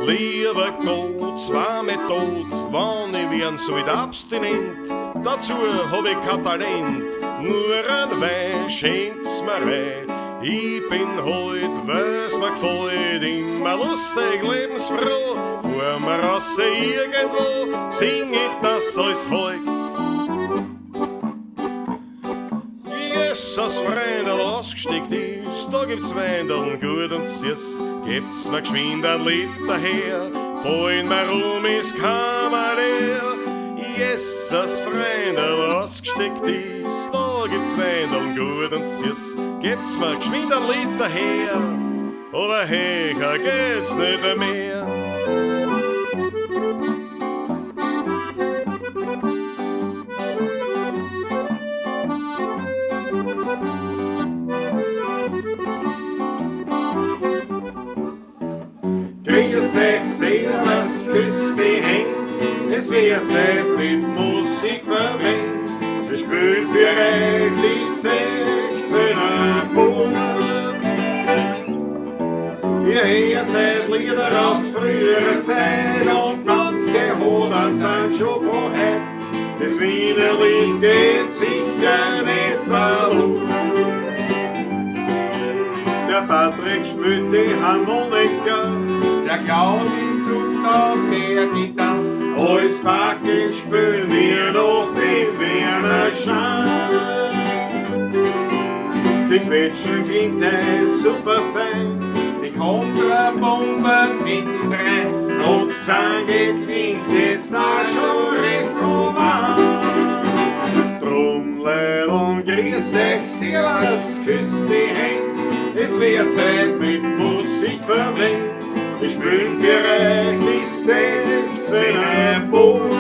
Lieber Gott, zwar mit Tod, wann ich wern sollt abstinent, dazu hab ich kein Talent, nur ein Wein schenkt's mir rein. Ich bin heut, weil's mir gefällt, immer lustig, lebensfroh, fahr mir raus irgendwo, sing ich das alles heut. Jesus, Freundl, ausgesteckt ist, da gibt's Weindeln gut und süß. Gebt's mir geschwind ein Liter her, fallen mir rum, ist keiner leer. Jesus, Freundl, ausgesteckt ist, da gibt's Weindeln gut und süß. Gebt's mir geschwind ein Liter her, aber höher geht's nicht mehr. Grüß euch, servus, küss die Händ, es wird Zeit mit Musik verwendet. Wir spielen für euch die 16er Buben. Ihr hört heut Lieder aus früherer Zeit und manche Hodern sind schon von heut. Das Wiener Lied geht sicher nicht verloren. Der Patrick spielt die Harmonika, Der Klaus in Zupft auf der Gitarre. Alles Backel spielen wir noch den Werner Schein. Die Quetschen klingt heut super fein Die Kontrabombe mittendrin. und das Gesang klingt jetzt da schon recht human. Drum, Leidl, grüß euch, servus, küss die Händ, es wird Zeit mit Musik verwendet. Wir spielen für euch die 16er Buben.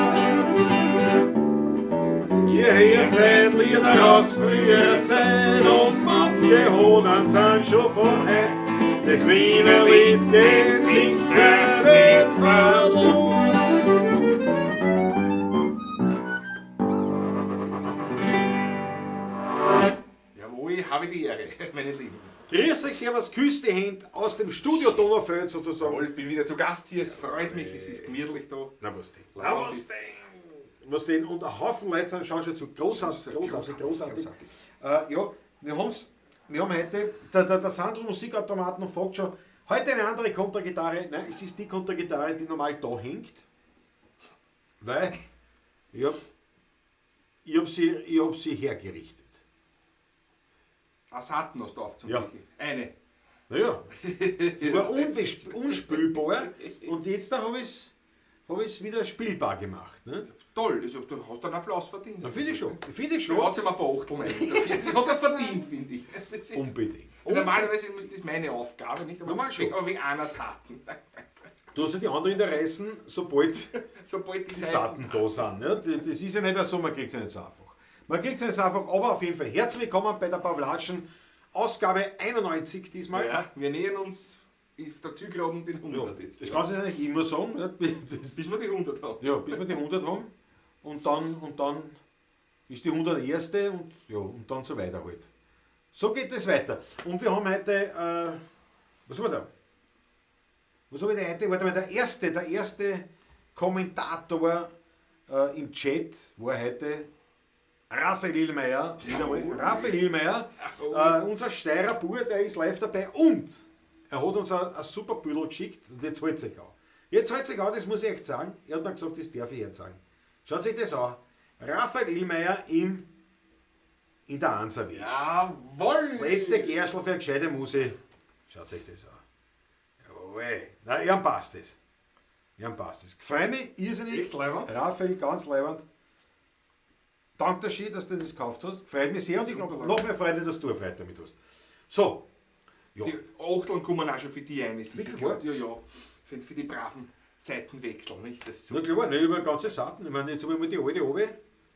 Ihr hört heut Lieder aus früherer Zeit und manche Hodern sind schon von heut. Das Wiener Lied geht sicher nicht verloren. Jawohl, habe die Ehre, meine Lieben. Grüß euch, servus, küss die Händ aus dem Studio Donaufeld sozusagen. Jawohl, bin wieder zu Gast hier, es freut mich, es ist gemütlich da. Na was denn? Na was denn? Was denn? Und ein Haufen Leute sind, schauen schon zu. Großartig, großartig, großartig. Ja, wir haben's, wir haben heute, der Sandro Musikautomaten fragt schon, heute eine andere Kontragitarre. Nein, es ist die Kontragitarre, die normal da hängt. Weil ich hab sie hergerichtet. Eine Saiten hast du aufzuziehen. Ja. Eine. Naja, sie war unspielbar und jetzt da hab ich's, hab ich's wieder spielbar gemacht. Ne? Toll, also, du hast einen Applaus verdient. Na, finde ich schon. Finde ich schon. Du hast ihm ein paar Achteln rein. Das hat er verdient, finde ich. Das ist Unbedingt. Normalerweise ist das meine Aufgabe, nicht? Aber Normal schon. Aber wegen einer Saiten. Du hast ja die anderen in der Reißen, sobald Sobald die die Saiten da sind. Ne? Das ist ja nicht so, man kriegt's ja nicht so einfach. Man kriegt's ja nicht so einfach, aber auf jeden Fall herzlich willkommen bei der Pawlatschen Ausgabe 91 diesmal. Ja, wir nähern uns auf der Zielgeraden den 100 Ja, jetzt. das kannst du eigentlich immer sagen. Ne? Das, Bis wir die 100 haben. ja, bis wir die 100 haben. Und dann ist die 101. und, ja, und dann so weiter halt. So geht es weiter. Und wir haben heute, was haben wir da? Was haben wir denn heute? Warte mal, der erste Kommentator im Chat war heute Raphael Illmeier. Jawohl. Raphael Illmeier, Jawohl. unser Steirer Bub, der ist live dabei und er hat uns ein super Büdel geschickt und jetzt hält sich auch. Jetzt hält sich auch, das muss ich echt sagen. Er hat mir gesagt, das darf ich jetzt sagen. Schaut sich das an. Raphael Illmeier in der Anserwisch. Jawohl! Das letzte Gerschel für eine gescheite Musik. Schaut sich das an. Jawohl. Na, ihm passt es. Ihm passt es. Freue mich irrsinnig. Echt leibend? Raphael, ganz leibend. Danke dir schön, dass du das gekauft hast. Freut mich sehr und ich Super, hab noch mehr Freude, dass du eine Freude damit hast. So. Ja. Die Achteln kommen auch schon für die eine, sicher. Wirklich, wahr? Ja, ja. Für die braven Seitenwechsel, nicht? Das ist so. Na klar, nicht über ganze Seiten. Ich meine, jetzt habe ich mal die alte runter,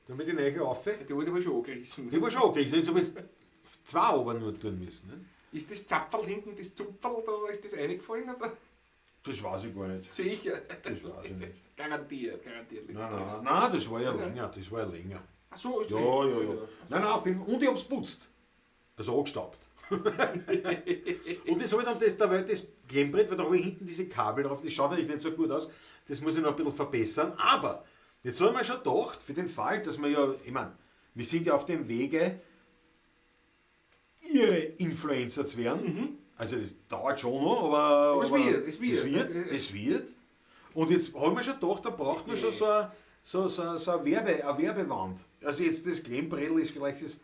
dann mit die neue rauf. Die alte war schon angerissen. Die war schon angerissen. Jetzt habe ich zwei oben nur tun müssen. Ne? Ist das Zapferl hinten, das Zupferl, da ist das reingefallen? Oder? Das weiß ich gar nicht. Sicher. Das weiß ich nicht. Garantiert, garantiert. Nein, nein, nein, nein, das war ja länger. Das war ja länger. Ach so, ist Ja, das- ja, ja. Nein, nein, auf jeden Fall. Und ich hab's putzt. Also angestaubt. Und das habe ich dann, das, da war das Klemmbrett, weil da habe ich hinten diese Kabel drauf, das schaut natürlich nicht so gut aus, das muss ich noch ein bisschen verbessern. Aber jetzt habe ich mir schon gedacht, für den Fall, dass wir ja, ich meine, wir sind ja auf dem Wege, ihre Influencer zu werden. Also das dauert schon noch, aber es wird, es wird. Es wird, es wird. Und jetzt habe ich mir schon gedacht, da braucht man schon so eine, so eine, eine Werbewand. Also jetzt das Klemmbrettel ist vielleicht jetzt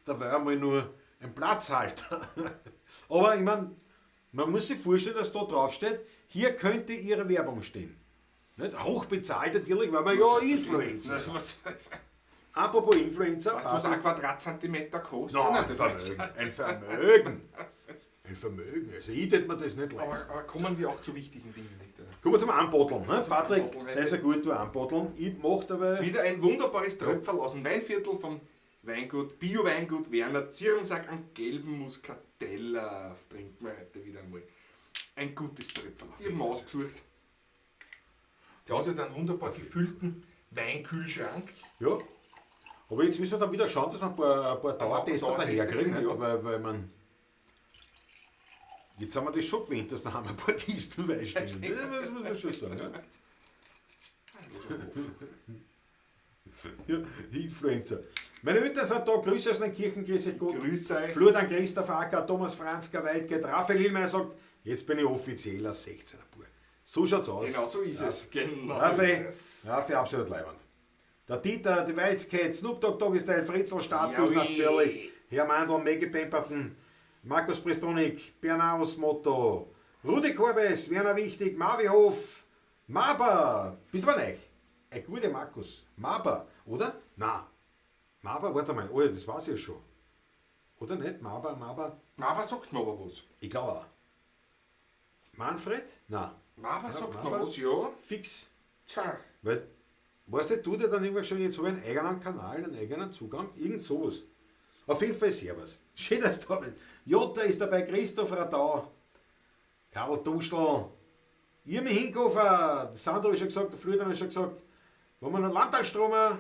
dabei einmal nur ein Platzhalter. Aber ich meine, man muss sich vorstellen, dass da drauf steht, hier könnte Ihre Werbung stehen. Nicht? Hochbezahlt natürlich, weil man ja Influencer sind. Was, Apropos Influencer. weißt du, was ein Quadratzentimeter kostet? Nein, Nein, ein Vermögen. Ein Vermögen. Ein Vermögen. Also ich hätte mir das nicht leisten. Aber kommen wir auch zu wichtigen Dingen nicht? Oder? Kommen wir zum Anbotteln. Ne? Patrick, Anbotteln, sei so gut, du anbotteln. Ich mach dabei. Wieder ein wunderbares Tröpferl aus dem Weinviertel vom Weingut, Bio-Weingut Werner Zierensack an gelben Muscatella trinken wir heute wieder einmal. Ein gutes Tröpferl. Ich habe mir ausgesucht. Zu Hause hat einen wunderbar gefüllten Weinkühlschrank. Ja. Aber jetzt müssen wir dann wieder schauen, dass wir ein paar Dauertester daherkriegen. ja. Weil man. Jetzt haben wir das schon gewöhnt, dass da haben wir ein paar Kisten Wein stehen. Das muss man schon sagen. Ja. Ja, die Influencer. Meine Eltern sind da, Grüße aus den Kirchen, grüße Gott. Grüße euch. Florian Christoph Acker, Thomas Franzka, Waldgeld, Raphael Hillmeier sagt, jetzt bin ich offiziell ein 16er Bub. So schaut's aus. Genau so ist es. Genau so Raphael, ist es. Raphael, absolut leibend. Der Dieter, die Wildcat, Snoop Dogg, Doggy Style, Fritzl, Status Jawohl. natürlich, Herr Mandl, Maggie Pemperton, Markus Prestonik, Bernaus Motto, Rudi Korbes, Werner Wichtig, Marvi Hof, Maber, bist du aber neu? Ein guter Markus, Maber, oder? Na, Maber, warte mal, oh ja, das weiß ich ja schon. Oder nicht? Maber, Maber, Maber sagt mir aber was. ich glaube auch. Manfred? Na, Maber Ja, sagt mir Maber. was, ja. fix. Tja. Weil, weißt du, du dir dann irgendwann schon, jetzt habe ich einen eigenen Kanal, einen eigenen Zugang, irgend sowas. Auf jeden Fall Servus. Schön, dass du da bist. Jota ist dabei, Christoph Radau, Karl Duschl, Irmi Hinkofer, Sandro hat schon gesagt, der Florian hat schon gesagt, wollen wir noch Landtalstromer?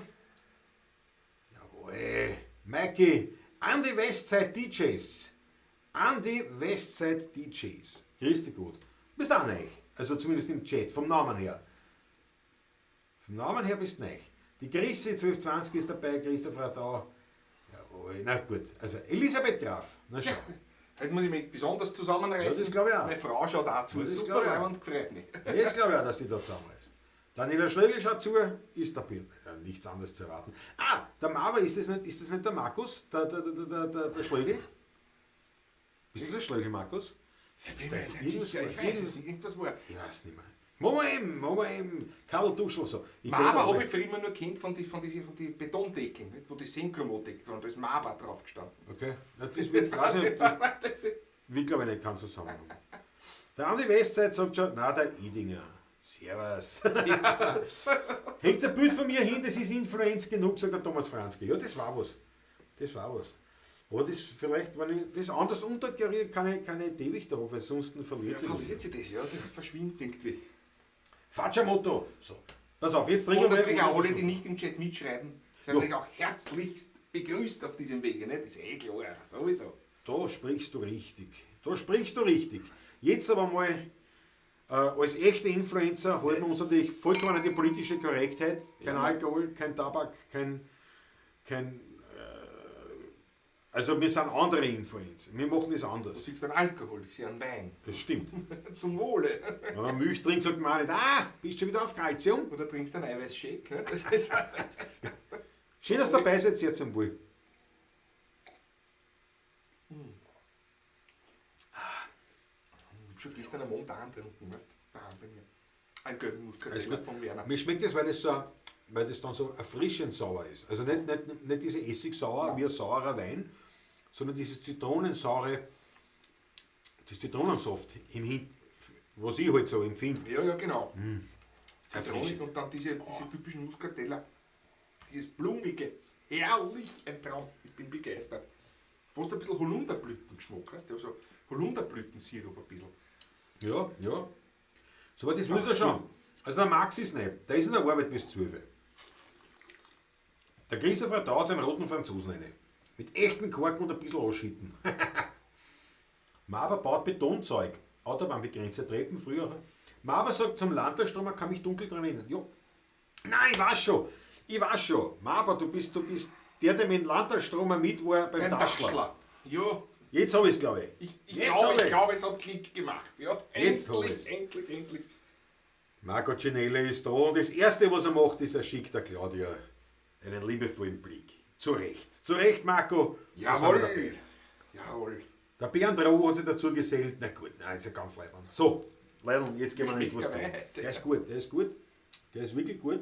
Jawohl. Maiki, Andi Westside DJs. Andi Westside DJs. Grüß dich gut. Bist auch neu. Also zumindest im Chat, vom Namen her. Vom Namen her bist du neu. Die Chrissy 1220 ist dabei, Christoph Radau. Jawohl, na gut. Also Elisabeth Graf. Na schau. Heute muss ich mich besonders zusammenreißen. Ja, das glaub ich auch. Meine Frau schaut auch zu. Ja, das Super glaub ich auch. leibend, gefreut mich. Das glaube ich auch, dass die da zusammenreißt. Daniela Schlögl schaut zu, ist dabei. Ja, nichts anderes zu erwarten. Ah, der Maber, ist das nicht der Markus? Der Schlögl? Bist du der Schlögl, Markus? Ich bin mir nicht sicher, ich weiß es nicht. Irgendwas war. Ich weiß nicht mehr. Machen wir eben. Karl Duschl so. Ich Maber habe ich früher immer nur kennt von die Betondeckeln, nicht? Wo die Synchromo-Deckel waren. Da ist Maber drauf gestanden. Okay. Na, das wird, weiß nicht, das wird, glaube ich, nicht keinen Zusammenhang. Der Andi Westside sagt schon, na, der Idinger. Servus. Hängt ein Bild von mir hin, das ist Influenz genug, sagt der Thomas Franzke. Ja, das war was. Das war was. Aber das vielleicht, wenn ich das anders unterkariere, keine Idee, wie ich da habe, weil sonst verliert Ja, sich das. verliert sich das, ja, das verschwindet irgendwie. Facciamoto. So, pass auf, jetzt trinken Und wir. natürlich auch alle, die nicht im Chat mitschreiben, sind Ja. natürlich auch herzlichst begrüßt auf diesem Wege, ne? Das ist eh klar, sowieso. Da sprichst du richtig. Da sprichst du richtig. Jetzt aber mal, als echte Influencer halten wir uns natürlich vollkommen an die politische Korrektheit. Kein Ja. Alkohol, kein Tabak, kein also wir sind andere Influencer. Wir machen das Du anders. siehst einen Alkohol, ich sehe einen Wein. Das stimmt. Zum Wohle. Wenn man Milch trinkt, sagt man auch nicht, ah, bist du schon wieder auf Kalzium? Oder trinkst einen Eiweißshake, ne? Das ist, Schön, dass ihr dabei seid, sehr zum Wohl. Ich hab schon gestern am Abend auch getrunken, weißt du? Daheim bei mir. Ein gelben Alles Muscatella gut. von Werner. Mir schmeckt das, weil das dann so erfrischend sauer ist. Also nicht diese Essigsauer wie ein saurer Wein, sondern dieses Zitronensaure, das Zitronensaft im Hin, was ich halt so empfinde. Ja, ja, genau. Zitronig Erfrischend. und dann diese typischen Muscatella. Dieses blumige, herrlich, ein Traum. Ich bin begeistert. Fast ein bisschen Holunderblütengeschmack, weißt du? Also Holunderblütensirup ein bisschen. Ja, ja. So, aber das muss er schon. Also der Max ist nicht. Der ist in der Arbeit bis 12 Uhr. Der Christopher taut seinen roten Franzosen rein. Mit echten Korken und ein bisschen anschütten. Maber baut Betonzeug. Autobahnbegrenzer, Treppen früher. Maber sagt zum Landtagstromer, kann mich dunkel dran erinnern. Jo. Nein, ich weiß schon. Ich weiß schon. Maber, du bist der, der mit dem Landtagstromer mit war beim Daschler. Daschler. Ja. Jetzt habe ich es, glaube ich. Ich glaube, es hat Klick gemacht. Ja, jetzt habe ich es. Endlich, endlich. Marco Cinelli ist da und das Erste, was er macht, ist, er schickt der Claudia einen liebevollen Blick. Zu Recht. Zu Recht, Marco. Jawohl. Jawohl. Der Bernd Roh hat sich dazu gesellt. Na gut, nein, ist ja ganz leibend. So, Leidl, jetzt gehen wir nämlich was tun. Der ist gut, der ist gut. Der ist wirklich gut.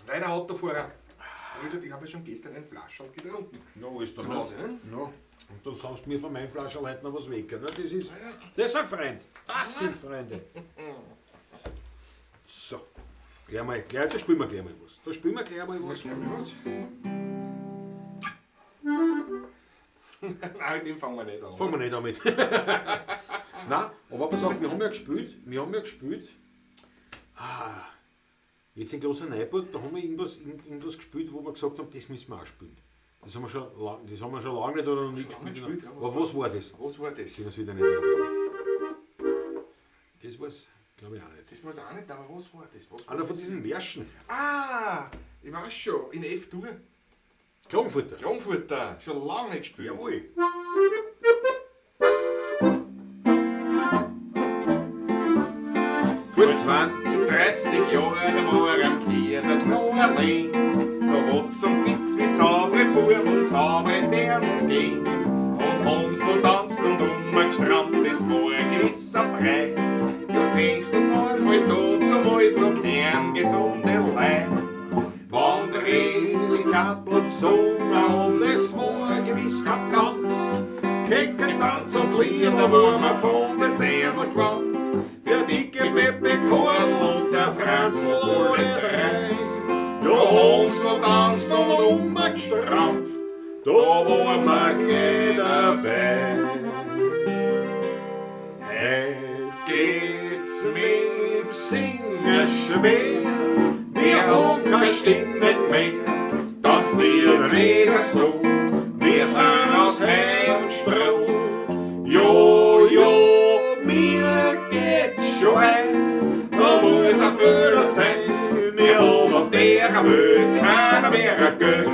Nein, der hat da vorher. Ich habe ja schon gestern ein Flascherl getrunken. No, ist da zu Hause, ne? No. Und dann saust du mir von meinem Flascherl heute noch was weg. Ne? Das ist, das sind Freunde. Das sind Freunde. So. Gleich mal, gleich, da spielen wir gleich mal was. Da spielen wir gleich mal was. Nein, mit dem fangen wir nicht an. Fangen wir nicht an mit. Nein, aber pass auf, wir haben ja gespielt. Ah, jetzt in Klosterneuburg, da haben wir irgendwas gespielt, wo wir gesagt haben, das müssen wir auch spielen. Das haben wir schon, lange nicht oder noch nie gespielt. Ja, aber was war das? Was war das? Das wieder nicht. Das war's, glaube ich auch nicht. Das war's auch nicht, aber was war das? Was war Einer das? Von diesen Märschen. Ah, ich weiß schon, in F-Dur. Klagenfurter. Klagenfurter, schon lange nicht gespielt. Jawohl. Vor 20, 30 Jahren, da war am Kehr der Knoerling. Da hat's uns nix wie saubere Buben und saubere Dirndl gegeben. Und haben's wo tanzt und umgestrammt, das war ein gewisser Frei. Ja, singst, das waren halt da zumals noch kerngesunde Leid. Wann der Riesikattel gesungen und es war gewiss kein Franz. Kecker Tanz und Lieder war man von den Dirndl gewandt. Der dicke Pepe Karl und der Franzl alle drei. Ja, haben's noch tanzt und umgestrampft, da waren wir gleich dabei. Heut geht's mit Singen schwer, wir haben keine Stimme nicht mehr. Tanzt lieber nicht so, wir sind aus Heu und Stroh. Jo, jo, mir geht's schon ein, da muss ein Fehler sein. Wir haben auf der Welt keiner mehr Geld.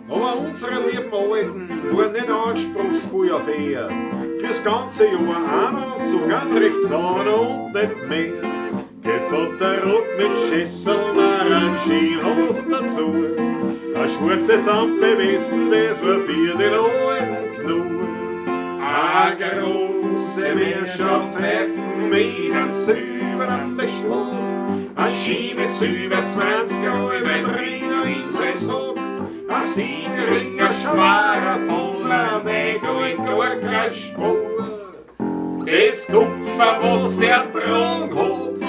Aber unsere lieben Alten waren nicht anspruchsvoll auf Ehr. Fürs ganze Jahr ein Anzug, ein Rechtshahn und nicht mehr. Gevatter Rock mit Schüsseln, Orangenhosen dazu. Ein schwarzes Samtbewesten, das war für den Alten genug. Eine große Meerschafpfeifen mit einem silbernen Beschlag. Ein Schiebe über 20 Euro drin in sein Sack. Ein Siegelring, ein schwerer voller Nägel in gar keine Spur. Das Kupfer, was der getragen hat,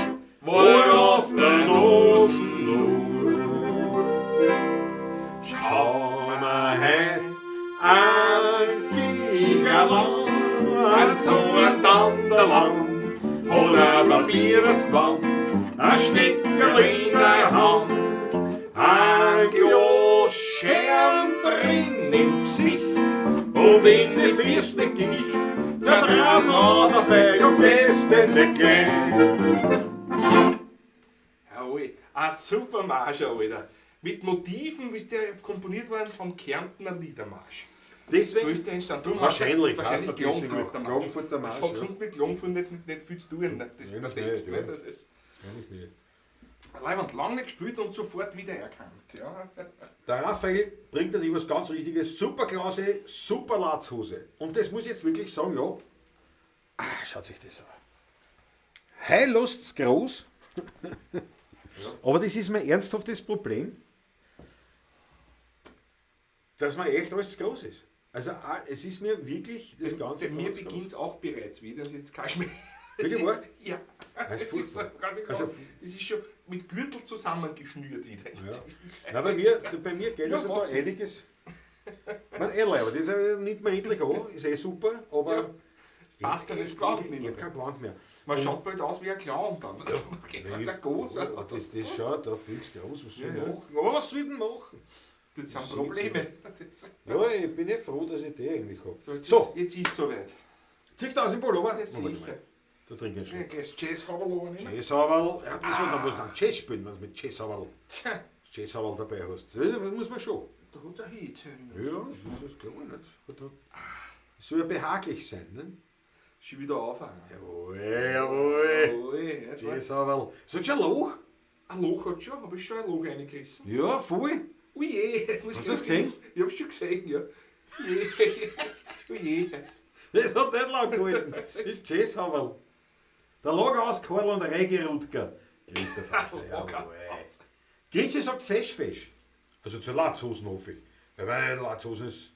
war auf der Nase nur. Schau mir heut ein Gigerl an, so ein Danderlang, hat ein Papieres Gewand, ein Steckerl in der Hand, ein Glas Scherm drin im Gesicht und in die Fürste Gicht, der Draht noch dabei, ja gehst denn nicht gleich. Jawohl, ein super Marsch, Alter. Mit Motiven, wie der komponiert worden vom Kärntner Liedermarsch. Deswegen, so ist der entstanden. Darum wahrscheinlich, wahrscheinlich Klagenfurter Marsch. Klagenfurter Marsch. Das hat ja. sonst mit Klagenfurt nicht viel zu tun. Ne? Das ist der Text. Nicht, ne? ja. Das ist nicht. Leiband lange nicht gespielt und sofort wieder erkannt. Ja. Der Raphael bringt dann etwas ganz Richtiges. Super Klause, super Latzhose. Und das muss ich jetzt wirklich sagen, ja. Ah, schaut sich das an. Heillust's groß. Ja. Aber das ist mein ernsthaftes Problem, dass mir echt alles zu groß ist. Also es ist mir wirklich das Ganze. Bei mir beginnt es auch bereits wieder, das ist jetzt kein Schmäh. Wirklich wahr? Ja. Das ist, ist, so, also, das ist schon mit Gürtel zusammengeschnürt wieder. Ja. Nein, bei mir geht ja, also da einiges. Ich meine, eh, aber das nimmt man endlich an, ist eh super, aber. Ja. Passt ja das Gewand nicht Ich hab mehr. kein Gewand mehr. Man schaut bald aus wie ein Clown dann. Also, man geht was ein groß. Ja, das schaut da viel zu groß. Was soll Ja, ich ja. machen? Aber was soll ich denn machen? Das sind Probleme. Das, Ja, ich bin eh froh, dass ich die eigentlich habe. so, jetzt So, ist, jetzt ist es soweit. ziehst du aus dem Pullover? Ja, Moment sicher. mal. Da trink ich einen Ja, Schluck. gleich Jazz-Haberl nehmen. Jazzhaberl. Ja, das war, da muss man Jazz spielen, wenn du mit Jazzhaberl, Tja, Jazzhaberl dabei hast. Das muss man schon. da hat's auch Hitze. Ja, das ist, glaube ich nicht. Das soll ja behaglich sein, ne? Schon wieder aufhören. Jawohl, jawohl. Jawohl, jetzt war- Jazzhaberl. Ist das schon ein Loch? Ein Loch hat schon, habe ich schon ein Loch reingerissen. Ja, voll. Uje, jetzt muss Hast ich du das gesehen? Ich hab's schon gesehen, ja. Uje. Uje. Das hat nicht lang gehalten. Das ist Jazzhaberl. Der lag aus Karl und Reige Rutger. Christopher. Jawohl. Grüße sagt fesch, fesch. Also zur Latzhosen hoffe ich. Weil Latzhosen ist.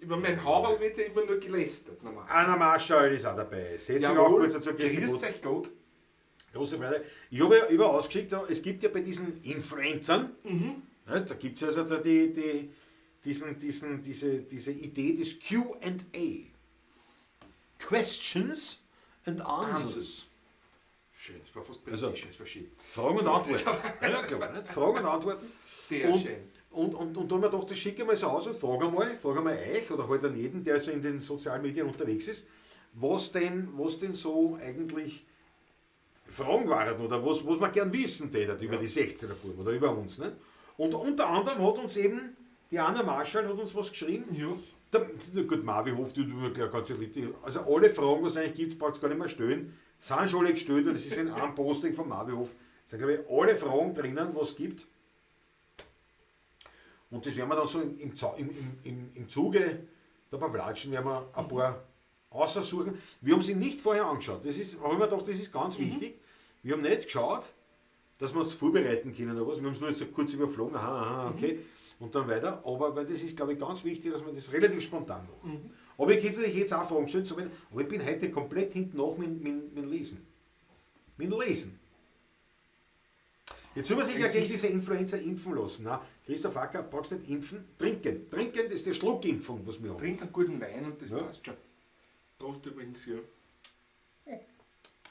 Über mein Haberl wird ja immer nur gelästert. Normal. Anna Marschall ist auch dabei. Setz mich auch kurz dazu. Grüß euch Gott. Große Freude. Ich habe ja über ausgeschickt, es gibt ja bei diesen Influencern, ne, da gibt es also da diese Idee des Q&A. Questions and Answers. Answers. Schön, das war fast Also- britisch, das war schön. Fragen und Antworten. Ja, klar, nicht? Fragen und Antworten. Sehr und, schön. Und da haben wir gedacht, das schicke ich mal so aus und frage einmal euch oder halt an jeden, der so in den sozialen Medien unterwegs ist, was denn so eigentlich Fragen waren oder was man gern wissen tätet über die 16er Buben oder über uns. Ne? Und unter anderem hat uns eben die Anna Marschall hat uns was geschrieben. Ja. Gut, Marvi Hof, die tut mir gleich ganz ehrlich, also alle Fragen, was es eigentlich gibt, braucht es gar nicht mehr stellen. Sind schon alle gestellt und es ist in einem Posting von Marvi Hof. Es sind, glaube ich, alle Fragen drinnen, was es gibt. Und das werden wir dann so im Zuge der Pawlatschen werden wir ein paar aussuchen. Wir haben sie nicht vorher angeschaut. Das ist, haben wir gedacht, das ist ganz wichtig. Wir haben nicht geschaut, dass wir uns vorbereiten können oder was. Wir haben es nur jetzt so kurz überflogen, aha, aha, okay. Und dann weiter. Aber weil das ist, glaube ich, ganz wichtig, dass man das relativ spontan macht. Aber ich könnte natürlich jetzt auch Fragen stellen, so wenn, aber ich bin heute komplett hinten nach mit Lesen. Mit Lesen. Jetzt soll man sich ja gegen diese Influenza impfen lassen. Na, Christoph Acker, brauchst nicht impfen, trinken. Trinken ist die Schluckimpfung, was wir haben. Trink einen guten Wein und das Ja. passt schon. Prost übrigens hier.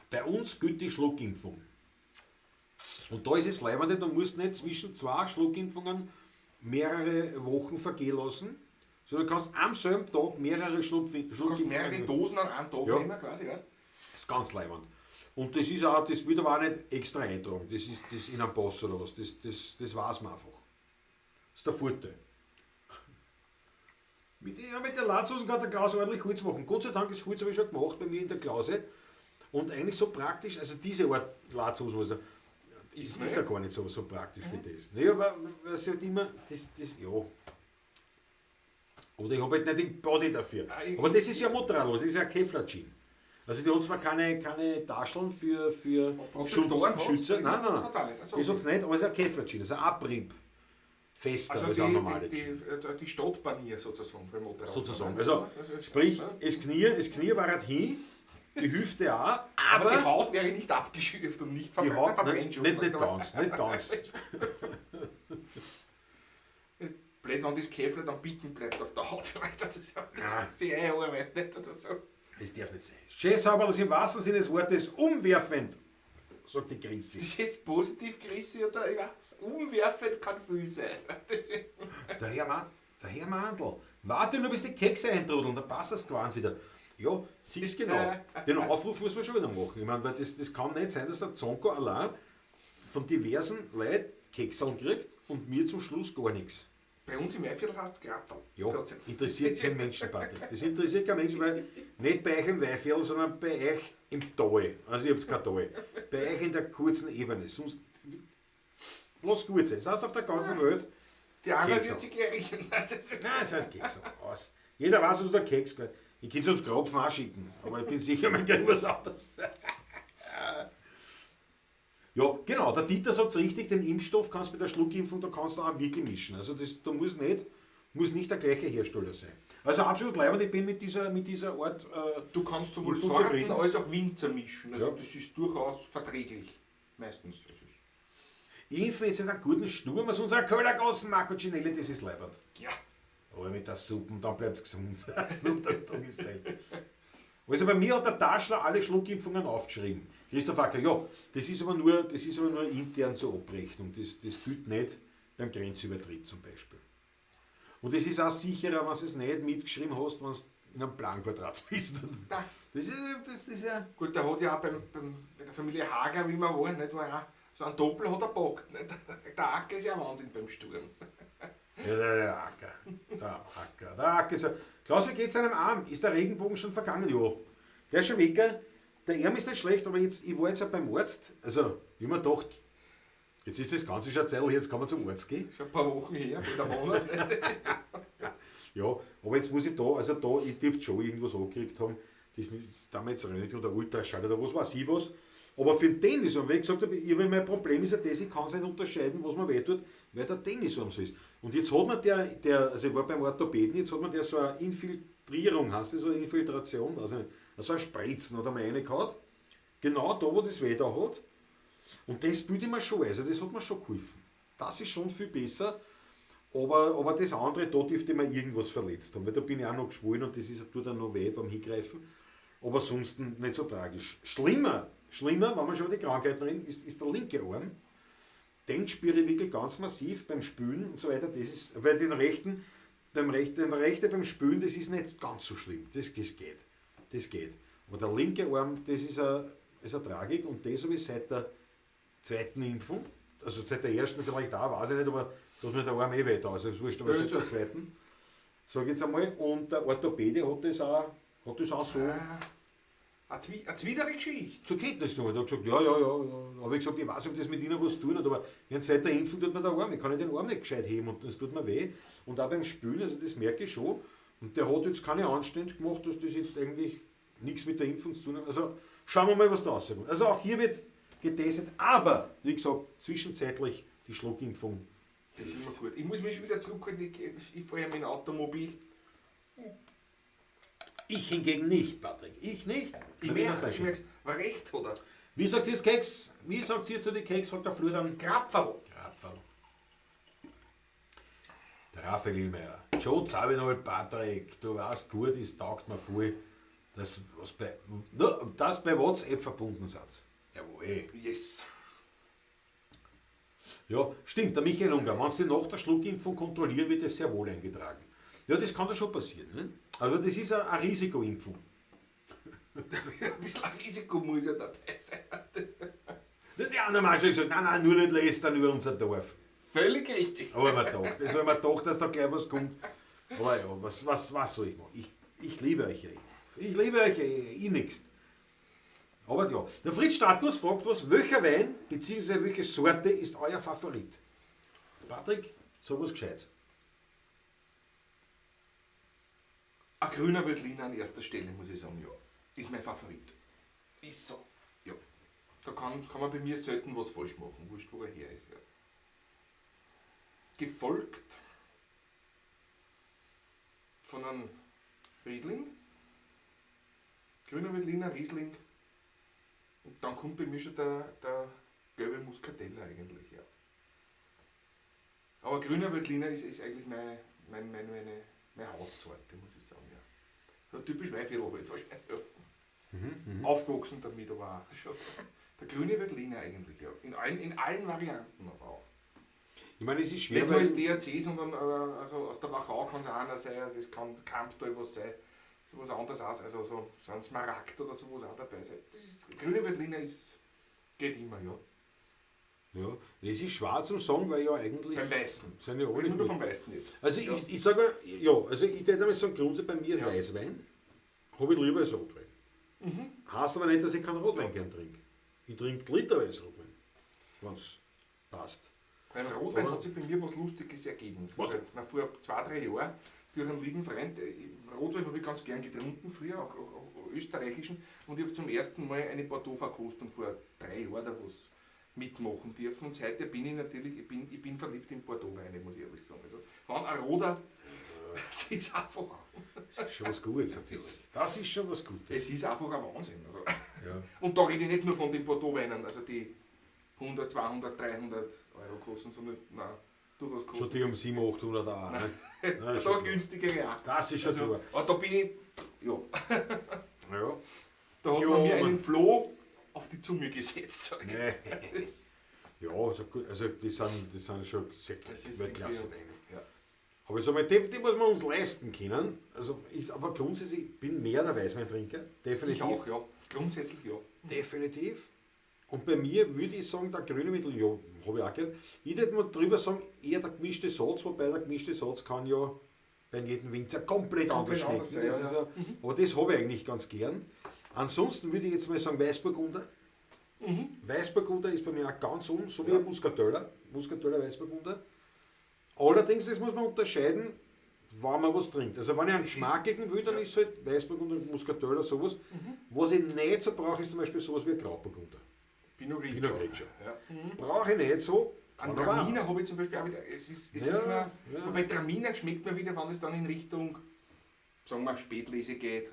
Bei uns gilt die Schluckimpfung. Und da ist es leibende, du musst nicht zwischen zwei Schluckimpfungen mehrere Wochen vergehen lassen, sondern du kannst am selben Tag mehrere Du Schluckimpfungen kannst mehrere Dosen an einem Tag Ja. nehmen, quasi, weißt Das ist ganz leibend. Und das ist auch, das wird aber auch nicht extra eintragen. Das ist das in einem Pass oder was. Das weiß man einfach. Das ist der Vorteil. Mit der Latzhosen kann der Klaus ordentlich Holz machen. Gott sei Dank ist Holz habe ich schon gemacht bei mir in der Klause. Und eigentlich so praktisch, also diese Art Latzhosen, also, ist ja gar nicht so praktisch für das. Naja, weil es halt immer, das, ja. Oder ich habe halt nicht den Body dafür. Aber das ist ja Motorrad, das ist ja Kevlar-Jean. Also die hat zwar keine Tascheln für Schützer. Nein, nein, nein. Das hat's auch nicht. Also, Das hat's nicht, aber es ist ein Kevlar-Jean, also ein Abrieb. Fester also als eine normale Jean. die Stadtbanier sozusagen beim Motorrad. Sozusagen. Also, sprich, das Knie war halt hin, die Hüfte auch, aber die Haut wäre nicht abgeschürft und nicht die Haut, verbrennt schon. nicht ganz, nicht ganz. Blöd, wenn das Kevlar dann bieten bleibt auf der Haut. Das ist ja sehr Arbeit, nicht oder so. Das darf nicht sein. Jazzhaberl ist im wahrsten Sinne des Wortes umwerfend, sagt die Chrissy. Das ist jetzt positiv, Chrissy, oder? Ich weiß, umwerfend kann viel sein. Der Herr Mandl, warte nur, bis die Kekse eintrudeln, dann passt das Gewand wieder. Ja, siehst genau. Den Aufruf muss man schon wieder machen. Ich meine, weil das kann nicht sein, dass der Zonko allein von diversen Leuten Kekseln kriegt und mir zum Schluss gar nichts. Bei uns im Weinviertel heißt es Krapferl. Ja, interessiert keinen Menschen, Patrick. Das interessiert keinen Menschen, weil nicht bei euch im Weinviertel, sondern bei euch im Tal. Also ich hab's kein Tal. Bei euch in der kurzen Ebene. Sonst lass gut sein. Das heißt auf der ganzen Welt. Die anderen wird sich gleich richten. Nein, das heißt Keksel. Aus. Jeder weiß, was der Keks gehört. Ich könnte uns Kropfen auch schicken, aber ich bin sicher, man kriegt was anderes. Ja, genau, der Dieter sagt es richtig, den Impfstoff kannst du mit der Schluckimpfung, da kannst du auch wirklich mischen. Also das, da muss nicht der gleiche Hersteller sein. Also absolut leibend, ich bin mit dieser Art. Du kannst sowohl Sorten als auch Winzer mischen. Also ja. Das ist durchaus verträglich. Meistens. Das ist. Ich finde jetzt einen guten Sturm aus unserer Köhlergassen, Marco Cinelli, das ist leibend. Ja. Aber mit der Suppe, dann bleibt's gesund. Snoop Dogg ist geil. Also bei mir hat der Taschler alle Schluckimpfungen aufgeschrieben. Christoph Acker, ja, das ist aber nur intern zur Abrechnung. Das gilt nicht beim Grenzübertritt zum Beispiel. Und es ist auch sicherer, wenn du es nicht mitgeschrieben hast, wenn du in einem Planquadrat bist. Das ist ja... Gut, der hat ja auch bei der Familie Hager, wie wir waren, nicht, war auch so ein Doppel hat er gepackt. Nicht? Der Acker ist ja Wahnsinn beim Sturm. Ja, der Acker. Der Acker ist ja... Klaus, wie geht's seinem Arm? Ist der Regenbogen schon vergangen? Ja. Der ist schon weg, gell? Der Arm ist nicht schlecht, aber jetzt, ich war jetzt ja beim Arzt. Also, wie man dachte, jetzt ist das Ganze schon eine Zeit, jetzt kann man zum Arzt gehen. Schon ein paar Wochen her, bei der Monat. Ja, aber jetzt muss ich da, also da, ich dürfte schon irgendwas angekriegt haben, das damals Röntgen oder Ultraschall oder was weiß ich was. Aber für den Tennisarm, weil ich gesagt habe, mein Problem ist ja das, ich kann es nicht unterscheiden, was mir weh tut, weil der Tennisarm so ist. Und jetzt hat man der, also ich war beim Orthopäden, jetzt hat man der so eine Infiltrierung, heißt das, so eine Infiltration, weiß ich nicht, also ein Spritzen hat er mir reingehauen, genau da, wo das weh da hat. Und das bilde ich mir schon, also das hat mir schon geholfen. Das ist schon viel besser, aber das andere, da dürfte ich mir irgendwas verletzt haben, weil da bin ich auch noch geschwollen und das ist, tut dann noch weh beim Hingreifen. Aber sonst nicht so tragisch. Schlimmer, wenn wir schon über die Krankheiten reden, ist der linke Arm. Den spüre ich wirklich ganz massiv beim Spülen und so weiter. Das ist, weil den rechten, beim rechten, den rechten beim Spülen, das ist nicht ganz so schlimm. Das geht. Das geht. Aber der linke Arm, das ist eine Tragik und das habe ich seit der zweiten Impfung, also seit der ersten vielleicht auch, weiß ich nicht, aber da hat mir der Arm eh weiter, also ist wurscht, aber seit der zweiten, sag ich jetzt einmal, und der Orthopäde hat das auch so. Eine zwiderige Geschichte. Zur Kenntnis genommen. Er hat gesagt, ja. Habe ich gesagt, ich weiß, ob das mit Ihnen was zu tun hat, aber seit der Impfung tut mir der Arm, ich kann den Arm nicht gescheit heben und das tut mir weh. Und auch beim Spülen, also das merke ich schon. Und der hat jetzt keine Anstände gemacht, dass das jetzt eigentlich nichts mit der Impfung zu tun hat. Also schauen wir mal, was da rauskommt. Also auch hier wird getestet, aber wie gesagt, zwischenzeitlich die Schluckimpfung. Das ist immer gut. Ich muss mich schon wieder zurückhalten, ich fahre ja mein Automobil. Ich hingegen nicht, Patrick. Ich nicht. Ich merk's. War recht, oder? Wie sagt ihr jetzt Keks? Wie sagt ihr zu den Keks? Fragt der Flur dann. Krapferl. Krapferl. Der Raphael Illmeier. Joe Zawinul, Patrick, du weißt gut, es taugt mir voll, dass was bei, das bei WhatsApp verbunden seid. Jawohl. Yes. Ja, stimmt, der Michael Unger. Wenn sie nach der Schluckimpfung kontrollieren, wird es sehr wohl eingetragen. Ja, das kann da schon passieren. Ne? Aber das ist eine Risikoimpfung. Ein bisschen ein Risiko muss ja dabei sein. Die anderen haben schon gesagt, nein, nur nicht lästern über unser Dorf. Völlig richtig. Aber man gedacht, das war mir gedacht, dass da gleich was kommt. Aber ja, was soll ich machen? Ich liebe euch ja. Ich liebe euch innigst. Aber ja, der Fritz Stadtguss fragt was, welcher Wein bzw. welche Sorte ist euer Favorit? Patrick, sag was Gescheites. Ein grüner Veltliner an erster Stelle, muss ich sagen, ja. Ist mein Favorit. Ist so, ja. Da kann man bei mir selten was falsch machen, wurscht, wo er her ist, ja. Gefolgt von einem Riesling. Grüner Veltliner, Riesling. Und dann kommt bei mir schon der gelbe Muskateller eigentlich, ja. Aber grüner Veltliner ist eigentlich meine Haussorte, muss ich sagen, ja. So typisch Weinviertel halt wahrscheinlich. Ja. Mhm, Aufgewachsen damit aber auch schon. Der grüne Veltliner eigentlich, ja. In allen Varianten aber auch. Ich meine, es ist schwer. Nicht nur als DRC, sondern also aus der Wachau kann es auch einer sein, also es kann Kamptal was sein, sowas anderes auch, also so ein Smaragd oder sowas auch dabei sein. Das ist, grüne Veltliner geht immer, ja. Ja, das ist schwer zum sagen, weil ja eigentlich... Beim Weißen. Sind ja alle nur vom Weißen jetzt. Also ja. Ich sage, ja, also ich würde einmal sagen, grundsätzlich bei mir ja. Weißwein habe ich lieber als Rotwein. Mhm. Heißt aber nicht, dass ich keinen Rotwein gern trinke. Ich trinke literweise Rotwein, wenn es passt. Beim Rotwein hat sich bei mir was Lustiges ergeben. Was? Na, vor 2-3 Jahren durch einen lieben Freund, Rotwein habe ich ganz gern getrunken früher, auch österreichischen, und ich habe zum ersten Mal eine Bordeaux-Verkostung vor 3 Jahren da was mitmachen dürfen, und seither bin ich natürlich, ich bin verliebt in Bordeaux-Weine, muss ich ehrlich sagen. Also, wenn ein Roter, es ist einfach... Das ist schon was Gutes natürlich. Das ist schon was Gutes. Es ist einfach ein Wahnsinn. Also. Ja. Und da rede ich nicht nur von den Bordeaux-Weinen, also die 100, 200, 300 Euro kosten, sondern nein, durchaus kosten. Schon die um 700, 800 auch. Ne? Nein, da günstigere auch. Das ist schon also, drüber. Aber da bin ich, ja. Ja. Da hat Ja, man mir man- einen Floh auf die Zunge gesetzt. Sag ich. Nee. Das, Ja, also, gut, also die sind schon sehr das ist Weltklasse-Weine. Ja. Aber ich sag mal, die muss man uns leisten können. Also ich, aber grundsätzlich ich bin mehr der Weißweintrinker. Definitiv. Ich auch, ja. Grundsätzlich ja. Definitiv. Und bei mir würde ich sagen, der grüne Mittel, ja, habe ich auch gern. Ich würde mal drüber sagen, eher der gemischte Satz, wobei der gemischte Satz kann ja bei jedem Winzer komplett anders Komplett schmecken. anders sein, Das ja, ist ja. ja, aber das habe ich eigentlich ganz gern. Ansonsten würde ich jetzt mal sagen Weißburgunder. Weißburgunder ist bei mir auch ganz oben, so wie Ja. Muskateller. Muskateller Weißburgunder. Allerdings, das muss man unterscheiden, wann man was trinkt. Also wenn ich einen Das ist- geschmackigen will, dann ja. ist halt Weißburgunder, Muskateller, sowas. Was ich nicht so brauche, ist zum Beispiel sowas wie Grauburgunder. Pinot Grigio. Pinot Grigio. Ja. Brauche ich nicht so. An kann aber auch. Traminer habe ich zum Beispiel auch wieder. Es Ja, ist immer, ja. Wobei Traminer schmeckt mir wieder, wenn es dann in Richtung, sagen wir, Spätlese geht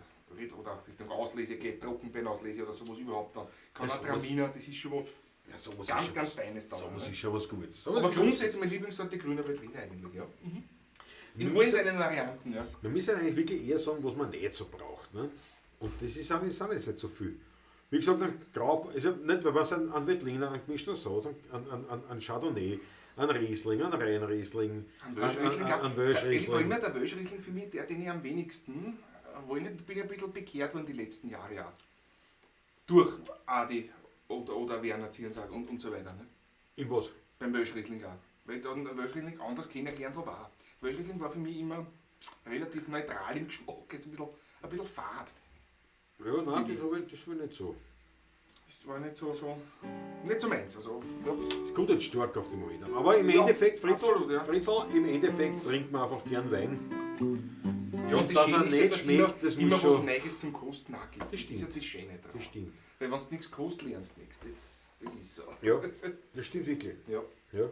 oder Richtung Auslese geht, Trockenbeerauslese oder sowas überhaupt dann. Kann Das auch Traminer, das ist schon was Ja, sowas ganz, ist schon, ganz Feines dann. Sowas ne? ist schon was Gutes. Sowas Aber ist schon was grundsätzlich meine Lieblingssorte grüner Veltliner eigentlich, ja. Gutes. In Wir allen müssen, seinen Varianten, ja. wir müssen eigentlich wirklich eher sagen, was man nicht so braucht. Ne? Und das ist auch nicht, sind jetzt nicht so viel. Wie gesagt, ein Grau, also nicht, weil man einen, einen Veltliner, einen gemischten Satz, einen Chardonnay, einen Riesling, einen Rheinriesling, Ein Welschriesling, einen Es war Welschriesling. immer der Welschriesling für mich der, den ich am wenigsten, wo ich nicht, bin ich ein bisschen bekehrt worden die letzten Jahre auch. Durch Adi oder Werner Zierensack und so weiter. Ne? In was? Beim Welschriesling auch. Weil ich dann Welschriesling anders kennengelernt habe auch. Welschriesling war für mich immer relativ neutral im Geschmack, jetzt ein bisschen fad. Ja, nein, das hab ich nicht so. Das war nicht so, nicht so meins. Also, ja. Es kommt jetzt stark auf den Moment an. Aber im Ja, Endeffekt, Fritzl, absolut, ja. Fritzl, im Endeffekt trinkt man einfach gern Wein. Ja, und dass das er Schöne ist ja, nicht dass schmeckt, immer, das muss immer was schon- Neues zum Kosten auch gibt. Das Das ist ja stimmt. das Schöne dran. Das stimmt. Weil wenn du nichts kostet, lernst du nichts. Das ist so. Ja, das stimmt wirklich. Ja. Ja.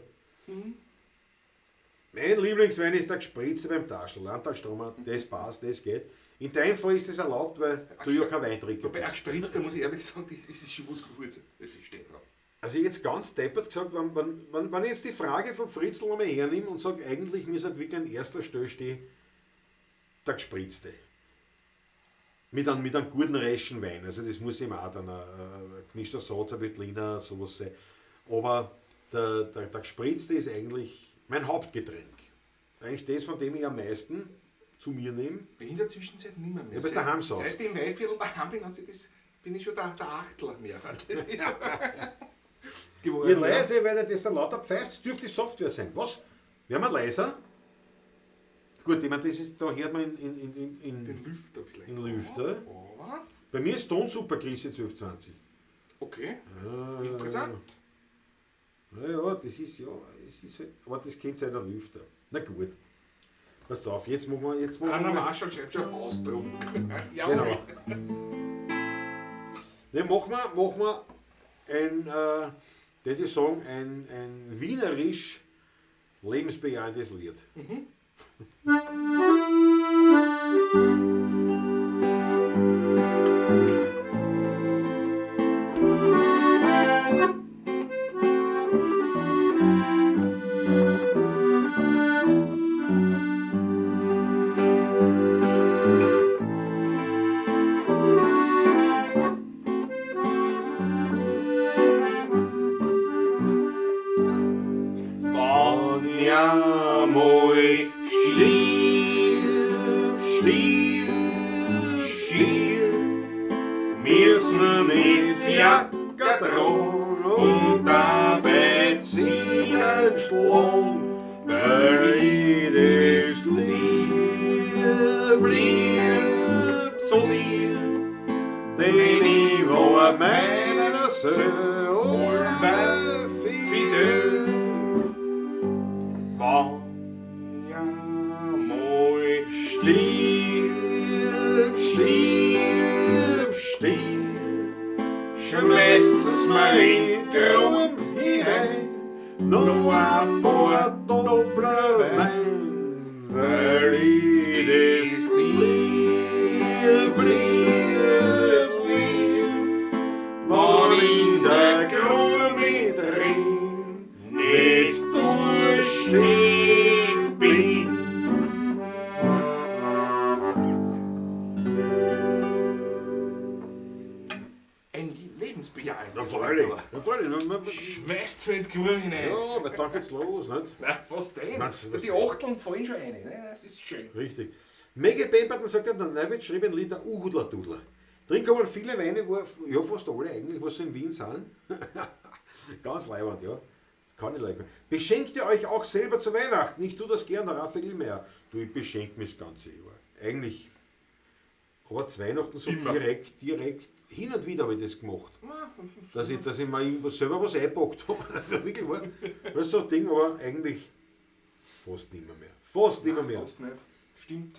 Mein Lieblingswein ist der Gespritzte beim Taschel, Landtalstromer, das passt, das geht. In deinem Fall ist das erlaubt, weil du ja kein Weintrinker Wobei, ein bist. Gespritzter, muss ich ehrlich sagen, das ist schon was Gutes. Das steht drauf. Also jetzt ganz deppert gesagt, wenn ich jetzt die Frage von Fritzl nochmal hernehme und sage, eigentlich müsste halt wirklich an erster Stelle stehen, der Gespritzte. Mit einem guten reschen Wein. Also das muss eben auch dann ein gemischter Satz, ein Veltliner, sowas sein. Aber der Gespritzte ist eigentlich mein Hauptgetränk. Eigentlich das, von dem ich am meisten zu mir nehme. Bin in der Zwischenzeit nicht mehr. Ja, bist daheim saufst. Seit ich im Weinviertel daheim bin, hat sich das, bin ich schon der Achtel mehr. Geworden, Je leise, weil er das dann lauter pfeift, dürfte die Software sein. Was? Werden wir leiser? Gut, ich meine, das ist, da hört man in Den Lüfter vielleicht. in Lüfter. Aber, Bei mir ist Ton super, Chris, 1220. okay, Ah, interessant. Naja, das ist ja, es ist halt, aber das kennt sein der Lüfter. Na gut. Pass auf, jetzt machen wir, jetzt machen Anna wir. Marschall schreibt schon Ausdruck. Jawohl. Genau. Dann machen wir ein, würde ich sagen, ein wienerisch lebensbejahendes Lied. Wann ich einmal stirb, stirb, stirb, müssen mit Fiaker drohen und dabei Zielen schlagen, weil ich das lieb, lieb, so lieb, Denn ich war meiner Seele fidel. Wann ich einmal Stirb, stirb, stirb, schmeißt's mir in Gruben hinein, noch ein paar Doppler Wein, weil ich das lieb, lieb, lieb, wann in der Grube drin nicht durstig bin. Na freilich, na freilich. Schmeißt's mir in die Kurve hinein. Ja, weil dann geht's los, nicht? Nein, was denn? Nein, was Die Achteln fallen schon rein, ne? Das ist schön. Richtig. Maggie Pemberton sagt, der Neuwirth schrieb ein Lied, der Uhudler-Dudler. Drin kommen viele Weine, wo, ja fast alle eigentlich, was so in Wien sind. Ganz leibend, ja. Kann ich leugnen. Beschenkt ihr euch auch selber zu Weihnachten? Ich tue das gern, der Raphael Meyer. Du, ich beschenke mich das ganze Jahr. Eigentlich. Aber zu Weihnachten so Immer. direkt, hin und wieder habe ich das gemacht. Dass ich mir irgendwas selber was eingepackt habe. Also wirklich wahr. Das ist so ein Ding, aber eigentlich fast nimmer mehr. Fast nimmer mehr. Fast nicht. Stimmt.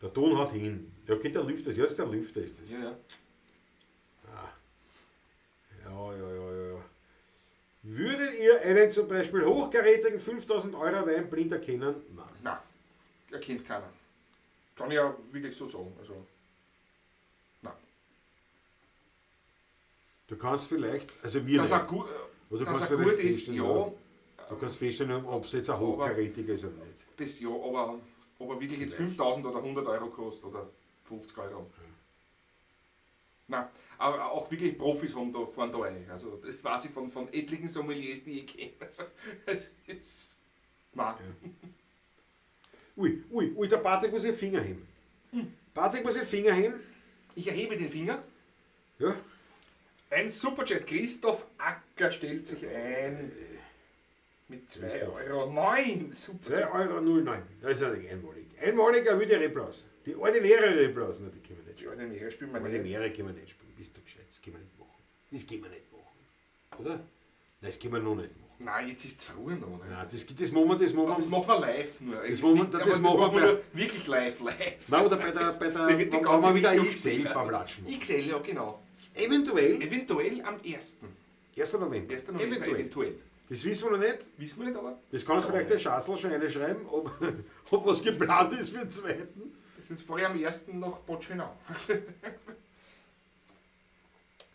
Der Ton hat hin. Ja, okay, der Lüfter ist. Ja, das ist der Lüfter ist das. Ja, ja. Ja. Würdet ihr einen zum Beispiel hochkarätigen 5.000 Euro Wein blind erkennen? Nein. Nein, erkennt keiner. Kann ich ja wirklich so sagen. Also, nein. Du kannst vielleicht, also wir Dass nicht. er gut, Oder du dass kannst er vielleicht gut ist, feststellen, ja. Du kannst feststellen, ob es jetzt ein hochkarätiger ist oder nicht. Das ja, aber ob er wirklich jetzt 5.000 oder 100 Euro kostet oder 50 Euro. Nein, aber auch wirklich Profis haben da, fahren da rein. Also das weiß ich von etlichen Sommeliers, die ich kenne. Also, es ist. Nein. Ui, ui, ui, der Patrick muss den Finger heben. Patrick muss den Finger heben. Ich erhebe den Finger. Ja. Ein Superchat. Christoph Acker stellt sich ein. Mit 2,09 Euro. Super. 2,09 Euro. Das ist natürlich einmalig. Einmalig eine wilde Reblaus. Die ordinäre Reblaus, nein, die können wir nicht Die spielen. ordinäre spielen wir Die nicht. ordinäre können wir nicht spielen. Bist du gescheit? Das können wir nicht machen. Das können wir nicht machen. Oder? Nein, das können wir noch nicht machen. Nein, jetzt ist es früh noch. Ne? Nein, das machen wir, das machen Aber das wir. machen wir live nur. Das machen wir- Nicht, das aber machen wir machen wir nur wirklich live, live. Nein, oder bei der, Da wird die wenn ganze wir wieder Video XL gespielt. Pavlatsch machen. XL, ja genau. Eventuell, Eventuell am 1. 1. November. 1. November, Eventuell. eventuell. Das wissen wir noch nicht. Wissen wir nicht, aber Das kann uns vielleicht der Schatzl schon reinschreiben, ob was geplant ist für den zweiten. das sind vorher am 1. nach Bad Schönau.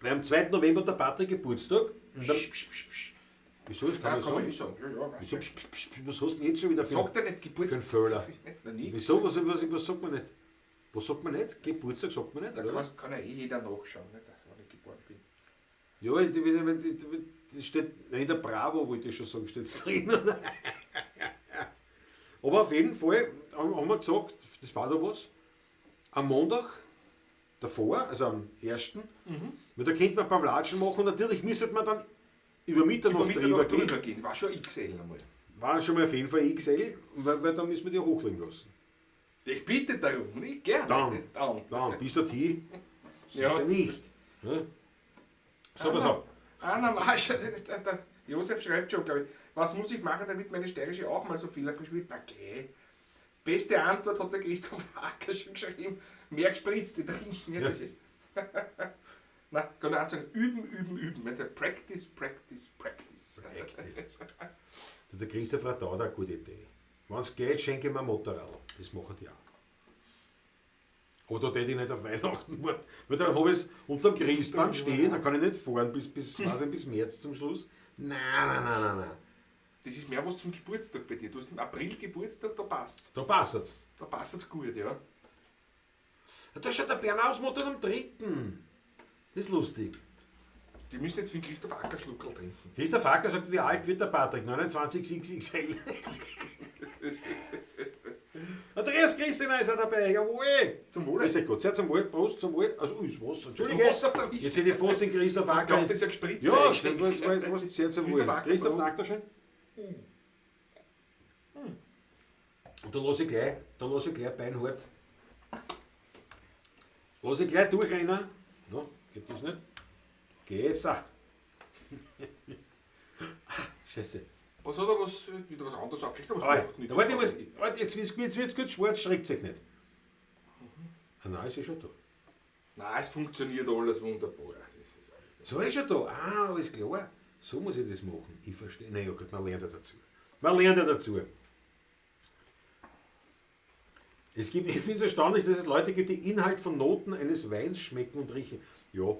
Weil am 2. November hat der Patrick Geburtstag. Und dann, wieso, das kann Ja, man kann man eh sagen. sagen. Ja, ja. Wieso, psch, psch, psch, was hast du denn jetzt schon wieder für Sagt er nicht Geburtstag? Für einen Fehler. Nein, nie. Wieso? Was sagt man nicht? Was sagt man nicht? Geburtstag sagt man nicht, Da oder was? kann ja eh jeder nachschauen, nicht, dass ich geboren bin. Ja, das steht nein, in der Bravo, wollte ich schon sagen, steht es drin. Aber auf jeden Fall haben wir gesagt, das war da was, am Montag davor, also am 1., weil da könnte man ein paar Latschen machen und natürlich müsste man dann über Mitternacht Über Mitternacht drüber gehen. drüber gehen. War schon XL einmal. War schon mal auf jeden Fall XL, weil dann müssen wir die hochlegen lassen. Ich bitte darum, nicht gerne. Dann. Dann. Dann, bis dorthin, sicher Ja. nicht. Ja? So, pass auf. Anna Marscha, der Josef schreibt schon, glaube ich. Was muss ich machen, damit meine steirische auch mal so fehlerfrisch wird? Na geh. Beste Antwort hat der Christoph Acker schon geschrieben. Mehr gespritzte trinken. Ja, das ist Na, kann ich auch sagen, üben, üben, üben. Practice, practice, practice. Practice. Du, der Christoph hat da eine gute Idee. Wenn es geht, schenke ich mir ein Motorrad. Das machen die auch. Aber da tät ich nicht auf Weihnachten warten, weil dann habe ich es unterm Christbaum stehen, dann kann ich nicht fahren bis, weiß ich, bis März zum Schluss. Nein, nein, nein, nein, nein. Das ist mehr was zum Geburtstag bei dir. Du hast im April Geburtstag, da passt's. Da passt es. Da passt's gut, ja. Da schaut der Bernhaus Motor am 3. Das ist lustig. Die müssen jetzt für den Christoph Acker Schluckerl trinken. Christoph Acker sagt, wie alt wird der Patrick? 29 XXL. Andreas Christina ist auch dabei, jawohl. Zum Wohle. Grüß euch Gott, sehr zum Wohl, Prost zum Wohl. Also, ist Wasser, Entschuldige. Wasser da nicht. Jetzt hätte ich fast den Christoph Ich Acker. glaube, das ist ja gespritzt. Ja, eigentlich. das war fast sehr zum Wohl. Christoph Acker, Christoph, Prost. Dankeschön. Und da lasse ich gleich, beinhart. Lass ich gleich durchrennen. No, geht das nicht? Geht's da? Ah, Scheiße. Was hat er was, wieder was anderes angekriegt? Aber es Warte, macht nichts. warte, jetzt wird's gut schwarz, schreckt sich nicht. Ah, nein, ist ja schon da. Nein, es funktioniert alles wunderbar. Es ist alles- So ist schon da. Ah, alles klar. So muss ich das machen. Ich verstehe. Nein, ja gut, man lernt ja dazu. Man lernt ja dazu. Es gibt, ich finde es erstaunlich, dass es Leute gibt, die Inhalt von Noten eines Weins schmecken und riechen. Ja,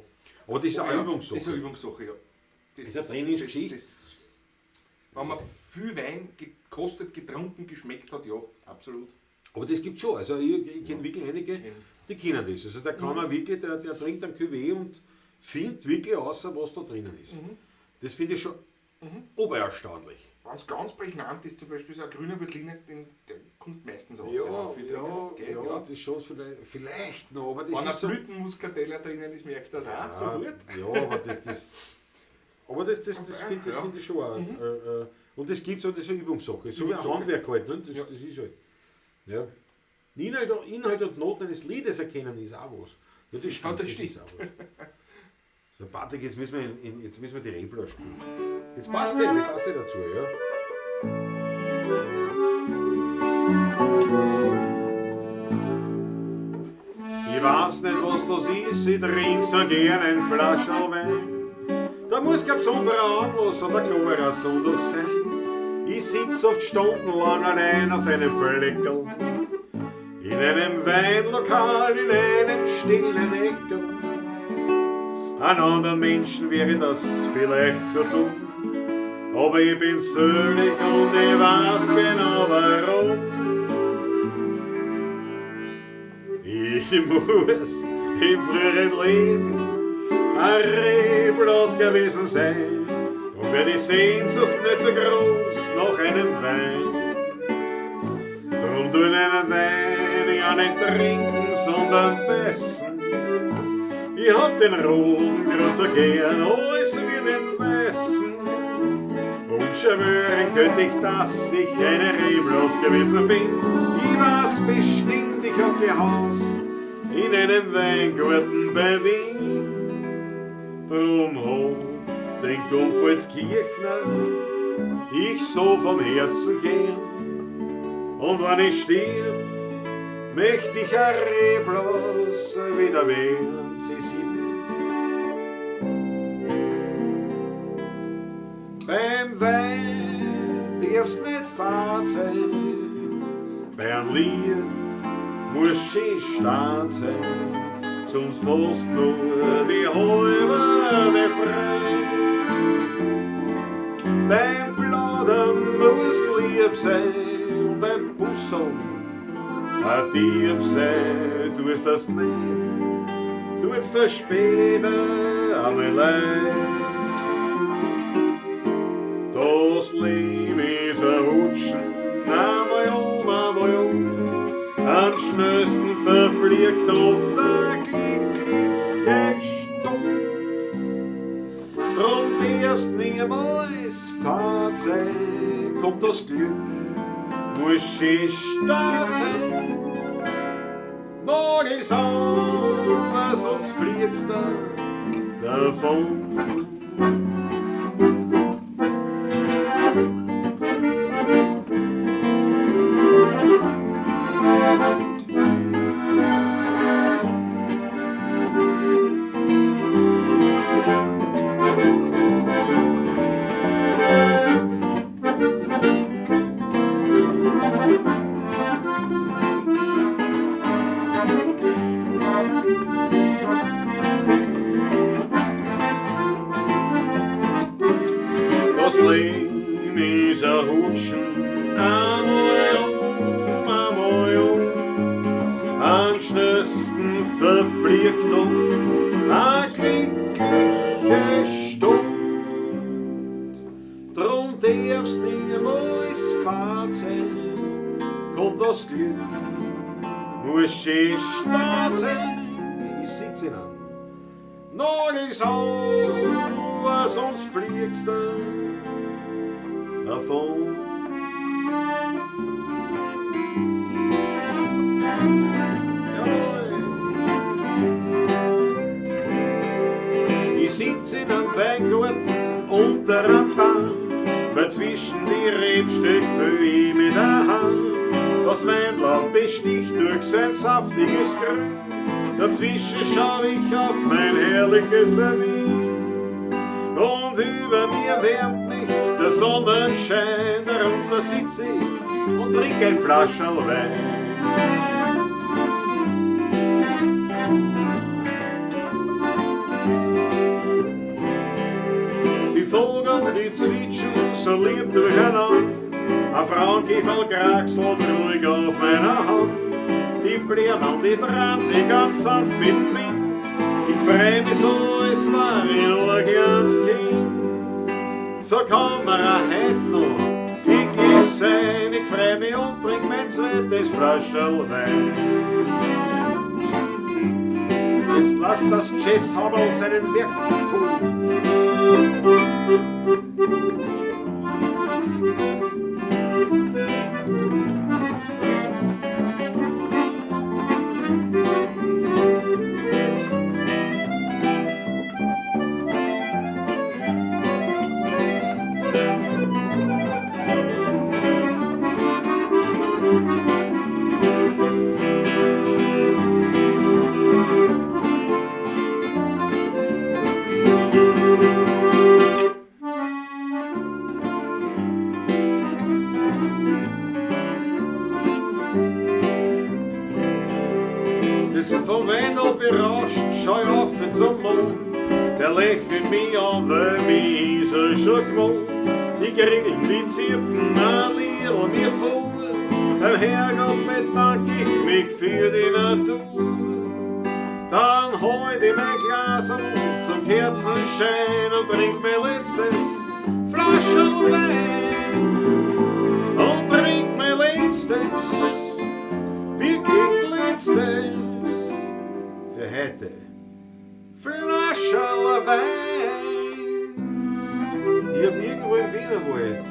aber das ist eine Ja, Übungssache. Das ist eine Übungssache, ja. Das Ist eine Trainingsgeschichte. Wenn man viel Wein gekostet, getrunken, geschmeckt hat, ja, absolut. Aber das gibt schon. Also ich kenne wirklich einige, die kennen das. Also da kann man wirklich, der trinkt einen Cuvée und findet wirklich raus, was da drinnen ist. Das finde ich schon obererstaunlich. Wenn es ganz prägnant ist, zum Beispiel so ein grüner Veltliner, der kommt meistens raus. Ja, wenn viel drin ja, ist, geht, ja, ja. das schon vielleicht noch, aber das Wenn ein ist so. Blütenmuskateller drinnen ist, merkst du das auch sofort. Ja, aber das, aber das finde das find ich schon auch. Und das gibt es halt, das ist eine Übungssache. So wie ein Übungssache. Handwerk halt, ne? Das, Ja. das ist halt. Ja. Inhalt und Noten eines Liedes erkennen ist auch was. Ja, das stimmt. Ja, das ist auch was. So, Patrick, jetzt müssen wir, jetzt müssen wir die Rebler spielen. Jetzt passt ja, das passt ja dazu, ja. Ich weiß nicht, was das ist, ich trink so gern ein Flascherl Wein. Da muss kein besonderer Anlass oder gar ein Sonntag sein. Ich sitz oft stundenlang allein auf einem Fleckerl. In einem Weinlokal, in einem stillen Eckerl. An anderen Menschen wäre das vielleicht zu tun. Aber ich bin selig und ich weiß genau warum. Ich muss im früheren Leben ein Reblaus gewesen sein. Drum wär die Sehnsucht nicht so groß nach einem Wein. Drum tu ich einen Wein ja nicht trinken, sondern beißen. Ich hab den roten grad so gern, als wie den weißen. Und schwören könnt ich, dass ich eine Reblaus gewesen bin. Ich weiß bestimmt, ich hab gehaust in einem Weingarten bei Wien. Drum hab den Gumpoldskirchner ich so vom Herzen gern. Und wenn ich stirb, möcht ich ein Reblaus wieder werden, C7. Beim Wein darf's nicht fad sein, beim Lied muss schön stark sein, sonst hast nur die halbe frei. Beim Plaudern musst lieb sein, beim Busseln ein Dieb sein, tust das nicht, tut's dir später einmal leid. Das Leben ist ein Rutschen, einmal um, einmal um. Am schnellsten verfliegt oft eine glückliche Stund. Drum darfst niemals fad sein, kommt das Glück, muss schön stark sein. Nagels auf, sonst fliegt's da davon. Das Leben ist ein Hutschen, einmal um, einmal um. Am schnellsten verfliegt oft eine glückliche Stund. Drum darf's niemals fad sein, kommt das Glück, muss schön stark sein. Ich sitz in einem Nagels auf, sonst fliegt's da davon. Jawohl. Ich sitz in einem Weingarten unter einem Baum, weil zwischen die Rebstöcke fühl ich mit der Hand. Das Weinlaub besticht durch sein saftiges Grün. Dazwischen schau ich auf mein herrliches Wien. Und über mir wärmt mich der Sonnenschein, darunter sitz ich und trink ein Flascherl Wein. Die Vögel, die zwitschern so lieb durcheinander, ein Frauenkäferl kraxelt ruhig auf meiner Hand. Die Blätter, die drehen sich ganz sanft mit dem Wind. Ich freu mich so, als war ich noch ein kleines Kind. So kann man auch heut noch glücklich sein. Ich freu mich und trink mein zweites Flascherl Wein. Jetzt lass das Jazzhaberl seinen Werk tun. Das vom Wendel berauscht, schau ich auf zum Mond. Der lächelt mich an, weil mich ist er schon gewohnt. Die Grillen, die zirpen, ein Liedl mir vor. Beim Herrgott bedank ich mich für die Natur. Dann halt ich mein Glas zum Kerzenschein und trink mein letztes Flaschel Wein. Und trink mein letztes, wirklich letztes für heute Flascherl Wein. Ich hab irgendwo im Wienerwald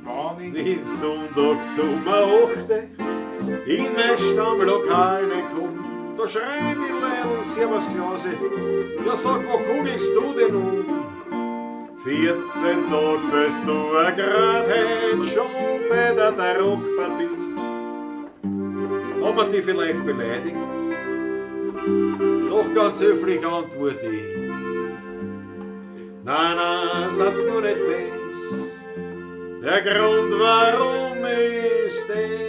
Wann ich sonntags um 8 in mein Stammlokal komm, da schreien die Leute Servus Klause, ja sag, wo kugelst du denn um? 14 Tag fühlst du a grad heut schon bei der Tarokpartie. Haben wir die vielleicht beleidigt? Doch ganz höflich antworte ich. Nein, nein, seid's nur nicht bes. Der Grund, warum ist es.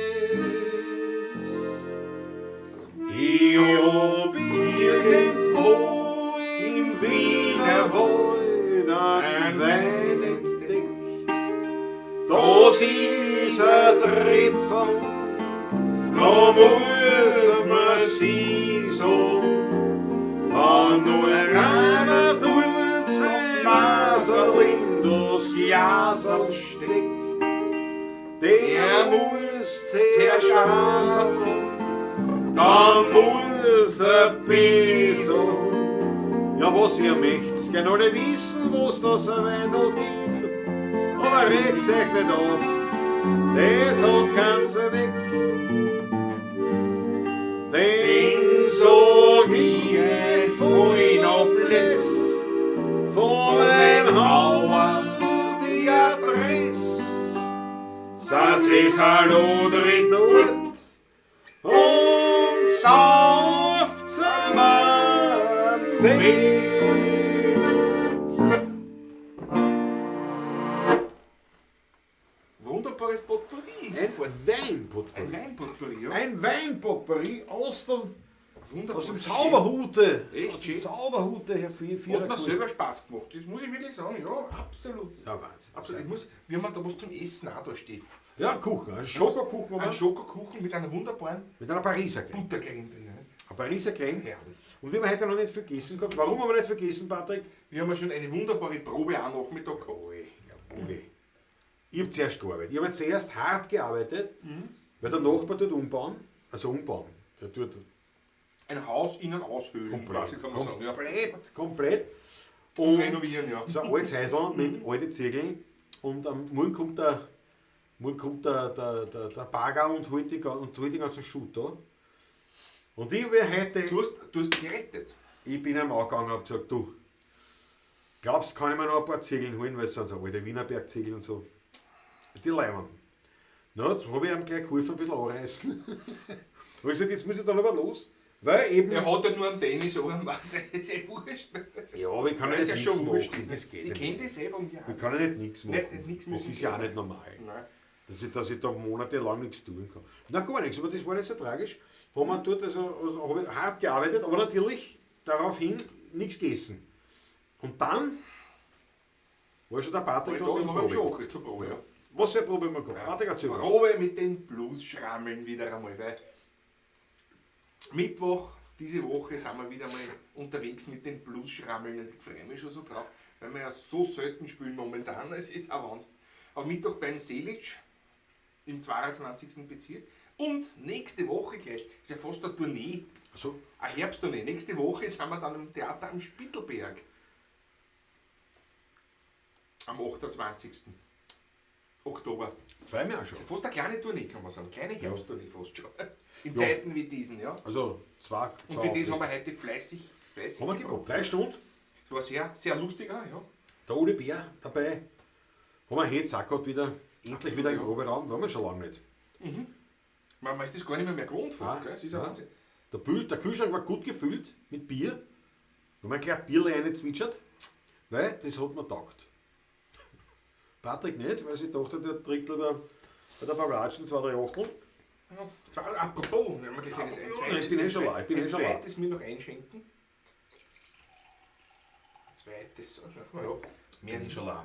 Ich hab irgendwo im Wienerwald einen Wein entdeckt. Das ist ein Tripfel, da muss man sie so. Kann nur einer tut sein Naserl in das Glaserl steckt. Der muss zuerst aseln, dann muss er besser. Ja, was ihr möcht's, gern alle wissen, wo's das ein Weindl gibt. Aber regt's euch nicht auf, das hat kein Zweck. Denn sag ich euch voll noch Blitz von meinem Hauer die Adresse. Seid ihr hallo drin dort und sauft's am Weg. Wunderbares Potpourri. Ein Weinpotpourri. Ein Weinpotpourri, ja. Ein Weinpotpourri aus dem, Wunderbar. aus dem Zauberhute. Echt Aus dem schön. Zauberhute, Herr Vierer. Hat mir selber Spaß gemacht, das muss ich wirklich sagen, ja, absolut. Ja, Wahnsinn. Absolut. Wir haben da was zum Essen auch da stehen. Ja, ein Kuchen, ein Schokokuchen, Ein aber Schokokuchen mit einer wunderbaren mit einer Pariser Creme. Buttercreme drin. Ne? Eine Pariser Creme. Herrlich. Und wir haben heute noch nicht vergessen gehabt. Warum haben wir nicht vergessen, Patrick? Wir haben ja schon eine wunderbare Probe auch Nachmittag gehabt. Oi, jawohl. Ich hab zuerst gearbeitet. Ich habe zuerst hart gearbeitet, weil der Nachbar tut umbauen. Also umbauen. Der tut Ein Haus innen aushöhlen, komplett. quasi, kann man sagen. Ja. Komplett, komplett. Und renovieren, ja. So ein altes Häusl mit alten Ziegeln. Und am Morgen kommt der Bagger und holt die, ganzen Schutt da. Und ich wär heute. Du hast gerettet. Ich bin ihm angegangen und hab gesagt, du, glaubst, kann ich mir noch ein paar Ziegeln holen, weil es sind so alte Wienerbergziegel und so. Die Leimen. Na, jetzt hab ich ihm gleich geholfen, ein bisschen anreißen. Hab ich gesagt, jetzt muss ich dann aber los, weil eben. Er hat ja nur einen Tennis-Ohren, das ist eh wurscht. Ja, aber ich kann ja Das nicht ist ja nichts schon wurscht. machen. Das geht Ich ja kenne nicht. das eh von mir. Ich kann ja nicht nichts machen. Nicht, nichts Das machen ist ja auch nicht normal. Nein. Dass ich da monatelang nichts tun kann. Na, gar nichts, aber das war nicht so tragisch. Haben wir dort also habe ich hart gearbeitet, aber natürlich daraufhin nichts gegessen. Und dann war schon der Patrick Da da mit haben wir dem schon Probe. angekriegt zur Probe, ja. Was für eine Probe haben wir gehabt? Patrick, erzähl was. Probe mit den Blues-Schrammeln wieder einmal, weil Mittwoch diese Woche sind wir wieder mal unterwegs mit den Blues-Schrammeln und ich freue mich schon so drauf, weil wir ja so selten spielen momentan, es ist ein Wahnsinn. Aber Mittwoch beim Selic im 22. Bezirk und nächste Woche gleich, ist ja fast eine Tournee, Also, eine Herbsttournee. Nächste Woche sind wir dann im Theater am Spittelberg. Am 28. Oktober. freue mich auch schon. Das ist fast eine kleine Tournee, kann man sagen. Kleine Herbsttournee fast schon. In Ja. Zeiten wie diesen, ja. Also, zwei. Und zwei für das Auftritte. haben wir heute fleißig, fleißig Haben wir geprobt. 3 Stunden. Es war sehr, sehr lustig auch, ja. Der Uli Bär dabei. Haben wir jetzt auch gehabt wieder. Endlich wieder im ja. Proberaum. Waren wir schon lange nicht. Man ist das gar nicht mehr gewohnt fast, Ah, gell? Es ist ein ja. Wahnsinn. Der Kühlschrank war gut gefüllt mit Bier. Da haben wir gleich Bierle reingezwitschert, weil das hat mir taugt. Patrick nicht, weil sie dachte, der trinkt lieber bei der Pavlatschen 2, 3 Achteln. Ja, apropos, wenn wir gleich ein zweites, Ich bin eh schon lau, ich bin ein eh schon lau. zweites mir noch einschenken. Ein zweites, so, schau mal, ja. Mehr nicht. schon lau.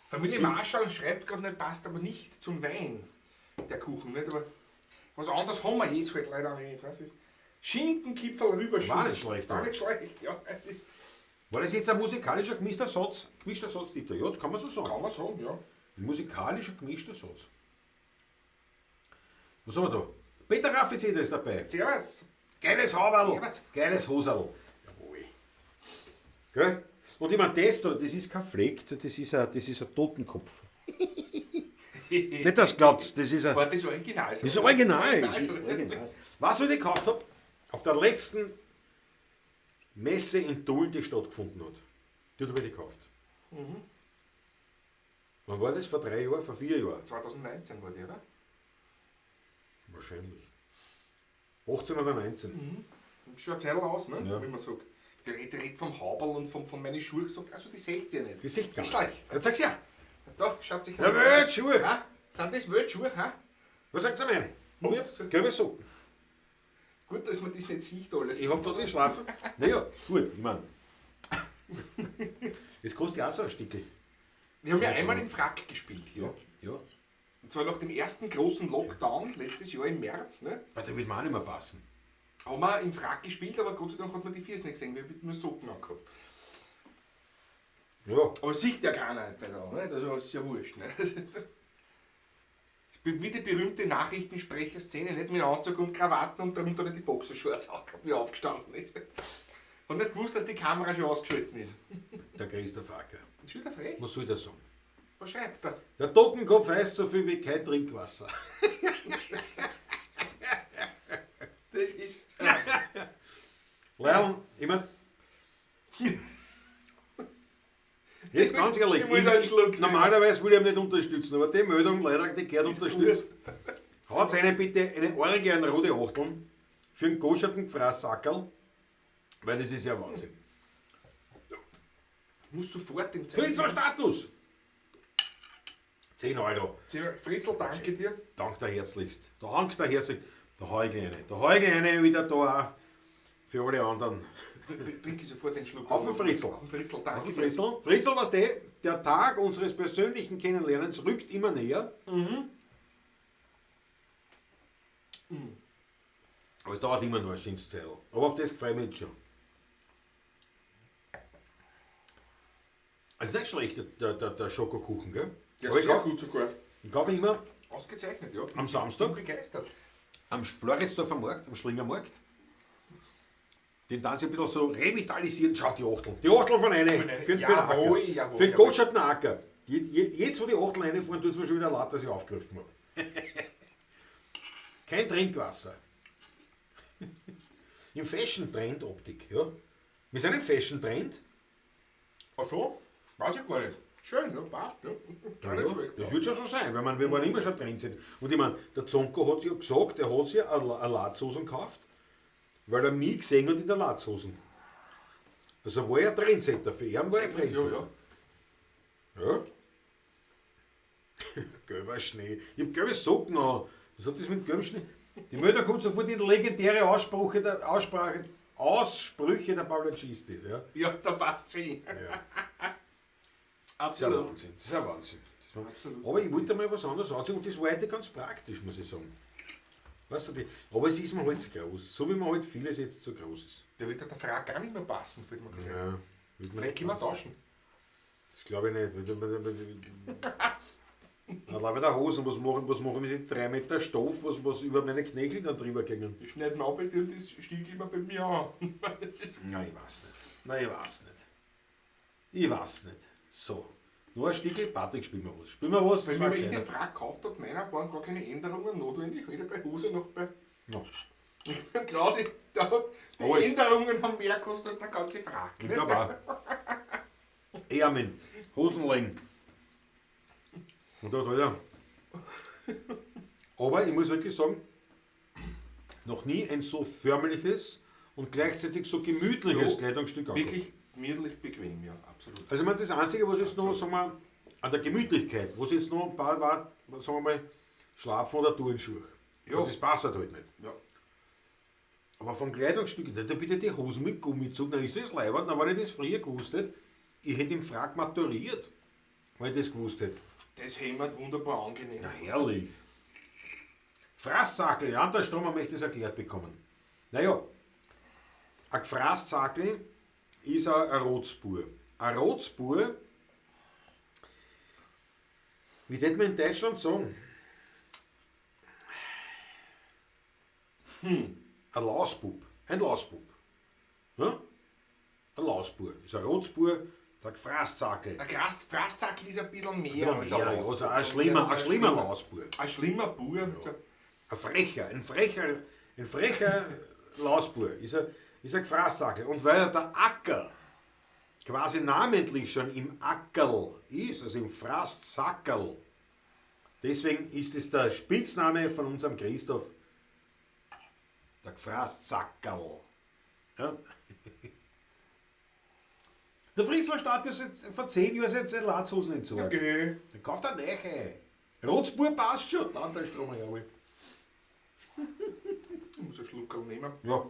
Familie Marschall schreibt gerade nicht, passt aber nicht zum Wein, der Kuchen, nicht? Aber was anderes haben wir jetzt halt leider nicht. Das ist Schinkenkipferl rüberschieben. War nicht schlecht, War aber. nicht schlecht, ja. Es ist, War das jetzt ein musikalischer gemischter Satz? Gemischter Satz, Dieter? Ja, kann man so sagen. kann man sagen, ja. Ein musikalischer gemischter Satz. Was haben wir da? Peter Raffizeder ist dabei. Servus. Geiles Haberl. Servus. Geiles Hoserl. Jawohl. Gell? Und ich meine, das da, das ist kein Fleck, das ist ein Totenkopf. Nicht, dass ihr glaubt, das ist ein. War das Original? Das ist original. Das ist original. Was ich gekauft habe, auf der letzten Messe in Tulln, die stattgefunden hat. Die habe ich gekauft. Wann war das? Vor 3 Jahren? Vor 4 Jahren? 2019 war die, oder? Wahrscheinlich. 18 oder 19. Schon eine Zeit aus, ne? Ja. Wie man sagt. Der redet vom Haberl und von meinen Schuhen gesagt, also die seht ihr nicht. Die sieht gar Ist nicht. schlecht. Jetzt sag's ja. Da schaut sich Ja, Weltschuhe. Ha? Sind das Weltschuhe, ha? Was sagt ihr meine? Ja. Gelbe Socken. Gut, dass man das nicht sieht alles. Ich hab das nicht schlafen. Naja, gut, ich meine. Es kostet ja auch so ein Stickel. Wir haben ja einmal im Frack gespielt hier. Ja. Und zwar nach dem ersten großen Lockdown, letztes Jahr im März, ne? Weil der wird mir auch nicht mehr passen. Haben wir im Frack gespielt, aber Gott sei Dank hat man die Füße nicht gesehen, wir haben nur Socken angehabt. Ja. Aber sieht ja keiner bei da, ne? Das ist ja wurscht, ne? Ich bin wie die berühmte Nachrichtensprecherszene, nicht mit Anzug und Krawatten und darunter die Boxershorts angehabt, wie er aufgestanden ist. Hat nicht gewusst, dass die Kamera schon ausgeschaltet ist. Der Christoph Acker. Ist wieder frech. Was soll das sagen? Was schreibt er? Der Totenkopf heißt so viel wie kein Trinkwasser. Das ist. Weil, ich meine. Jetzt ganz ehrlich, Ich muss einen Schluck nehmen. normalerweise würde ich ihn nicht unterstützen, aber die Meldung leider, die gehört unterstützt. Haut eine bitte eine Orgie an rote Achteln für einen goscherten Fraßsackerl, weil das ist ja Wahnsinn. Ich muss sofort den Fritzl Status! 10 Euro. Fritzl, danke dir. Dank der herzlichst. Dank der herzlich. Da hau ich gleich eine. Da hau ich gleich eine wieder da auch für alle anderen. Trinke ich sofort den Schluck. Auf den Fritzl. Auf den Fritzl, danke. Auf den Fritzl. Fritzl, was der Tag unseres persönlichen Kennenlernens rückt immer näher. Aber es dauert immer noch ein schönes Zeitl. Aber auf das freue ich mich jetzt schon. Also nicht schlecht, der Schokokuchen, gell? Der Aber ist ich sehr kaufe gut sogar. ich kauf immer Ausgezeichnet, ja. am Samstag Bin begeistert. am Floridsdorfer Markt, am Schlingermarkt. Den dann sie ein bisschen so revitalisieren. Schau, die Achteln. Die Achteln von eine. Für den Jawohl, Acker. jawohl, Für den jawohl. Gottschatten Acker. Jetzt, wo die Achteln reinfahren, tut es mir schon wieder leid, dass ich aufgegriffen habe. Kein Trinkwasser. Im Fashion-Trend Optik, ja. Wir sind im Fashion-Trend. Ach so? Weiß ich gar nicht. Schön, ja, passt. Ja. Gar nicht Ja, schlecht. das wird schon so sein, weil man, wir waren immer schon Trend sind. Und ich meine, der Zonko hat ja gesagt, er hat sich eine Latzhosen gekauft, weil er mich gesehen hat in der Latzhosen. Also war er Trendsetter, für ihn war er Trendsetter. Ja, ja. Ja. Gelber Schnee. Ich hab gelbe Socken an. Was hat das mit gelbem Schnee? Die Mutter kommt sofort in legendäre Aussprüche der, Aussprache, Aussprüche der Pavlacistis. Ja? Ja, da passt sie. Ja. Das ist ein Absolut. Wahnsinn. Das ist ein Wahnsinn. Das war- Absolut. Aber ich wollte mal was anderes anziehen und das war heute ganz praktisch, muss ich sagen. Weißt du, die, aber es ist mir halt zu groß. So wie mir halt vieles jetzt zu groß ist. Da wird der Frage gar nicht mehr passen, fällt mir gerade. ein. Ja, wird mir Vielleicht können wir passen. tauschen. Das glaube ich nicht. Dann glaube ich der Hosen, was machen, mit den 3 Meter Stoff, was über meine Knöchel dann drüber gingen. Die schneiden ab und das stieg immer bei mir an. Nein, ich weiß nicht. Nein, ich weiß nicht. Ich weiß nicht. So. Nur ein Stickel, Patrick, spielen wir was. Spielen wir was? Weil Das war ich mir den gescheiter. Frag gekauft habe, meiner waren gar keine Änderungen notwendig, weder bei Hose noch bei Ja. Klausi. Der hat, die Aber es- Änderungen haben mehr gekostet als der ganze Frag. Ich glaube auch. Ärmel, Hosenlängen. Und da, da, Aber ich muss wirklich sagen, noch nie ein so förmliches und gleichzeitig so gemütliches So Kleidungsstück angehabt. Wirklich gemütlich bequem, ja, absolut. Also ich meine, das Einzige, was jetzt noch, sagen wir, an der Gemütlichkeit, was jetzt noch ein paar war, sagen wir mal, Schlapfen oder Turnschuhe. Ja. Und das passt halt nicht. Ja. Aber vom Kleidungsstück, na, da bitte die Hosen mit Gummizug, dann ist das leibend, na, wenn ich das früher gewusst hätte, ich hätte im Frack maturiert, weil ich das gewusst hätte. Das hämmert wunderbar angenehm. Na herrlich. Fraßsackel, ja, der Stromer möchte es erklärt bekommen. Naja, ein Fraßsackel ist ein Rotspur. Ein Rotspur, wie würde man in Deutschland sagen? Ein Lausbub. Ein Lausbub. Ja? Ein Lausbur. Ist ein Rotspur, der Fraßsackel. Ein Fraßsackel ist ein bisschen mehr Ja, als mehr, ein also Lausbub. ein schlimmer, ein schlimmer Lausbur. Ein schlimmer Bub. So. Ein frecher, ein frecher Lausbur ist ein Gefraßsackel. Und weil er der Acker quasi namentlich schon im Ackerl ist, also im Fraßsackerl, deswegen ist es der Spitzname von unserem Christoph, der Gefraßsackerl. Ja. Der Fritzl Stark ist jetzt vor 10 Jahren seit seine Latzhosen entsorgt. Okay. Dann kauft er neue. Rotsbur passt schon. Dann der Strom, jawohl. Ich muss einen Schluckerl nehmen. Ja.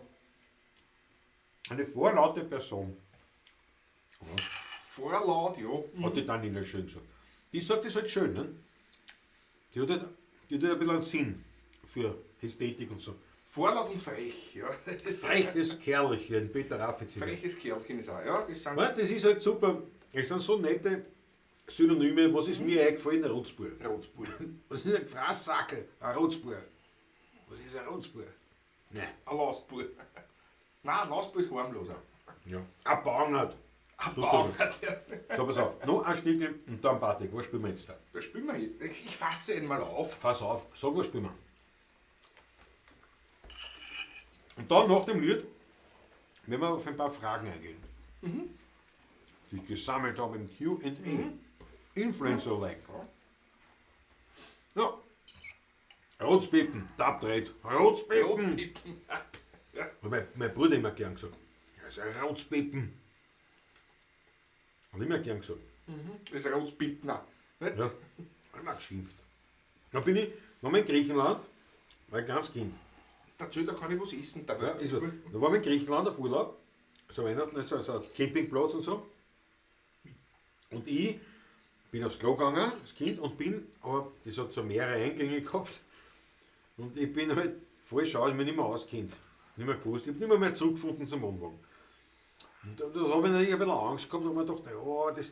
Eine vorlaute Person, Vorlaut, ja. hat die Daniela schön gesagt. Die sagt das halt schön, ne? Die hat halt ein bisschen einen Sinn für Ästhetik und so. Vorlaut und frech, ja. Freches Kerlchen, Peter Raffitzinger. Freches Kerlchen ist auch, ja. Das sind Weißt, das ist halt super. Es sind so nette Synonyme. Was ist mir eingefallen? Ein Rotzbur. Rotsbur. Was ist ein Fraßsackel? Ein Rotzbur. Was ist ein Rotzbur? Nein. Ein Lausbur. Nein, ein Lausbur ist harmloser. Ja. Ein Bangert. Ein Super. Bangert, ja. So, pass auf. Noch ein Stickel und dann Patrick. Was spielen wir jetzt da? Das spielen wir jetzt. Ich fasse ihn mal auf. Pass auf, sag, was spielen wir. Und dann nach dem Lied werden wir auf ein paar Fragen eingehen, die ich gesammelt habe im Q&A. Influencer-like. Ja. Rotzpippen, Tabdreht. Rotzpippen. Rotpippen. Hat mein Bruder immer gern gesagt. Er ist ein Rotzpippen. Hat immer gern gesagt. Das ist Rotspippner. Nicht? Ja, hat immer geschimpft. Dann bin ich noch mal in Griechenland, war ich ganz Kind. Dazu, da kann ich was essen. Da Ja, ist was. Da waren wir in Griechenland auf Urlaub, so Weihnachten, so ein Campingplatz und so. Und ich bin aufs Klo gegangen, als Kind, und bin, aber das hat so mehrere Eingänge gehabt. Und ich bin halt falsch aus, ich bin nicht mehr auskennt. Nicht mehr gewusst, ich hab nicht mehr zurückgefunden zum Wohnwagen. Und da habe ich natürlich ein bisschen Angst gehabt, und mir gedacht, ja, das,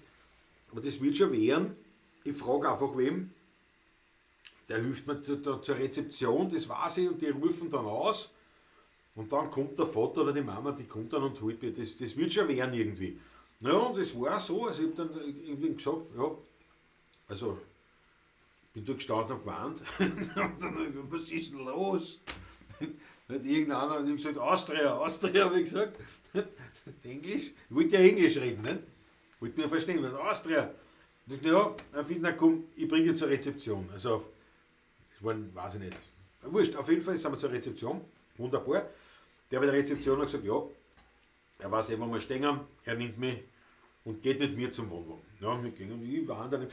aber das wird schon wehren. Ich frage einfach wem, der hilft mir zur Rezeption, das weiß ich, und die rufen dann aus. Und dann kommt der Vater oder die Mama, die kommt dann und holt mich. Das wird schon werden irgendwie. Naja, und das war so. Also ich habe dann irgendwie gesagt, ja, also bin da gestanden und gewarnt. Und dann hab ich gesagt, was ist denn los? Hat irgendeiner hat gesagt, Austria, Austria, habe ich gesagt. Englisch? Ich wollte ja Englisch reden, ne? Wollte mir verstehen, was Austria. Und ich ja, dann find, na komm, ich bringe dich zur Rezeption. Also, auf, das waren, weiß ich nicht. Wurscht, auf jeden Fall sind wir zur Rezeption. Wunderbar. Der bei der Rezeption hat gesagt, ja, er weiß eh, wo wir stehen, er nimmt mich Und geht mit mir zum Wohnwagen. Ja, wir gingen und ich war dann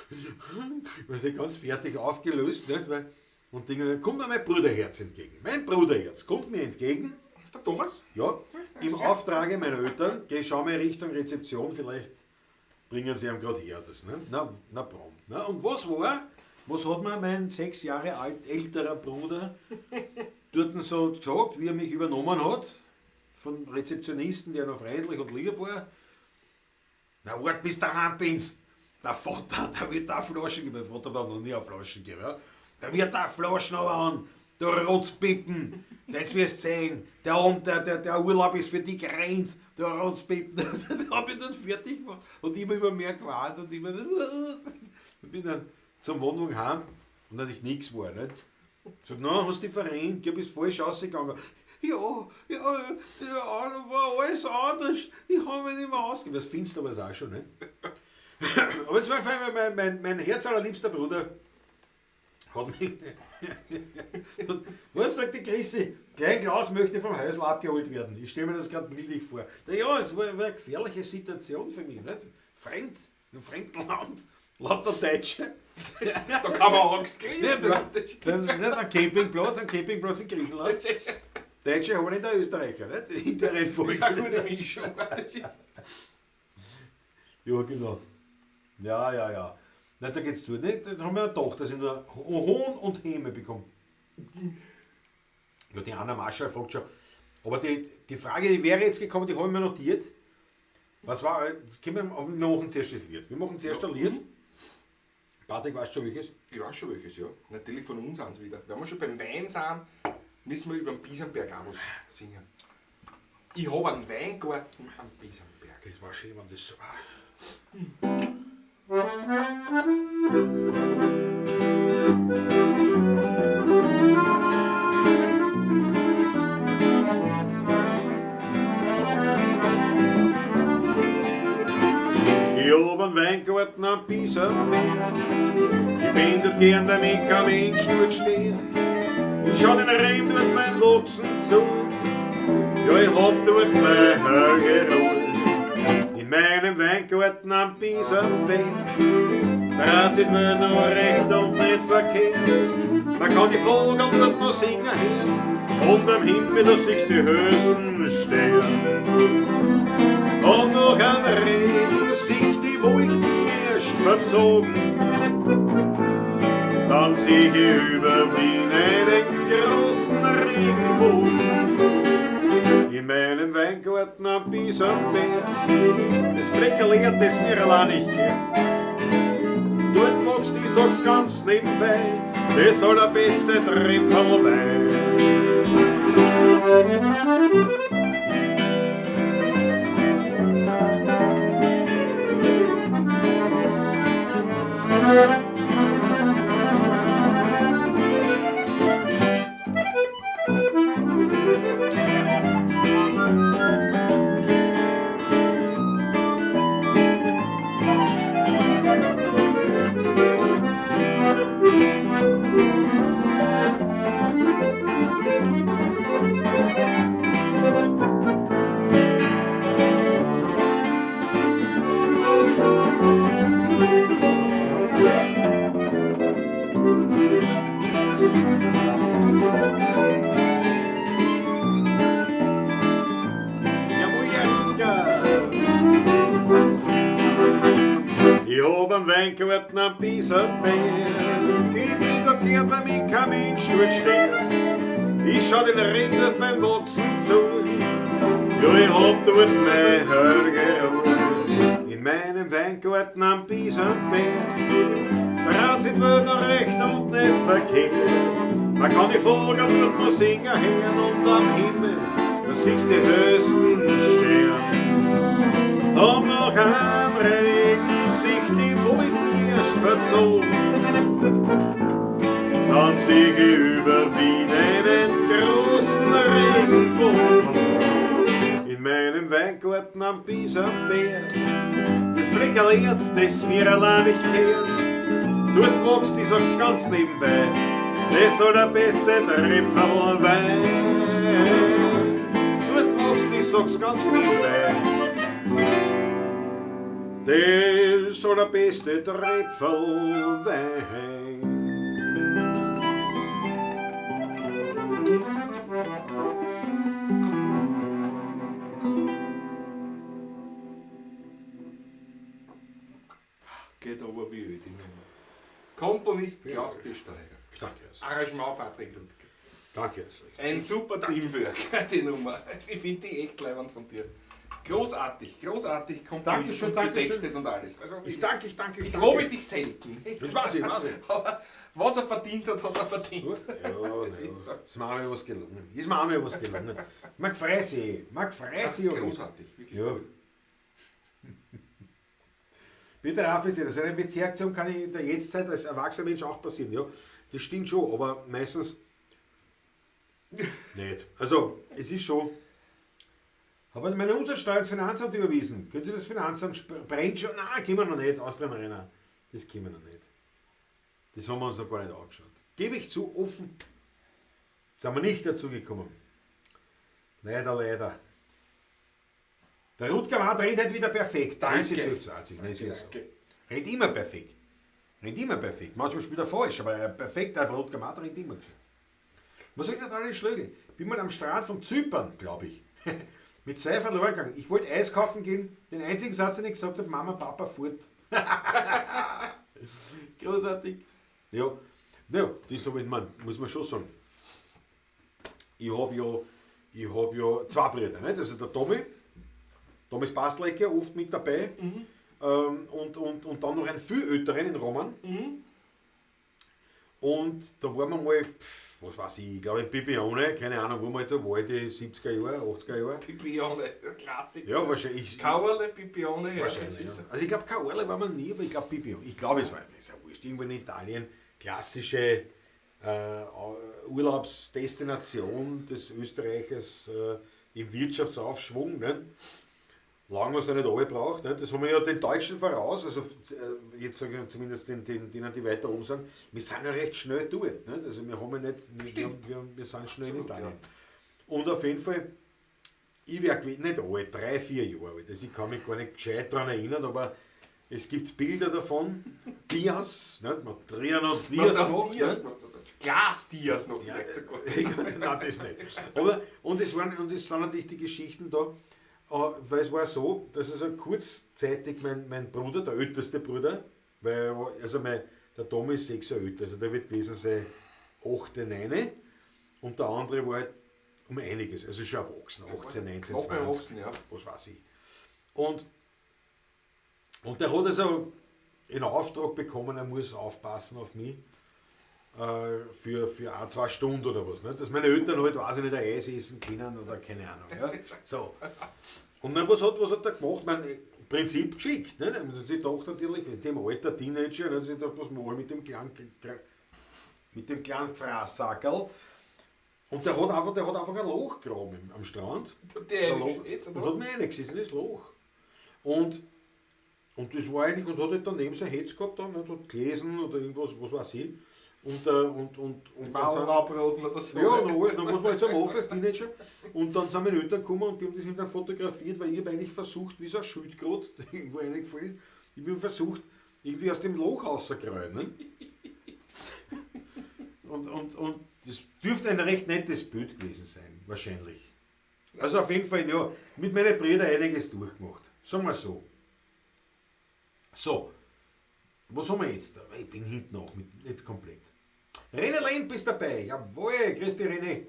ich war ganz fertig aufgelöst, nicht? Weil, und Dinge, kommt mir mein Bruderherz entgegen. Mein Bruderherz kommt mir entgegen. Der Thomas? Ja, im Auftrage meiner Eltern, geh, schau mal Richtung Rezeption, vielleicht bringen sie ihm gerade her das. Ne? Na, na prompt. Ne? Und was war? Was hat mir mein 6 Jahre alt älterer Bruder dort so gesagt, wie er mich übernommen hat, von Rezeptionisten, der noch freundlich und lieb war? Na, wart bis daheim bist. Der Vater, der wird da Flaschen geben. Mein Vater hat noch nie eine Flaschen gegeben. Ja? Der wird da Flaschen an, du Rotzpippen. Das wirst du sehen. Der Abend, der Urlaub ist für dich gerannt. Du Rotzpippen. Da hab ich dann fertig gemacht. Und immer, immer mehr gewarnt und immer. Und bin dann zum Wohnwagen heim und natürlich nichts war. Nicht? Ich sag, na, hast du dich verrennt, du bist falsch rausgegangen. Ja, ja, ja, war alles anders. Ich hab mich nicht mehr ausgegeben. Das findest du aber auch schon, nicht? Aber es war mein herzallerliebster Bruder hat mich. Was sagt die Chrissy? Klein Klaus möchte vom Häusl abgeholt werden. Ich stelle mir das gerade bildlich vor. Na ja, es war eine gefährliche Situation für mich, nicht? Fremd, im fremden Land, lauter Deutsche. Da kann man auch Angst kriegen. Ja, nicht ein Campingplatz in Griechenland. Deutsche haben nicht der Österreicher, nicht? In der Reihenfolge. Das ist eine gute Mischung. Ja, genau. Ja, ja, ja. Nein, da geht's zu. Nicht? Da haben wir eine Tochter, sie nur Hohn und Häme bekommen. Ja, die Anna Marschall fragt schon. Aber die Frage, die wäre jetzt gekommen, die habe ich mir notiert. Was war, wir machen zuerst das Lied. Wir machen zuerst ein Lied. Patrick, weißt du schon welches? Ich weiß schon welches, ja. Natürlich von uns eins wieder. Wenn wir schon beim Wein sind, müssen wir über den Bisamberg auch was singen. Ich habe einen Weingarten am Bisamberg. Das war schön, wenn das so war. Ich hab einen Weingarten am Bisamberg. Ich bin dort gern, damit kein Mensch dort steht. Ich schau den Regen dort mein Wachsen zu. Ja, ich hab dort meine heilige Ruhe. In meinem Weingarten am Bisamberg dreht sich mir nur recht und nicht verkehrt. Man kann die Vögel dort noch singen hören und am Himmel, da siehst du die höchsten Sterne. Und noch am Regen sich die Wolken erst verzogen. Dann sieh ich über Wien einen großen Regenbogen. In meinem Weingarten am Bisamberg, das Fleckerl Erd, das mir allein nicht gehört. Dort wächst, ich sag's ganz nebenbei, das allerbeste Tröpferl Wein. Ich hab einen Weingarten am Bisamberg, ich bin dort gern, weil mich kein Mensch dort steht. Ich schau den Regen dort beim Wachsen zu, ja, ich hab dort meine heilige Ruhe. In meinem Weingarten am Bisamberg dreht sich die Welt noch recht und nicht verkehrt. Man kann die Vögel dort noch singen hören und am Himmel, da siehst du die höchsten Sterne. Und noch ein Regen sich die Wolken erst verzogen. Dann sieh ich über Wien einen großen Regenbogen. In meinem Weingarten am Bisamberg, das Fleckerl Erd, das mir allein nicht gehört. Dort wächst, ich sag's ganz nebenbei, das allerbeste Tröpferl Wein. Dort wächst, ich sag's ganz nebenbei, Das allerbeste Tröpfelwein. Geht aber wie Öl, die Nummer. Komponist Klaus Pösterheiger. Danke. Arrangement Patrick Rutger. Danke. Ein super Teamwork, die Nummer. Ich finde die echt leibend von dir. Großartig, großartig komponiert Dankeschön, und Dankeschön. getextet und alles. Also, Ich danke, ich danke, ich ich danke. lobe dich selten. Das weiß ich, weiß ich. Aber was er verdient hat, hat er verdient. Ja, Das ja. ist so. Ist mir auch mal was gelungen. Ist mir auch mal was gelungen. Man freut sich eh. Man freut sich auch. Großartig, wirklich. Ja. Bitte Raffel, so eine WC-Aktion kann in der Jetztzeit als erwachsener Mensch auch passieren. Ja, das stimmt schon, aber meistens nicht. Also, es ist schon. Habe meine Umsatzsteuer ins Finanzamt überwiesen. Können Sie das Finanzamt brennt schon? Nein, können wir noch nicht. Austrian Arena. Das können wir noch nicht. Das haben wir uns noch gar nicht angeschaut. Gebe ich zu, offen. Sind wir nicht dazu gekommen. Leider, leider. Der Rutger Maat rennt halt wieder perfekt. Danke. 12.20, nein, ist ja so. Danke. Rennt immer perfekt. Rennt immer perfekt. Manchmal spielt er falsch, aber perfekt, der Rutger Maat rennt immer gescheit. Was soll ich da alles Schlögel? Bin mal am Strand von Zypern, glaube ich. Mit zwei verloren gegangen. Ich wollte Eis kaufen gehen. Den einzigen Satz, den ich gesagt habe, Mama, Papa, fort. Großartig. Ja, ja, das habe ich, man, muss man schon sagen. Ich habe ja zwei Brüder, nicht? Also der Tommy, Thomas Bastlecke, oft mit dabei. Und dann noch einen viel älteren, den Roman. Und da waren wir mal, was weiß ich, ich glaube in Bibione, keine Ahnung, wo wir da war, die 70er Jahre, 80er Jahre. Pipione, Klassiker. Ja, wahrscheinlich. Kauerle, Pipione, ja. Wahrscheinlich, das ist ja. so. Also ich glaube, Kauerle war man nie, aber ich glaube Bibione. Ich glaube, es war, ist ja wurscht, irgendwo in Italien, klassische Urlaubsdestination des Österreichers im Wirtschaftsaufschwung. Ne? Lange was er nicht alle braucht. Ne? Das haben wir ja den Deutschen voraus, also jetzt sage ich zumindest denen, die weiter oben sind, wir sind ja recht schnell dort. Ne? Also wir haben ja nicht, wir sind schnell in Absolut, Italien. ja. Und auf jeden Fall, ich wär gewesen, nicht alt, 3, 4 Jahre alt. Also ich kann mich gar nicht gescheit daran erinnern, aber es gibt Bilder davon, Dias, nicht? Man hat Trian und Dias Man hat gemacht, Dias ne? gemacht. Glas-Dias noch Ja, vielleicht sogar. nein, das nicht. Aber, und es waren, und es sind natürlich die Geschichten da, weil es war so, dass also kurzzeitig mein Bruder, der älteste Bruder, weil also der Tommy ist 6 Jahre älter, also der wird gewesen sein 8, 9 und der andere war halt um einiges, also schon erwachsen, 18, 19, Knapp 20, erwachsen, ja. was weiß ich. Und der hat also in Auftrag bekommen, er muss aufpassen auf mich. Für 1, 2 Stunden oder was. Ne? Dass meine Eltern halt, weiß ich nicht, ein Eis essen können oder keine Ahnung. Ja? So. Und dann, was hat er gemacht? Ich mein, im Prinzip geschickt. Ne? Und sie dachte natürlich, in dem Alter Teenager, ne? Sie dachte, was mache ich mit dem kleinen Fraßsackerl? Und der hat einfach ein Loch gegraben am Strand. Der Ein Loch, jetzt, und hat mich reingeschissen, das Loch. Und das war eigentlich, und hat halt daneben sein Hetz gehabt, dann, und hat gelesen oder irgendwas, was weiß ich. Und dann Mauern abroten oder so. ja, dann, was man jetzt so macht als Teenager. Und dann sind meine Eltern gekommen und die haben das dann fotografiert, weil ich habe eigentlich versucht, wie so ein Schild gerade irgendwo reingefallen ist, ich bin versucht, irgendwie aus dem Loch rauszukräuen. Ne? Und das dürfte ein recht nettes Bild gewesen sein, wahrscheinlich. Also auf jeden Fall, ja, mit meinen Brüdern einiges durchgemacht. Sagen wir so. So, was haben wir jetzt da? Ich bin hinten auch, nicht komplett. René Lemp ist dabei. Jawohl, grüß dich, René.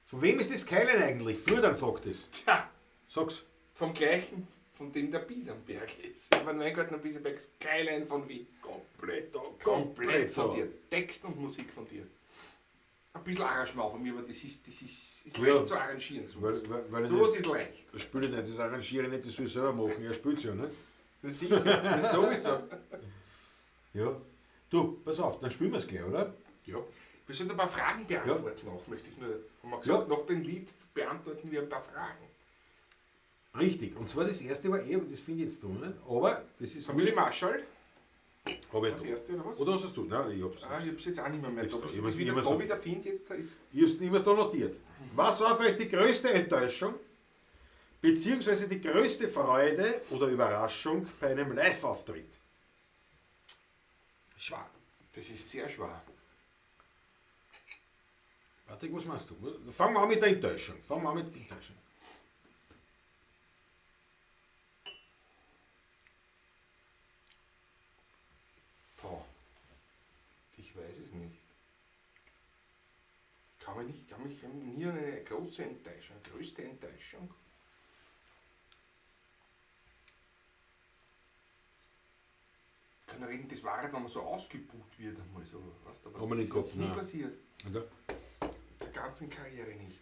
Von wem ist das Keilen eigentlich? Früher dann fragt es. Tja, Sag's. vom gleichen, von dem der Bisamberg ist. Von Weingarten am Bisamberg ist Skyline von Wien. Komplett, Komplett von dir. Text und Musik von dir. Ein bisschen Arrangement von mir, aber das ist Ja. leicht zu arrangieren. So. Weil Sowas ist leicht. Das spiele ich nicht, das arrangiere ich nicht, das soll ich selber machen. Er spielt ja, ne? Das sicher, das sowieso. Ja. Du, pass auf, dann spielen wir es gleich, oder? Ja. Wir sollten ein paar Fragen beantworten auch, möchte ich nur. Haben wir gesagt, Ja. nach dem Lied beantworten wir ein paar Fragen. Richtig. Und zwar das erste war eh, aber das finde ich jetzt da nicht. Aber das ist. Familie Marschall, Hab ich das da. erste oder was? Oder hast du? Nein, ich hab's. Ah, ich hab's jetzt auch nicht mehr. Ich Da. hab's Bis da. ich Ich wieder hab's da da. wieder finde, jetzt da ist. Ich hab's niemals da notiert. Was war vielleicht die größte Enttäuschung Beziehungsweise die größte Freude oder Überraschung bei einem Live-Auftritt. Schwer. Das ist sehr schwer. Patrick, was machst du? Fangen wir an mit der Enttäuschung. Fangen wir an mit der Enttäuschung. Boah. Ich weiß es nicht. Kann mich nie an eine große Enttäuschung, größte Enttäuschung. Kann man reden, das war halt, wenn man so ausgebucht wird einmal so, weißt du, aber Haben wir das nicht ist gehabt, uns nie nein. passiert. Oder? Der ganzen Karriere nicht.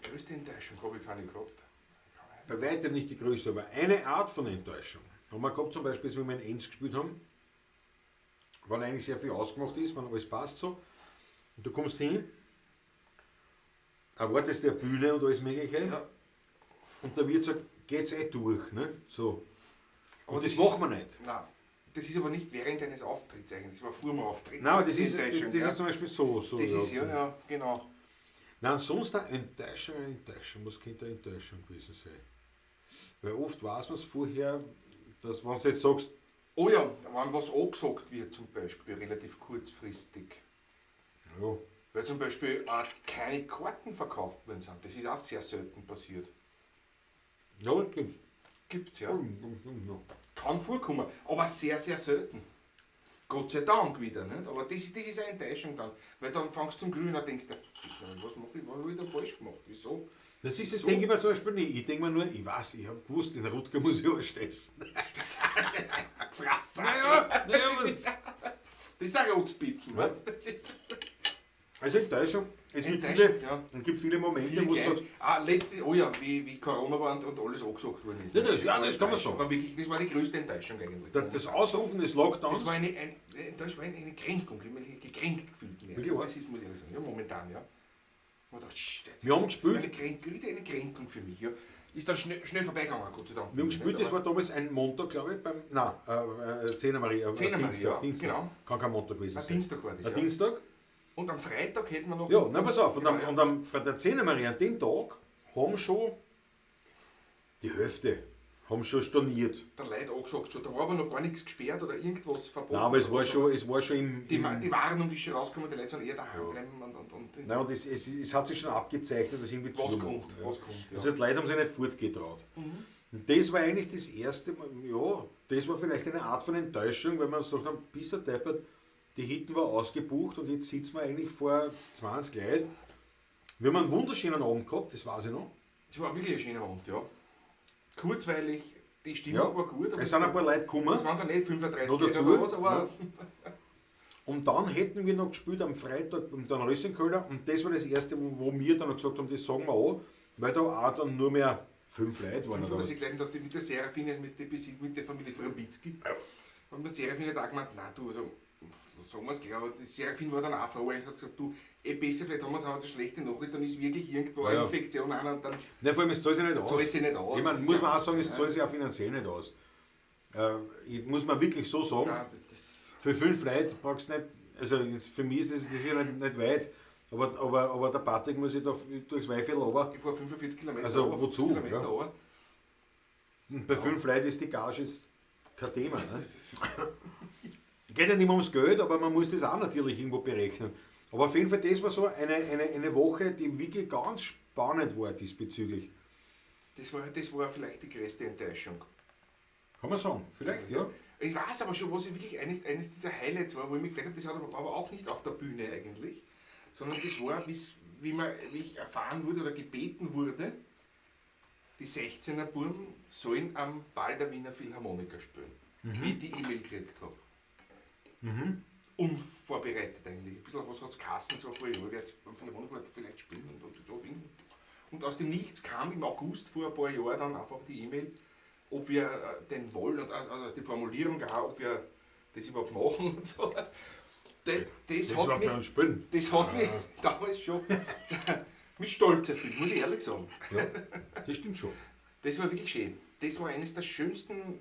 Größte Enttäuschung habe ich keine gehabt. Bei weitem nicht die größte, aber eine Art von Enttäuschung. Haben wir gehabt, zum Beispiel, als wir in Enns gespielt haben, wenn eigentlich sehr viel ausgemacht ist, wenn alles passt so, und du kommst hin, erwartest der Bühne und alles Mögliche, Ja. und der Wirt sagt, geht's eh durch, ne? So. Aber Und das machen wir nicht. Nein, das ist aber nicht während eines Auftritts eigentlich, das war vor dem Auftritt. Nein, aber das ist, Enttäuschung, das ja. ist zum Beispiel so. So Das ist, ja, ja, genau. Nein, sonst eine Enttäuschung, eine Enttäuschung. Was könnte eine Enttäuschung gewesen sein? Weil oft weiß man es vorher, dass wenn du jetzt sagst, Oh ja, wenn was angesagt wird zum Beispiel, relativ kurzfristig. ja, Weil zum Beispiel auch keine Karten verkauft worden sind. Das ist auch sehr selten passiert. ja, das gibt's. Gibt's ja. Ja. Kann vorkommen, aber sehr, sehr selten. Gott sei Dank wieder, nicht? Aber das ist eine Enttäuschung dann. Weil dann fangst du zum Grünen und denkst, was mache ich, was habe ich da falsch gemacht? Wieso? Das ist, das So. denke ich mir zum Beispiel nicht. Ich denke mir nur, ich weiß, ich habe gewusst, den Rutger muss ich anstessen. Krass. Naja, naja, was? Das ist ein Rotzbitten. Ja. weißt du? Das ist Also Enttäuschung. Es gibt Enttäuschung, viele, ja. es gibt viele Momente, Viel wo du klein. sagst, Ah, letztes, oh ja, wie Corona war und alles angesagt worden ist. Ja, das- ja, war das kann man Enttäuschung. sagen. War wirklich, das war die größte Enttäuschung eigentlich. das Ausrufen des Lockdowns. Das war eine Kränkung. Ich habe mich gekränkt gefühlt. Mehr. Wirklich wahr? Das ist, muss ich ehrlich sagen. Ja, momentan, ja. Man dachte, das Wir haben gespielt. Das war eine Kränkung für mich. Ja. Ist dann schnell vorbeigegangen, Gott sei Dank. Wir haben gespielt, das war damals ein Montag, glaube ich, beim, nein, 10. Maria, 10. Maria, Dienstag, Dienstag. genau. Kann kein Montag gewesen Ein sein. Dienstag war das, Ein ja. Dienstag. Und am Freitag hätten wir noch... Ja, na pass auf, und, Genau, am, ja. und am, bei der 10. Maria, an dem Tag, haben schon die Hälfte haben schon storniert. Der Leute angesagt schon, da war aber noch gar nichts gesperrt oder irgendwas verboten. Nein, aber es war schon, im... Die warnung ist schon rausgekommen, die Leute sind eher daheim geblieben und Nein, und es hat sich schon abgezeichnet, dass irgendwie was zumacht, kommt, ja. was kommt, ja. Also die Leute haben sich nicht fortgetraut. Und das war eigentlich das erste Mal, ja, das war vielleicht eine Art von Enttäuschung, weil man sagt, dann bist du deppert, die Hitten war ausgebucht und jetzt sitzen wir eigentlich vor 20 Leuten. Wir haben einen wunderschönen Abend gehabt, das weiß ich noch. Es war wirklich ein schöner Abend, ja. Kurzweilig, die Stimmung Ja. war gut. aber Es sind ein paar Leute gekommen. Es waren dann nicht 35 Noch Leute dazu, oder was, aber ja. Und dann hätten wir noch gespielt am Freitag beim Dan Rössenköller und das war das erste, wo wir dann noch gesagt haben, das sagen wir an, weil da auch dann nur mehr 5 Leute waren. Oder was. 35 Leute, dachte ich, mit der Serafine, mit der Familie Fröbitzky. Ja. Und der Serafine hat auch gemeint, nein, du, also, sagen wir es gleich, aber die Serafin war dann auch froh, eigentlich hat gesagt, du, besser, vielleicht haben wir es auch eine schlechte Nachricht, dann ist wirklich irgendwo eine Ja. Infektion an und dann Nein, vor allem, es zahlt sich nicht aus. zahlt sich nicht aus. Ich meine, Das ist muss ja man auch sagen, es Wahnsinn, zahlt sich auch finanziell nicht aus. Ich, muss man wirklich so sagen, Nein, das für 5 Leute brauchst du nicht, also jetzt für mich ist das ist ja nicht weit, aber der Patrick muss sich da durchs Weiviertel runter. ich fahre 45 Kilometer Also, runter, 50 wozu, Kilometer ja. runter. Und bei 5 Leuten ist die Gage jetzt kein Thema. Ne? Geht ja nicht mehr ums Geld, aber man muss das auch natürlich irgendwo berechnen. Aber auf jeden Fall, das war so eine Woche, die wirklich ganz spannend war diesbezüglich. Das war vielleicht die größte Enttäuschung. Kann man sagen, vielleicht, ja. Ich weiß aber schon, was ich wirklich eines dieser Highlights war, wo ich mich gefreut habe, das hat aber auch nicht auf der Bühne eigentlich, sondern das war, wie ich erfahren wurde oder gebeten wurde, die 16er Burm sollen am Ball der Wiener Philharmoniker spielen, wie ich die E-Mail gekriegt habe. Unvorbereitet eigentlich. Ein bisschen was hat's geheißen, so vor, ich werde jetzt beim Philharmoniker vielleicht spielen und so. Und aus dem Nichts kam im August vor ein paar Jahren dann einfach die E-Mail, ob wir denn wollen, und also die Formulierung auch, ob wir das überhaupt machen und so. Das hat mich, spielen. das hat mich damals schon mit Stolz erfüllt, muss ich ehrlich sagen. Ja, das stimmt schon. Das war wirklich schön. Das war eines der schönsten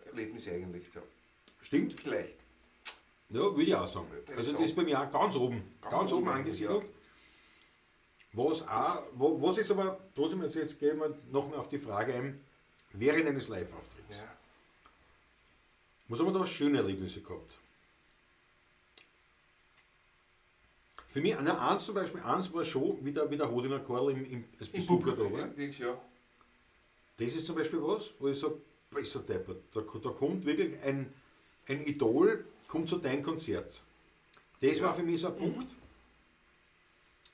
Erlebnisse eigentlich. So. Stimmt? Vielleicht. Ja, würde ich auch sagen. Das Also ist das ist bei mir auch ganz oben. Ganz, oben oben, angesiedelt. Was auch, was jetzt aber, trotzdem jetzt gehen wir noch mehr auf die Frage ein, während eines Live-Auftritts. Ja. Was haben wir da schöne Erlebnisse gehabt? Für mich, na, eins zum Beispiel, eins war schon, wie der Hodiner Karl als Besucher da war. Ja. Das ist zum Beispiel was, wo ich sage, bist du deppert. Da kommt wirklich ein Idol, kommt zu deinem Konzert. Das war für mich so ein Punkt.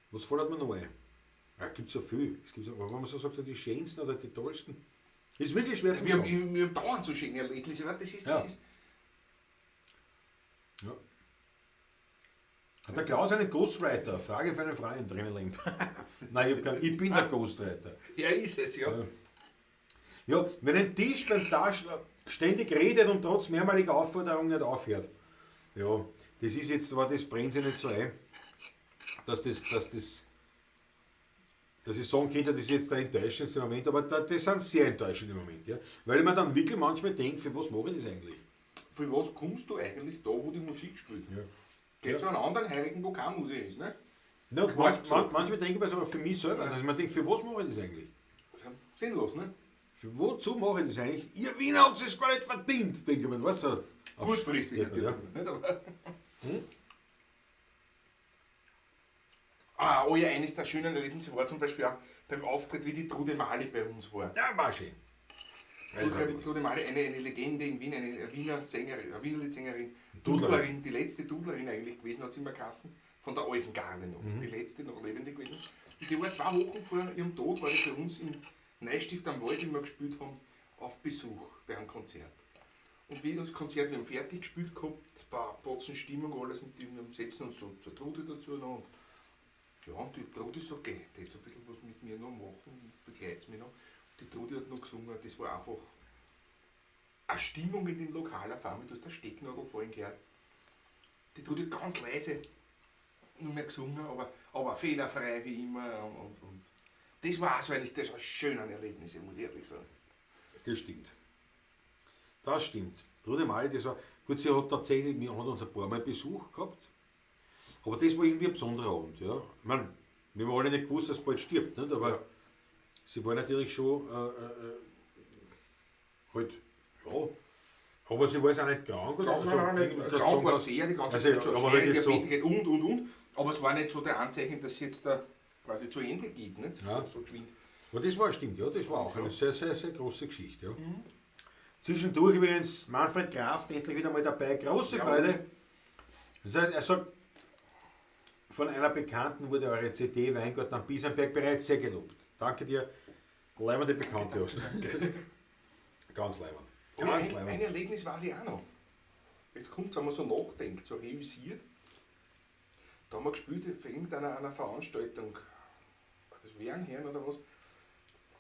Was fällt mir noch ein? Ja, gibt so viel. Es gibt, aber wenn man so sagt, die schönsten oder die tollsten, ist wirklich schwer zu sagen. Wir haben dauernd so schöne Erlebnisse. Das ist, ja. Das ist. Ja. Hat der Klaus einen Ghostwriter? Frage für einen Freund, René Lemp. Nein, ich bin der Ghostwriter. Ja, ist es, ja. Ja, wenn ein Tisch beim Taschler ständig redet und trotz mehrmaliger Aufforderung nicht aufhört. Ja, das ist jetzt, aber das brennt sich nicht so ein, dass ich sagen könnte, das ist jetzt der enttäuschendste Moment, aber das sind sehr enttäuschende Momente, ja. Weil ich mir dann wirklich manchmal denke, für was mache ich das eigentlich? Für was kommst du eigentlich da, wo die Musik spielt? Ja. Geht zu einem anderen Heiligen, wo keine Musik ist, ne? Ja, manchmal denke ich mir das aber für mich selber, dass ich mir denke, für was mache ich das eigentlich? Das ist sinnlos, ne? Für wozu mache ich das eigentlich? Ihr Wiener habt es gar nicht verdient, denke ich mir, weißt du? Kurzfristig natürlich, ja. Nicht? Aber Ah, oh ja, eines der schönen Erlebnisse war zum Beispiel auch beim Auftritt, wie die Trude Mali bei uns war. Ja, war schön. Trude Mali, eine Legende in Wien, eine Wiener Sängerin, eine Wiener Sängerin, Dudlerin, die letzte Dudlerin eigentlich gewesen, hat sie immer geheißen, von der alten Garde noch, die letzte noch lebende gewesen. Und die war 2 Wochen vor ihrem Tod, weil die bei uns im Neustift am Wald immer gespielt haben, auf Besuch bei einem Konzert. Und wie das Konzert, wir haben fertig gespielt gehabt, ein paar Botzen Stimmung, alles, und die setzen uns so zur Trude dazu noch. Und ja, und die Trude sagt, okay, die jetzt ein bisschen was mit mir noch machen, begleitet mich noch. Und die Trude hat noch gesungen, das war einfach eine Stimmung in dem Lokal auf einmal, du hast der Stecknadel vorhin gehört. Die Trude hat ganz leise nur mehr gesungen, aber fehlerfrei wie immer. Und das war auch so eines der schönen Erlebnisse, muss ich ehrlich sagen. Das stimmt. Das stimmt. Trude Mali, das war, gut, sie hat tatsächlich, wir hat uns ein paar Mal Besuch gehabt, aber das war irgendwie ein besonderer Abend, ja. Ich meine, wir haben alle nicht gewusst, dass sie bald stirbt, nicht? Aber ja. Sie war natürlich schon halt, ja, aber sie war jetzt auch nicht krank. Oder? Krank, also, nicht, krank war sie ja die ganze Zeit schon, aber halt Diabetiker und, aber es war nicht so der Anzeichen, dass sie jetzt da quasi zu Ende geht, nicht? Ja. So geschwind. Aber das war, stimmt, ja, das war auch eine sehr, sehr, sehr große Geschichte, ja. Mhm. Zwischendurch übrigens Manfred Graf endlich wieder mal dabei, große Freude. Das heißt, er sagt, von einer Bekannten wurde eure CD Weingarten am Bisamberg bereits sehr gelobt. Danke dir, leibende Bekannte. Danke. Ganz leibend. Ganz leibend. Ein Erlebnis weiß ich auch noch. Jetzt kommt es, wenn man so nachdenkt, so reüssiert. Da haben wir gespielt für irgendeine Veranstaltung, war das Wernherrn oder was?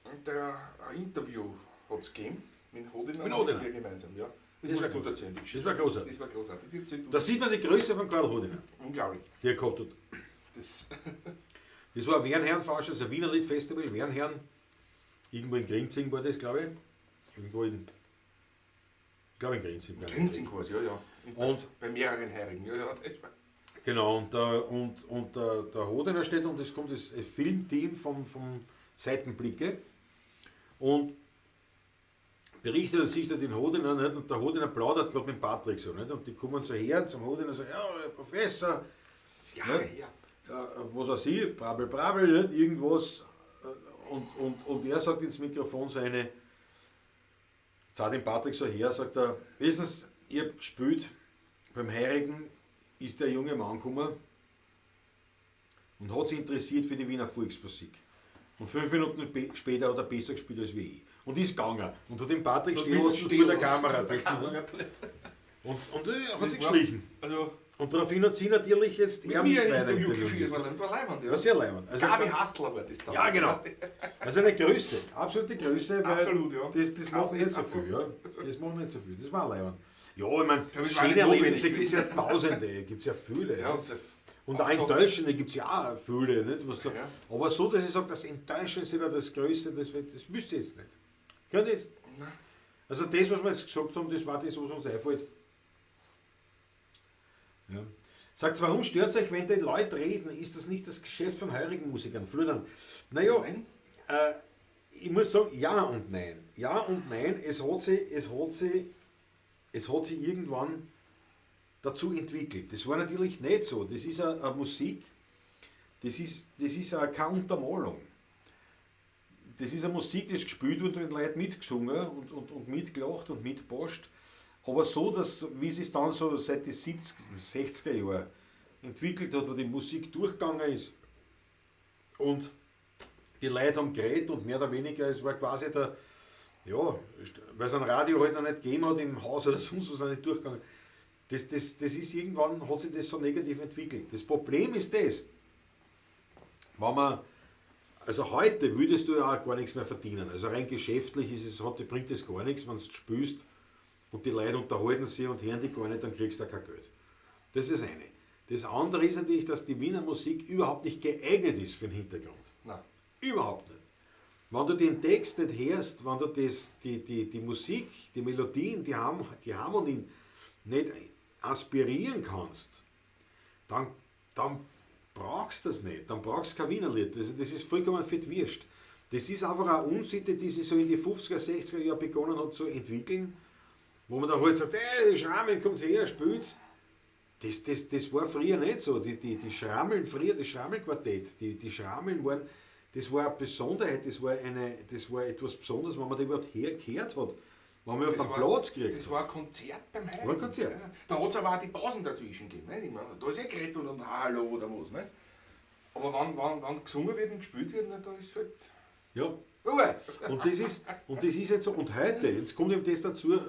Und ein Interview hat es gegeben. Mit Hodiner und mir gemeinsam, ja. Das war gut erzählt, die Geschichte. Das war großartig. Das war großartig. Da sieht man die Größe von Karl Hodiner. Unglaublich. Die er gehabt hat. Das war Wernherrn-Veranstaltung, also Wiener Lied-Festival, Wernherrn. Irgendwo in Grinzing war das, glaube ich. Irgendwo in. Ich glaube in Grinzing. In Grinzing quasi, ja, ja. Und bei mehreren Heirigen, ja, ja. Genau, und der Hodiner steht und es kommt das Filmteam vom Seitenblicke. Und berichtet sich da den Hodiner, nicht? Und der Hodiner plaudert gerade mit Patrick so, nicht? Und die kommen so her zum Hodiner und sagen, ja, Herr Professor, ja, nicht? Ja, was weiß ich, brabbel, brabbel, nicht? Irgendwas. Und er sagt ins Mikrofon so eine, zahlt den Patrick so her, sagt er, wissen Sie, ich hab gespielt, beim Heirigen ist der junge Mann gekommen und hat sich interessiert für die Wiener Volksmusik. Und 5 Minuten später hat er besser gespielt als wie ich. Und ist gegangen. Und hat den Patrick stehen lassen vor der Kamera. Und hat sich geschlichen. Also, und daraufhin hat sie natürlich jetzt mit mir ein Interview geführt, war leibend, ja. War sehr leibend. Also, Gabi Hastler war das damals. Ja, genau. Also eine Größe, absolute Größe, weil absolut, ja. Das macht nicht so viel. Ja. Das macht nicht so viel, das war leibend. Ja, ich meine, schöne Erlebnisse gibt es ja tausende, gibt es ja viele. Ja. Und auch enttäuschende gibt es ja auch viele. Nicht? Was da, ja. Aber so, dass ich sage, das Enttäuschendste war das Größte, das wüsste ich jetzt nicht. Könnte jetzt. Nein. Also das, was wir jetzt gesagt haben, das war das, was uns einfällt. Ja. Sagt, warum stört euch, wenn die Leute reden? Ist das nicht das Geschäft von heurigen Musikern? Flödern. Naja, Nein. Ich muss sagen, ja und nein. Ja und nein, es hat sich irgendwann dazu entwickelt. Das war natürlich nicht so. Das ist eine Musik, das ist auch keine Untermalung. Das ist eine Musik, die ist gespielt wird und mit Leuten mitgesungen und mitgelacht und mitpasst. Aber so, dass, wie es dann so seit den 70er, 60er Jahren entwickelt hat, wo die Musik durchgegangen ist und die Leute haben geredet und mehr oder weniger, es war quasi der, ja, weil es ein Radio halt noch nicht gegeben hat im Haus oder sonst was auch nicht durchgegangen. Das ist irgendwann, hat sich das so negativ entwickelt. Das Problem ist das, wenn man, also heute würdest du ja auch gar nichts mehr verdienen. Also rein geschäftlich ist es, bringt es gar nichts, wenn du spielst und die Leute unterhalten sich und hören die gar nicht, dann kriegst du auch kein Geld. Das ist das eine. Das andere ist natürlich, dass die Wiener Musik überhaupt nicht geeignet ist für den Hintergrund. Nein. Überhaupt nicht. Wenn du den Text nicht hörst, wenn du das, die Musik, die Melodien, die Harmonien nicht aspirieren kannst, dann brauchst du das nicht. Dann brauchst du kein Wienerlied. Das ist vollkommen fett wurscht. Das ist einfach eine Unsitte, die sich so in die 50er, 60er Jahre begonnen hat zu entwickeln, wo man dann halt sagt, ey, die Schrammeln, kommt her, spielt's. Das war früher nicht so. Die Schrammeln früher, das Schrammelquartett, die Schrammeln waren, das war eine Besonderheit, das war etwas Besonderes, wenn man da überhaupt hergehört hat, wenn man auf den Platz gekriegt hat. Das war ein Konzert beim Heiligen. War ein Konzert. Ja. Da hat es aber auch die Pausen dazwischen gegeben. Nicht? Ich meine, da ist eh geredet und Hallo oder was. Nicht? Aber wenn gesungen wird und gespielt wird, da ist es halt... Ja. Und das ist jetzt so. Und heute, jetzt kommt eben das dazu,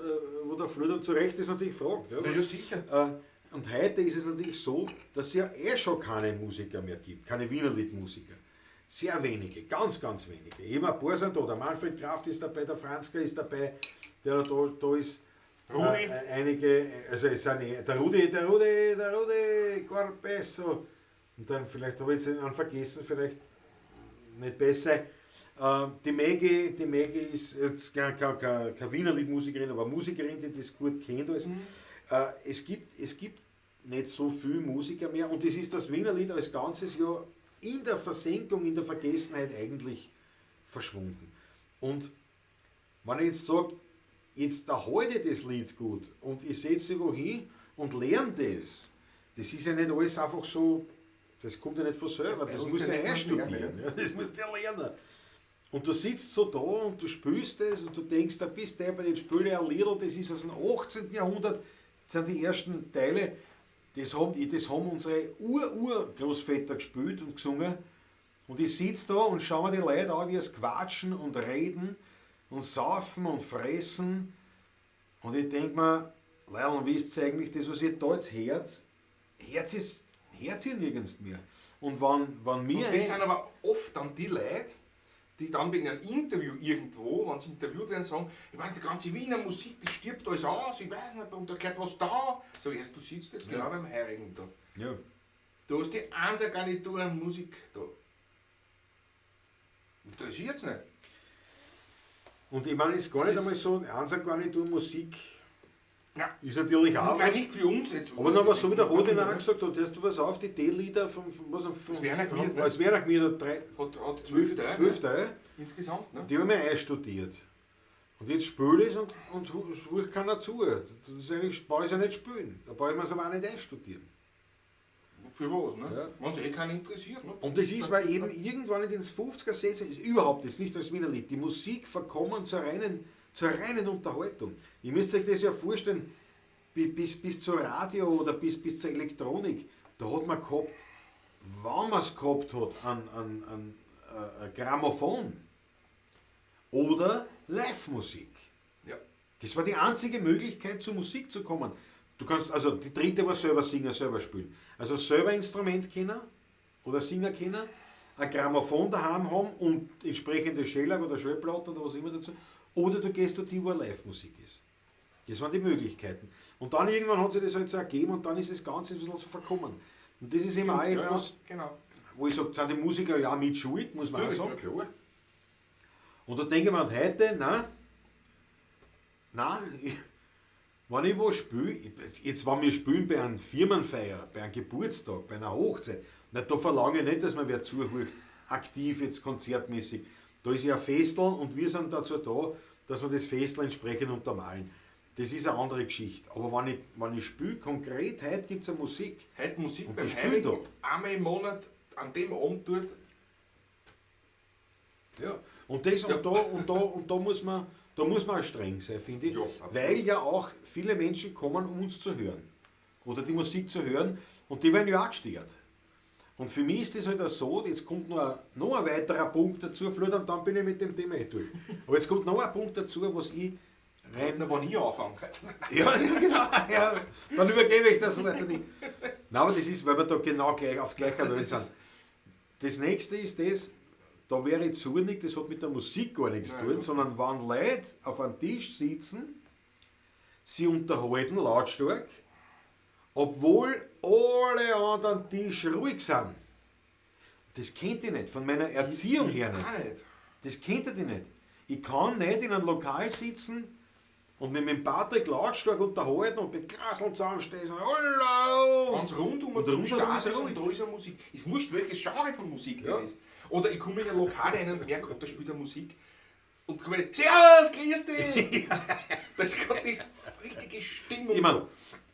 wo der Flöter zu Recht ist natürlich fragt. Ja, ja, sicher. Und heute ist es natürlich so, dass es ja eh schon keine Musiker mehr gibt, keine Wienerliedmusiker. Sehr wenige, ganz, ganz wenige. Eben ein paar sind da. Der Manfred Kraft ist dabei, der Franzka ist dabei, der da ist. Rudi. Einige, also es sind der Rudi, Corpesso. Und dann vielleicht habe ich jetzt einen vergessen, vielleicht nicht besser. Die Maggie ist jetzt keine Wienerliedmusikerin, aber Musikerin, die das gut kennt. Alles. Mhm. Es gibt nicht so viele Musiker mehr und es ist das Wienerlied als ganzes Jahr in der Versenkung, in der Vergessenheit eigentlich verschwunden. Und wenn ich jetzt sage, jetzt da halte ich das Lied gut und ich setze mich wohin und lerne das, das ist ja nicht alles einfach so, das kommt ja nicht von selber, das musst du ja einstudieren, ja, das musst du ja lernen. Und du sitzt so da und du spielst das und du denkst, da bist du bei den Spielen ein Liedl, das ist aus dem 18. Jahrhundert, das sind die ersten Teile, das haben unsere Ur-Urgroßväter gespielt und gesungen. Und ich sitze da und schaue mir die Leute an, wie es quatschen und reden und saufen und fressen. Und ich denke mir, Leute, wisst ihr eigentlich, das, was ihr da jetzt hört, hört ihr nirgends mehr. Und wenn mir. Und das sind aber oft dann die Leute, die dann wegen einem Interview irgendwo, wenn sie interviewt werden, sagen, ich meine, die ganze Wiener Musik, das stirbt alles aus, ich weiß nicht, und da gehört was da. So, erst du sitzt jetzt genau beim Heurigen da. Ja. Du hast die Einser-Garnitur an Musik da. Interessiert's nicht. Und ich meine, es ist gar nicht einmal so, Einser-Garnitur Musik ja. Ist natürlich auch. Nein, nicht für uns jetzt. Aber noch was, so wie der Rodin auch gesagt hat, hörst du was auf, die D-Lieder von das Werner Gmieder, ne? Als Werner Gmieder hat 12 Teile. 12 Teile. Insgesamt, ne? Die haben wir einstudiert. Und jetzt spiele ich es und es hört keiner zu. Das ist eigentlich, brauche ich es ja nicht spielen. Da brauche ich es aber auch nicht einstudieren. Für was, ne? Ja. Wenn sich eh keiner interessiert. Ne? Und das ist, weil eben irgendwann in den 50er, 60er ist überhaupt jetzt nicht als Wiener Lied, die Musik verkommen zur reinen Unterhaltung. Ihr müsst euch das ja vorstellen, bis zur Radio oder bis zur Elektronik, da hat man gehabt, wenn man es gehabt hat, an Grammophon oder Live-Musik. Ja. Das war die einzige Möglichkeit, zur Musik zu kommen. Du kannst, also die dritte war selber singen, selber spielen. Also selber Instrument kennen oder singen können, ein Grammophon daheim haben und entsprechende Schellack oder Schallplatte oder was immer dazu. Oder du gehst dorthin, wo Live-Musik ist. Das waren die Möglichkeiten. Und dann irgendwann hat sich das halt so ergeben und dann ist das Ganze ein bisschen so verkommen. Und das ist eben auch etwas, ja, genau, wo ich sage, sind die Musiker ja auch mit schuld, muss man auch sagen. Ja, klar. Und da denke ich mir, und heute, nein, Wenn ich was spiele, jetzt wenn wir spielen bei einer Firmenfeier, bei einem Geburtstag, bei einer Hochzeit, na, da verlange ich nicht, dass man wer zuhört, aktiv jetzt konzertmäßig. Da ist ja ein Festl und wir sind dazu da, dass wir das Festl entsprechend untermalen. Das ist eine andere Geschichte. Aber wenn ich spiele, konkret, heute gibt es eine Musik. Heute Musik Und beim die spielen Heurigen, einmal im Monat, an dem Abend dort. Ja. Und, das, und, da, und, da, und da muss man, da muss man auch streng sein, finde ich. Ja, absolut. Weil ja auch viele Menschen kommen, um uns zu hören. Oder die Musik zu hören. Und die werden ja auch gestört. Und für mich ist das halt auch so, jetzt kommt noch ein weiterer Punkt dazu, Florian, dann bin ich mit dem Thema eh durch. Aber jetzt kommt noch ein Punkt dazu, was ich rein. Na, wenn ich anfange. Ja, ja, genau. Ja, dann übergebe ich das weiter nicht. Nein, aber das ist, weil wir da genau gleich auf gleicher Welt sind. Das nächste ist das, da wäre ich zornig, das hat mit der Musik gar nichts zu Nein, tun, ja. sondern wenn Leute auf einem Tisch sitzen, sie unterhalten lautstark, obwohl alle anderen Tisch ruhig sind. Das kennt ich nicht, von meiner Erziehung her nicht. Auch nicht. Das kennt ihr nicht. Ich kann nicht in einem Lokal sitzen und mich mit dem Patrick lautstark unterhalten und mit Kraseln zusammenstehen. Und Hallo! Ganz rundum Und und rundherum rundum ist ist ruhig. und da ist ja Musik. Es wurscht, welches Genre von Musik Ja. das ist. Oder ich komme in ein Lokal rein und merke, oh, da spielt er Musik. Und komme rein, Servus, grüß dich! Das ist gerade die richtige Stimmung. Ich mein-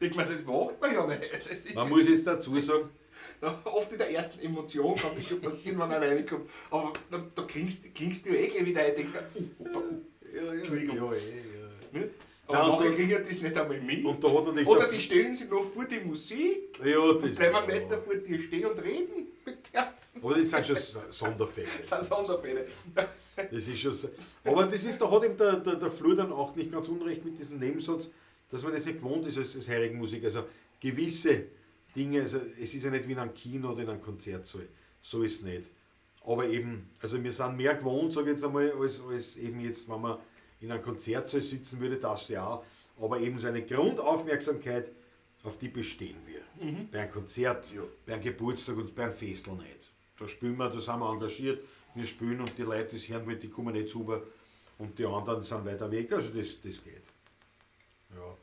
Denk mir, das macht man ja nicht. Das ist Man muss jetzt dazu sagen, da, oft in der ersten Emotion kann das schon passieren, wenn einer reinkommt. Aber da klingst du ja eh gleich wieder ein, denkst du, oh, Entschuldigung. Ja, ja. ne? Aber Nein, und nachher da- kriegen das nicht einmal mit. Und da hat natürlich Oder der- die stellen sich noch vor die Musik. Ja, das Bleiben einen Meter vor dir stehen und reden mit der. Aber das sind schon Sonderfälle. Das sind Sonderfälle. Das ist schon so. Aber das ist, da hat eben der Flur dann auch nicht ganz unrecht mit diesem Nebensatz, dass man das nicht gewohnt ist als Heurigenmusik. Also gewisse Dinge, also es ist ja nicht wie in einem Kino oder in einem Konzertsaal. So ist es nicht. Aber eben, also wir sind mehr gewohnt, sage ich jetzt einmal, als eben jetzt, wenn man in einem Konzertsaal sitzen würde, das ja. Aber eben so eine Grundaufmerksamkeit, auf die bestehen wir. Bei einem Konzert, Ja. bei einem Geburtstag und bei einem Festl nicht. Da spielen wir, da sind wir engagiert, wir spielen und die Leute, die es hören wollen, die kommen nicht zu und die anderen sind weiter weg, also das geht. Ja.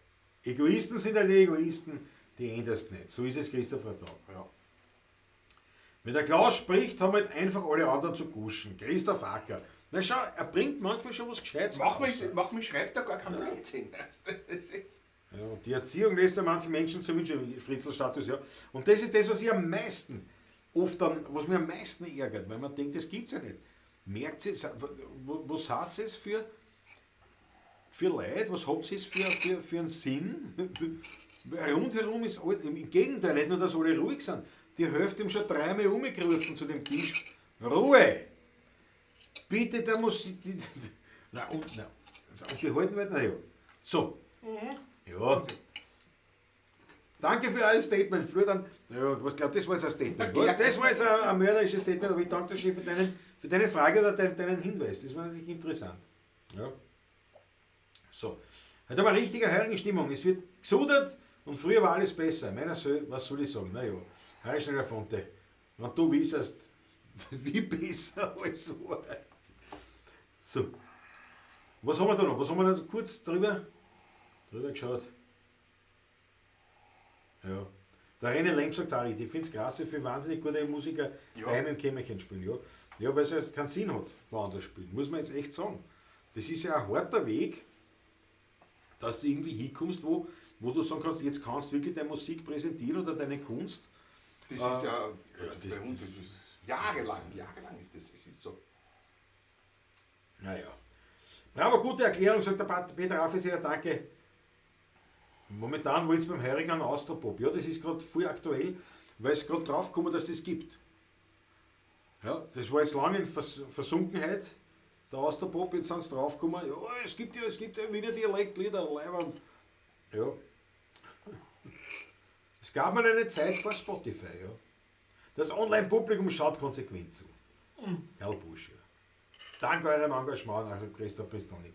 Egoisten sind halt Egoisten, die änderst nicht. So ist es, Christopher Tag. Ja. Wenn der Klaus spricht, haben halt einfach alle anderen zu guschen. Christoph Acker. Na schau, er bringt manchmal schon was Gescheites Mach raus. mich, schreibt da gar kein Blödsinn. Das ist, Ja, und die Erziehung lässt ja manchen Menschen zu wünschen, Fritzl-Status, ja. Und das ist das, was ich am meisten, oft dann, was mir am meisten ärgert, weil man denkt, das gibt's ja nicht. Merkt ihr, was sagt es für Leute, was habt ihr für einen Sinn? Rundherum ist alles, im Gegenteil, nicht nur, dass alle ruhig sind, die Hälfte haben schon dreimal umgerufen zu dem Tisch. Ruhe! Bitte der Musik. Na und, na, und die halten wir, na ja. So. Ja. Danke für euer Statement, Florian. Ja, was glaubt, das war jetzt ein Statement. Ja. Das war jetzt ein mörderisches Statement, aber ich danke dir schon für deine Frage oder deinen Hinweis. Das war natürlich interessant. Ja. So. Heute aber richtige heurige Stimmung. Es wird gesudert und früher war alles besser. Meiner soll, was soll ich sagen? Naja, Harry Schneider-Fonte, wenn du wissest, wie besser alles war. So. Was haben wir da noch? Was haben wir da kurz drüber geschaut? Ja. Der René Lemp sagt auch richtig, ich finde es krass, wie viele wahnsinnig gute Musiker Ja. daheim im Kämmerchen spielen. Ja, ja, weil es ja keinen Sinn hat, woanders spielen. Muss man jetzt echt sagen. Das ist ja ein harter Weg, dass du irgendwie hinkommst, wo du sagen kannst, jetzt kannst du wirklich deine Musik präsentieren oder deine Kunst. das ist ja, ja, das das- bei uns, das ist jahrelang, jahrelang ist das, es ist so. Naja. Bravo, gute Erklärung, sagt der Peter Raffelseder, danke. Momentan wollen sie beim Heurigen einen Austropop. Ja, das ist gerade voll aktuell, weil es gerade drauf gekommen, dass das gibt. Ja, das war jetzt lange in Versunkenheit, der Austropop, jetzt sind sie drauf gekommen, ja, es gibt ja Wiener Dialektlieder, Leiband. Ja. Es gab mal eine Zeit vor Spotify, ja. Das Online-Publikum schaut konsequent zu. Karl Busch, ja. Dank eurem Engagement, also Christoph Pristonik.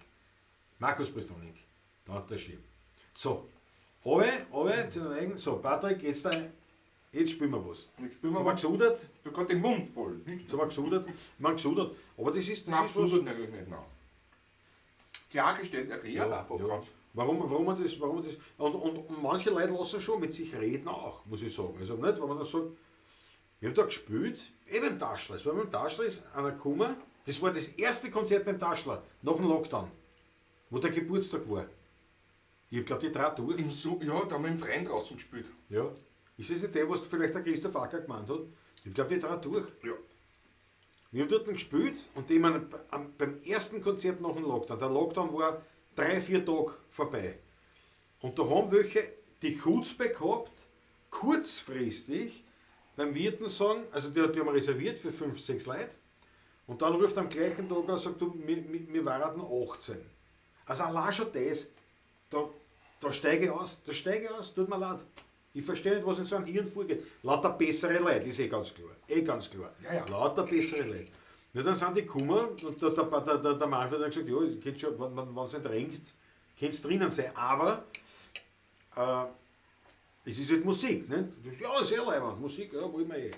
Markus Pristonik. Danke schön. So, aber, zu den eigenen. So, Patrick, jetzt spielen wir was. Jetzt spielen wir Jetzt haben wir was. gesudert. Du hast den Mund voll. Jetzt haben wir gesudert. Ich meine, gesudert. Aber das ist, das Nein, ist was. gesudert natürlich nicht, nein. Klargestellt, erklärt Ja, einfach ja. ganz. Warum man das, und manche Leute lassen schon mit sich reden auch, muss ich sagen. Also nicht, wenn man dann sagt, wir haben da gespielt, eben im Taschler. Es war beim Taschler, ist einer gekommen, das war das erste Konzert beim Taschler, nach dem Lockdown, wo der Geburtstag war. Ich glaube, die drei durch. Ja, da haben wir im Freien draußen gespielt. Ja. Ist das nicht der, was vielleicht der Christoph Acker gemeint hat? Ich glaube, die drei durch. Ja. Wir haben dort gespielt und die haben beim ersten Konzert nach dem Lockdown, der Lockdown war 3-4 Tage vorbei. Und da haben welche die Chutzpe gehabt, kurzfristig beim Wirten sagen, also die haben reserviert für 5, 6 Leute. Und dann ruft am gleichen Tag an und sagt, du, wir waren 18. Also allein schon das, da steige ich aus, tut mir leid. Ich verstehe nicht, was in so einem Hirn vorgeht. Lauter bessere Leute, ist eh ganz klar. Eh ganz klar. Ja, ja. Lauter bessere Leute. Ja, dann sind die gekommen und der Manfred hat gesagt, ja, könnt schon, wenn es nicht regnet, könnt es drinnen sein. Aber es ist halt Musik, nicht? Ja, sehr leibend, Musik, ja, wollen wir eh.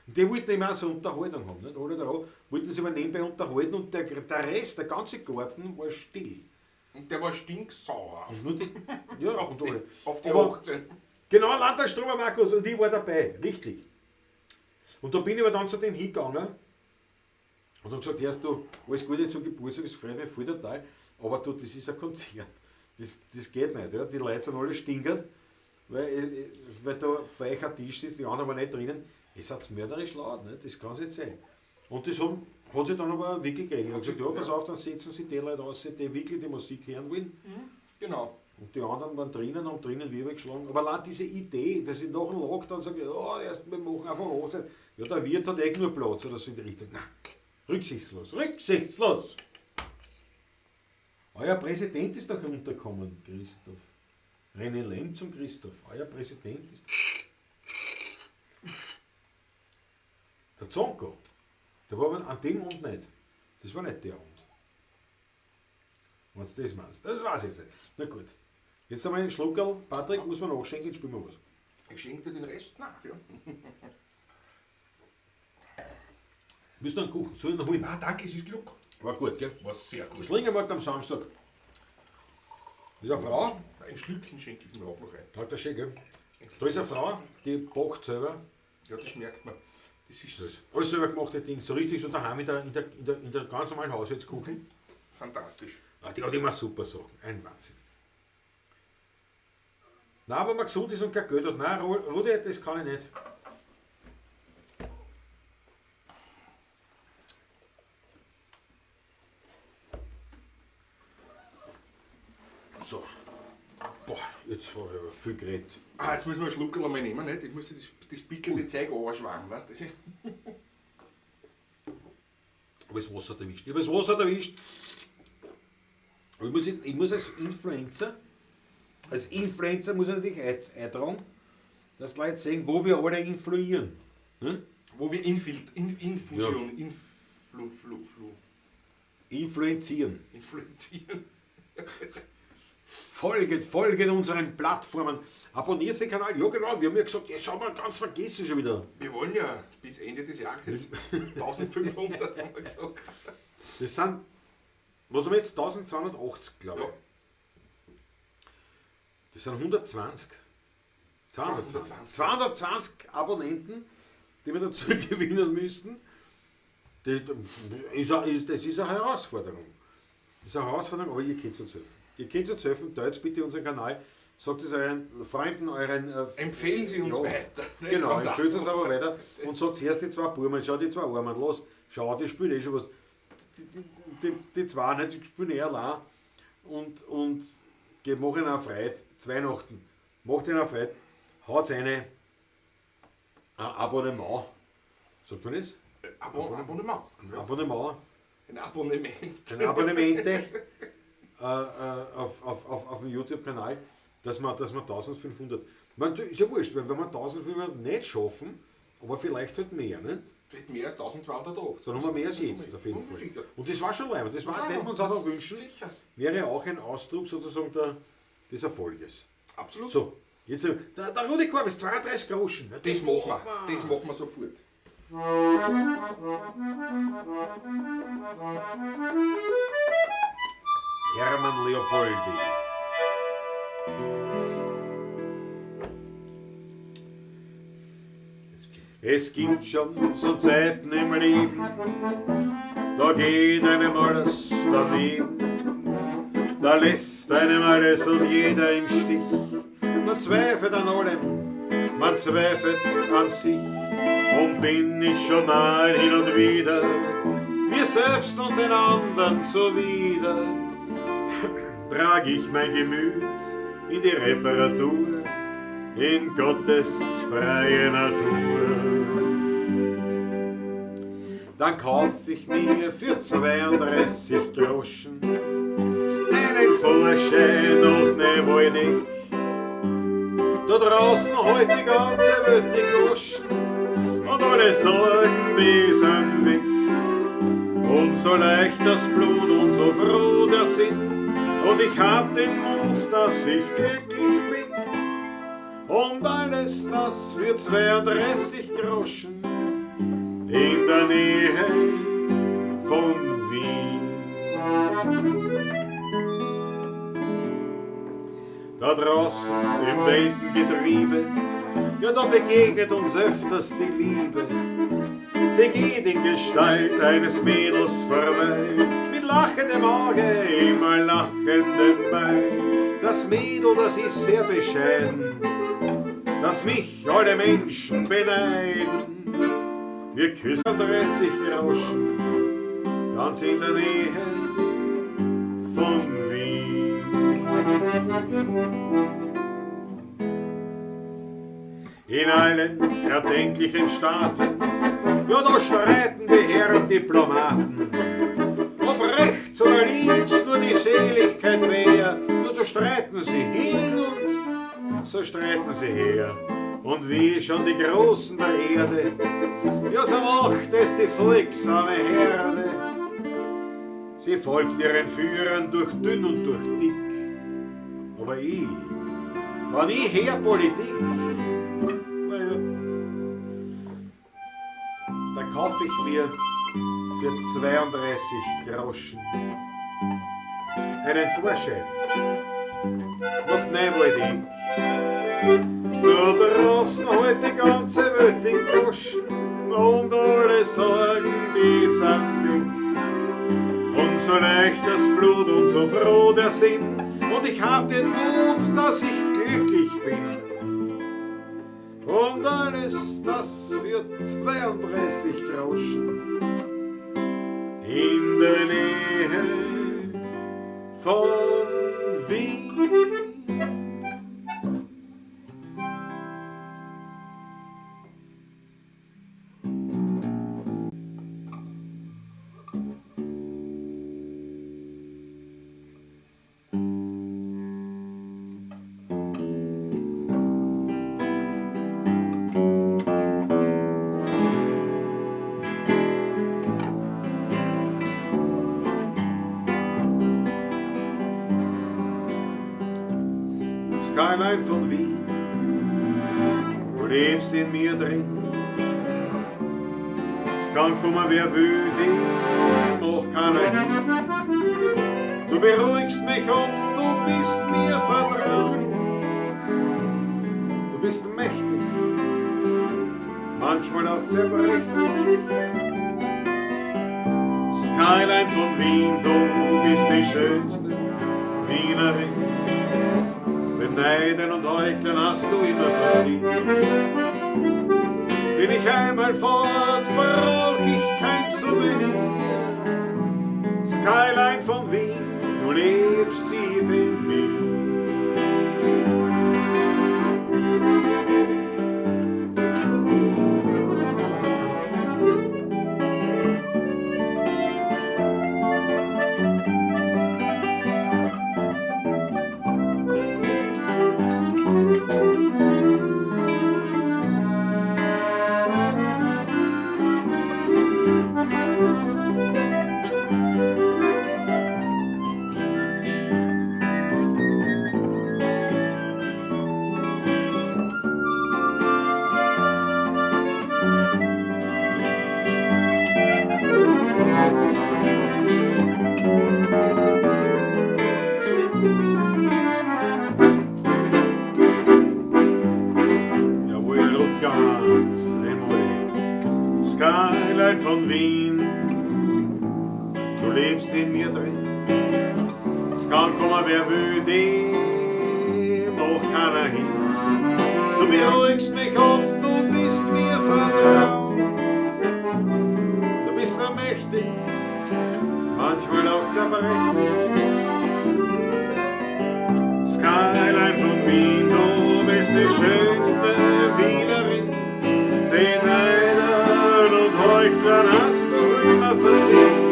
Und die wollten immer auch so Unterhaltung haben, nicht? Alle da wollten sich aber nebenbei unterhalten und der Rest, der ganze Garten war still. Und der war stinksauer. Und nur die, ja, und alle. Auf die Aber 18. Genau, Landtagstromer Markus, und ich war dabei, richtig. Und da bin ich aber dann zu dem hingegangen und habe gesagt, erst du, alles Gute zum Geburtstag, das freut mich voll total, aber du, das ist ein Konzert, das geht nicht, ja? Die Leute sind alle stinkert, weil da vor euch ein Tisch sitzt, die anderen waren nicht drinnen, ihr seid mörderisch laut, ne? Das kann es nicht sein. Und das hat sich dann aber wirklich geregelt. Ich habe gesagt, ja, pass auf, dann setzen sie die Leute aus, die wirklich die Musik hören wollen. Mhm, genau. Und die anderen waren drinnen, haben drinnen Wirbel geschlagen. Aber allein diese Idee, dass ich nach dem Lockdown sage, ja, erst wir machen einfach Hochzeit. Ja, der Wirt hat eh nur Platz oder so in die Richtung. Nein, rücksichtslos, rücksichtslos! Euer Präsident ist doch runtergekommen, Christoph. René Lemm zum Christoph. Euer Präsident ist... Der Zonko. Der war aber an dem Abend nicht. Das war nicht der Abend. Wenn du das meinst. Das weiß ich jetzt nicht. Na gut. Jetzt einmal einen Schluckerl. Patrick, muss man nachschenken, jetzt spielen wir was. Ich schenke dir den Rest nach, ja. Willst du einen Kuchen? Soll ich noch holen? Nein, danke, es ist genug. War gut, gell? War sehr gut. Schlingermarkt am Samstag. Das ist eine Frau. Ein Schlückchen schenke ich mir auch noch ein. Hat der schön, gell? Da ist eine Frau, die backt selber. Ja, das merkt man. Das ist das. Alles selber gemachte Ding. So richtig so daheim in der ganz normalen Haushaltsküche. Fantastisch. Ah, die hat immer super Sachen. Ein Wahnsinn. Nein, wenn man gesund ist und kein Geld hat. Nein, Rudi, das kann ich nicht. So. Boah, jetzt habe ich aber viel geredet. Ah, jetzt müssen wir einen Schluckerl einmal nehmen, nicht? Ich muss das pickelte Zeug anschwagen, weißt du? Aber das Wasser hat erwischt. Ich habe das Wasser erwischt. Aber ich muss als Influencer muss ich natürlich eintragen, dass die Leute sehen, wo wir alle influieren. Hm? Wo wir Infusion, ja. Influenzieren. Influenzieren. Folget unseren Plattformen. Abonniert den Kanal. Ja genau, wir haben ja gesagt, jetzt haben wir ganz vergessen schon wieder. Wir wollen ja bis Ende des Jahres 1500 haben wir gesagt. Das sind, was haben wir jetzt? 1280, glaube ich. Ja. Das sind 120. 220. 220 Abonnenten, die wir dazu gewinnen müssten. Das ist eine Herausforderung. Das ist eine Herausforderung, aber ihr könnt uns helfen. Ihr könnt uns helfen, teilt bitte unseren Kanal, sagt es euren Freunden, euren... empfehlen Sie uns ja, weiter. Genau, empfehlen Sie uns aber weiter und sagt erst die zwei Burmen, schau die zwei Armen, los, schau, die spielen eh schon was. Die zwei, nicht, die spielen eh allein und mach ihnen eine Freude, zu Weihnachten, macht ihnen eine Freude, haut eine ein Abonnement, sagt man das? Abonnement. Ein Abonnement. Ein Abonnement. Ein Abonnemente. Auf dem YouTube-Kanal, dass wir 1500. Man, ist ja wurscht, weil wenn wir 1500 nicht schaffen, aber vielleicht halt mehr, nicht? Vielleicht mehr als 1280. Dann haben wir mehr als jetzt, auf jeden Fall. Sicher. Und das war schon leibend, das war, das hätten wir uns auch noch wünschen. Sicher. Wäre auch ein Ausdruck sozusagen des Erfolges. Absolut. So, jetzt, der Rudi Korb ist 32 Groschen. Ja, das machen wir. Das machen wir sofort. Hermann Leopoldi. Es gibt schon so Zeiten im Leben, da geht einem alles daneben. Da lässt einem alles und jeder im Stich. Man zweifelt an allem, man zweifelt an sich. Und bin ich schon mal hin und wieder mir selbst und den anderen zuwider, trag ich mein Gemüt in die Reparatur, in Gottes freie Natur. Dann kauf ich mir für 32 Groschen einen Vorschein nach Neuwaldeck. Da draußen halt die ganze Welt die Goschen und alle Sorgen, die sind weg. Und so leicht das Blut und so froh der Sinn, und ich hab den Mut, dass ich glücklich bin. Und alles das für 32 Groschen in der Nähe von Wien. Da draußen im Weltengetriebe, ja, da begegnet uns öfters die Liebe. Sie geht in Gestalt eines Mädels vorbei, mit lachendem Auge, immer lachendem Bei. Das Mädel, das ist sehr bescheiden, dass mich alle Menschen beneiden. Wir küssen 30 Groschen, ganz in der Nähe von Wien. In allen erdenklichen Staaten, ja, da streiten die Herren Diplomaten. Ob rechts oder links nur die Seligkeit wär, nur so streiten sie hin und so streiten sie her. Und wie schon die Großen der Erde, ja, so macht es die folgsame Herde. Sie folgt ihren Führern durch dünn und durch dick. Aber ich, wann ich her Politik, naja, da kauf ich mir für 32 Groschen einen Vorschein nach Neuwaldeck. Da draußen halt die ganze Welt die Goschen und alle Sorgen, die sind weg. Und so leicht das Blut und so froh der Sinn, und ich hab den Mut, dass ich glücklich bin. Und alles das für 32 Groschen in der Nähe von Wien. Skyline von Wien, du lebst in mir drin. Es kann kommen, wer will, dich noch keiner hin. Du beruhigst mich und du bist mir vertraut. Du bist mächtig, manchmal auch zerbrechlich. Skyline von Wien, du bist die schönste Wienerin. Den Neiden und Heuchlern hast du immer verziehen. Bin ich einmal fort, brauch ich kein Souvenir. Skyline von Wien, du lebst tief in mir. von Wien, du lebst in mir drin. Es kann kommen, wer will, dem macht keiner hin. Du beruhigst mich und du bist mir vertraut. Du bist mächtig, manchmal auch zerbrechlich. Skyline von Wien, du bist die schönste Wienerin. Den Neidern und Heuchlern hast du immer verziehen.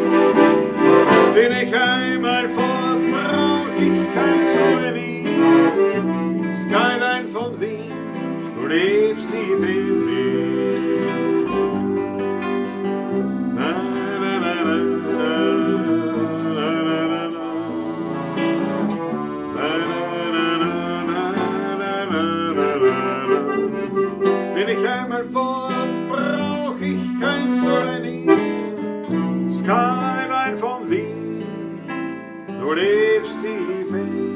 Bin ich einmal fort, brauch ich kein Souvenir. Skyline von Wien, du lebst tief in mir. Na, na, na, na, na, na, na, na, na. Na, na, na, na, na, na, na, na, na. Bin ich einmal fort, brauch ich kein Souvenir. Skyline von Wien, du lebst tief in mir.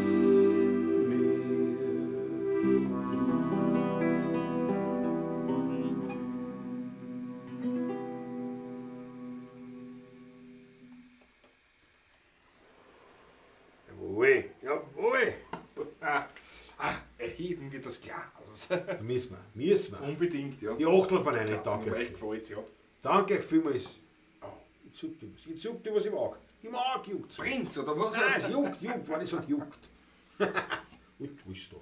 Jawohl, jawohl. Erheben wir das Glas. Müssen wir, müssen wir. Unbedingt, ja. Die Achtel von einem, Klasse, danke. Mir gefällt's, ja. Danke euch vielmals. Oh, jetzt juckt was. Jetzt juckt was im Auge. Im Auge juckt's. Brennt's, oder was? Nein, es juckt, juckt, wenn ich sag juckt. Und wo ist das?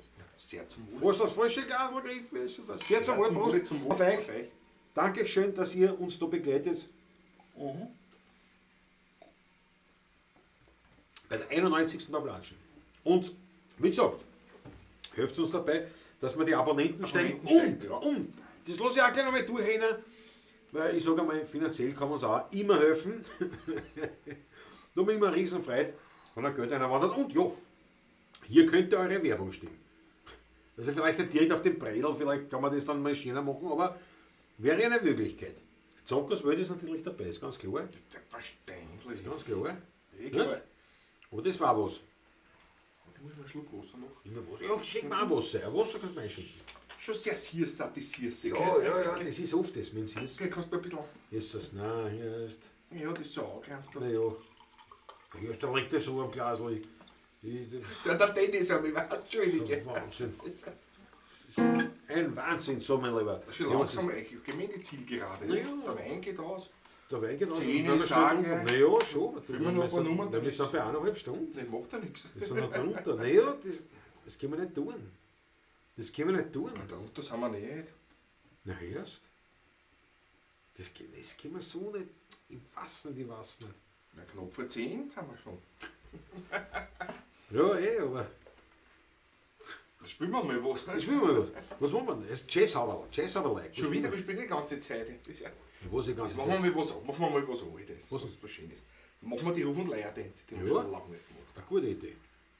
Sehr zum Wohl. Fast das falsche Glas gegriffen ist. Das. Sehr zum Sehr Wohl, zum Wohl, Prost. zum Wohl. Auf euch. Auf euch. Danke schön, dass ihr uns da begleitet. Mhm. Bei der 91. Bablatschen. Und, wie gesagt, helft uns dabei, dass wir die Abonnenten steigen. Abonnenten steigen, ja. Und, das lasse ich auch gleich nochmal durchrennen, weil ich sage einmal, finanziell kann man uns auch immer helfen. Da bin ich immer riesen Freude, wenn ein Geld einer wandert. Und ja, hier könnte eure Werbung stehen. Also vielleicht nicht direkt auf dem Breidel, vielleicht kann man das dann mal schöner machen, aber wäre eine Möglichkeit. Zockers Welt ist natürlich dabei, ist ganz klar. Selbstverständlich. Ganz klar. Eh klar. Nicht? Aber das war was. Ich muss mal einen Schluck Wasser noch. Immer was. Ja, schenk mir auch Wasser. Ein Wasser kannst du mir einschenken. Schon sehr süß, die Süße. Ja, ja, ja, das ist oft das mit dem Süßen. Okay, kannst du ein bisschen. Ist das, nein, hier ist. Ja, das ist so angerannt. Naja. Hier ist, da liegt das so am Glasl. Ja, der Dennis, aber ich weiß, Entschuldige. Wahnsinn. Ein Wahnsinn, so mein Lieber. Schon Ja, was langsam, ich gehe mir in die Zielgerade. Na ja. Der Wein geht aus. ist, der Wein geht aus. Zehn und dann ist wir schnell auch drunter. gleich. Naja, schon. Spielen wir noch ein paar Nummern, Wir sind bei 1,5 Stunden. Das macht ja nichts. Wir sind noch drunter. Naja, das können wir nicht tun. Das können wir nicht tun. Na, drunter sind wir nicht. Na, erst. Das können wir so nicht. Ich weiß nicht, ich weiß nicht. Na, knapp vor 10 sind wir schon. Ja, eh, aber. Das spielen wir mal was. Spielen wir mal was. Was machen wir denn? Das ist Jazz-Haberl. Jazz-Haberl. Schon wieder, wir spielen die ganze Zeit. Das ist ja, Was die ganze machen wir Zeit? mal was, machen wir mal was Altes. Was? Was Schönes. Machen wir die Ruf- und Leiertänze, die haben wir Ja. schon lange nicht gemacht. Eine gute Idee.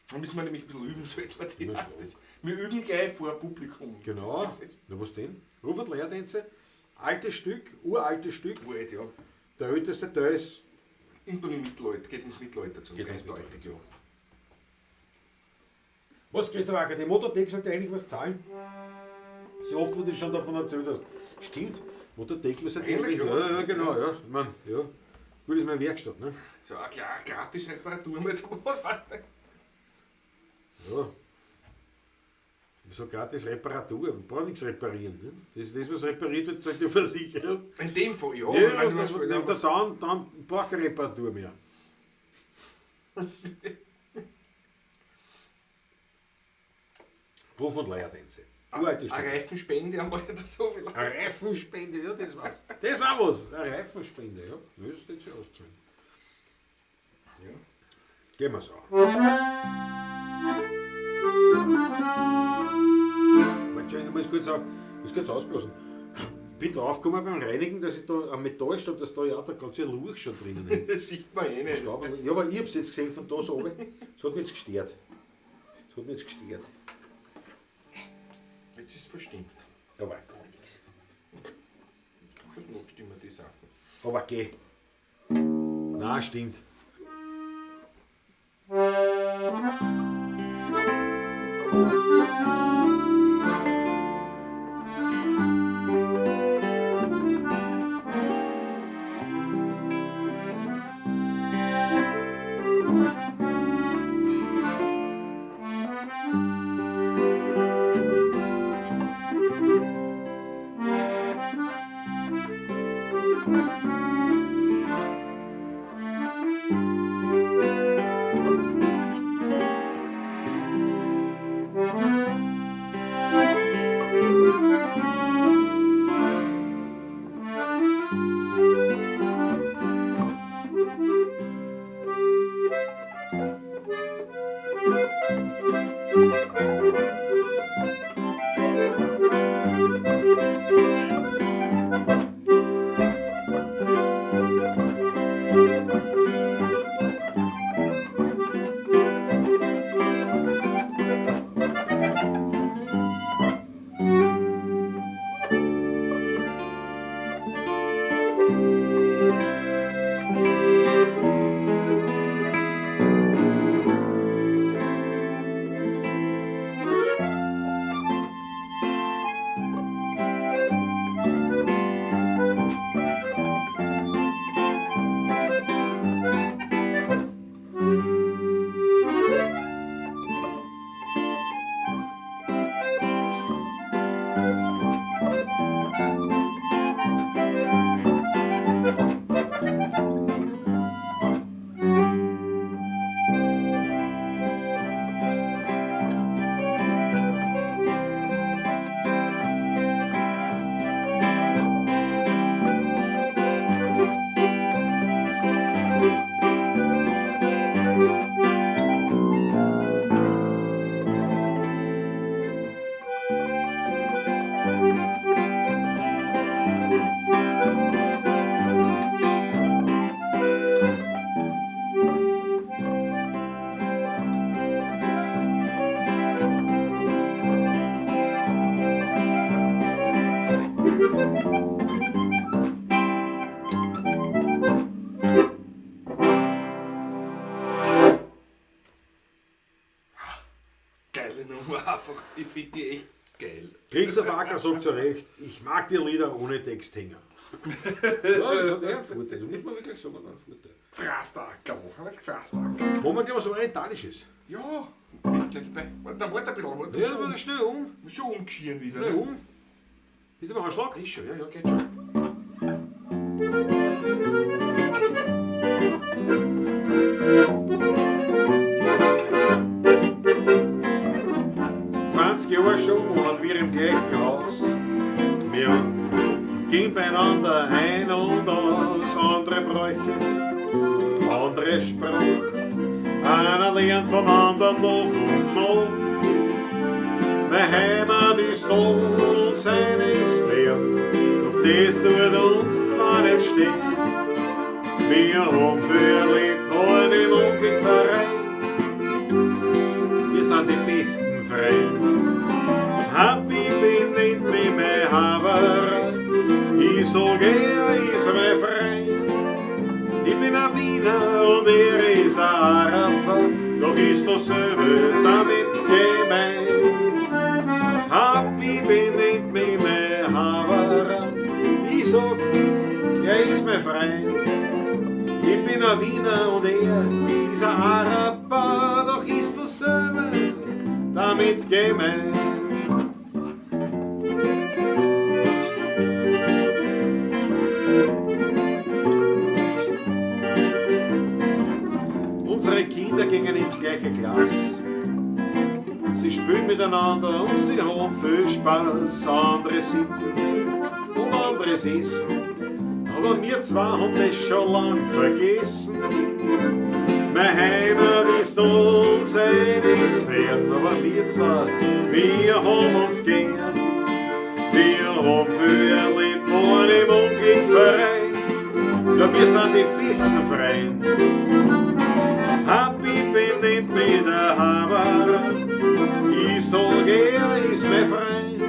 Da müssen wir nämlich ein bisschen üben, sollten wir die. Na, Das, wir üben gleich vor Publikum. Genau. Das ist Na, was denn? Ruf- und Leiertänze. Altes Stück, uraltes Stück. uralt, ja. Der älteste Teil ist. Irgendwann im Mittelalter, geht ins Mittelalter zurück. Geht ins eindeutig, ja. Was, Christoph Acker, die Motortech sollte eigentlich was zahlen? So oft, wo du schon davon erzählt hast. Stimmt, Motortech muss Eigentlich, eigentlich. ja. Ja, ja, genau, ja. Ich mein, ja. Gut, ist meine Werkstatt, ne? So eine kleine gratis Reparatur mit was. Ja. Wieso gratis Reparatur? Man braucht nichts reparieren. Ne? Das, was repariert wird, zahlt die Versicherung. In dem Fall, ja. Ja, Ich meine, das, was- dann, dann braucht keine Reparatur mehr. Ruf- und Leiertänze. Uralte Eine Stücke. Reifenspende einmal oder so vielleicht. Eine Reifenspende, ja, das war's. Das war was. Eine Reifenspende, ja. Das ist nicht so auszahlen. Ja. Gehen wir so. Warte, ich muss kurz, muss kurz ausblasen. Bin draufgekommen beim Reinigen, dass ich da am Metallstab, dass da ja der ganze Lurch schon drinnen ist. Das sieht man eh nicht. Staub. Ja, aber ich hab's jetzt gesehen von da so oben. Das hat mich jetzt gestört. Das hat mich jetzt gestört. Jetzt ist es verstimmt. Aber gar nichts. Das magst du immer, die Sachen. Aber geh. Na, stimmt. Geile Nummer einfach. Ich finde die echt geil. Christoph Acker sagt zu Recht, ich mag die Lieder ohne Texthänger. Ja, das hat einen Vorteil, das muss man wirklich sagen, hat einen Vorteil. Fraßtackerl, Fraßtackerl. Machen wir gleich was Orientalisches. Ja, bin ich gleich dabei. Warte, dann warte ein bisschen. Warte, Ja, schon, aber schnell um. schon umgeschirren wieder. Schnell ne? um. Ist aber ein Schlag? Ist schon, ja, ja, geht schon. 20 Jahre schon wohnen wir im gleichen Haus. Wir gehen beieinander ein und aus, andere Bräuche, andere Sprache. Einer lernt vom anderen noch und noch. Meine Heimat ist da und seine ist fern, doch das tut uns zwar nicht stehen. Wir haben viel erlebt, wollen im Unglück vereint. Wir sind die besten Freunde. Habibi nennt mich mein Haber. Ich sag, er ist mein Freund. Ich bin ein Wiener und er ist ein Araber. Doch ist dasselbe damit gemeint. Habibi nennt mich mein Haber. Ich sag, er ist mein Freund. Ich bin ein Wiener und er ist ein Araber, doch ist dasselbe damit gemeint. Unsere Kinder gingen in die gleiche Klasse. Sie spielen miteinander und sie haben viel Spaß. Andere Sitten und anderes Essen. Aber wir zwei haben das schon lang vergessen. Meine Heimat ist uns seine ist fern, aber wir zwei, wir haben uns gern. Wir haben viel erlebt, waren im Unglück vereint. Ja, wir sind die besten Freunde. Habibi nennt mich der Haber. Ich sag, er ist mein Freund.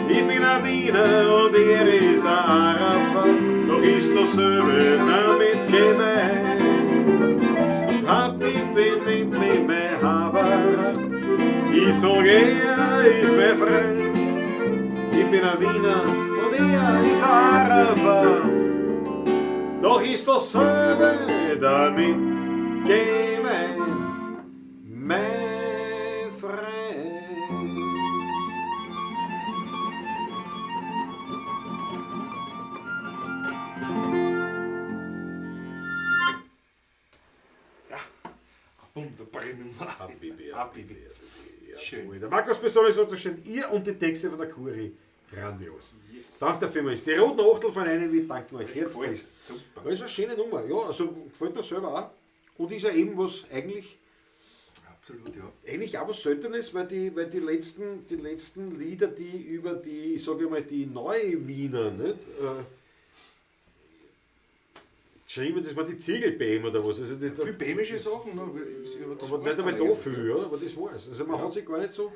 Ich bin ein Wiener und er ist ein Araber, doch ist dasselbe damit gemeint. Habibi nennt mich mein Haber. Ich sag, er ist mein Freund. Ich bin ein Wiener und er ist ein Araber, doch ist dasselbe damit gemeint, mein Freund. Ja, wunderbare Nummer. Habibi, Habibi. Schön. Der Markus Besoli sagt so schön, ihr und die Texte von der Kuri, grandios. Yes. Danke dafür. Die roten Achtel von einem, danken euch herzlich. Super. Das ist eine schöne Nummer. Ja, also gefällt mir selber auch. Und ist ja eben was eigentlich Absolut, ja. Eigentlich auch was Seltenes, weil die letzten Lieder, die über die, ich sage mal, die neue Wiener, nicht, geschrieben, das war die Ziegelbäm oder was. Also das, Viel bämische Sachen, ne? Aber das aber war's nicht einmal dann da eigentlich, viel, ja, aber das war's. Also man hat sich gar nicht so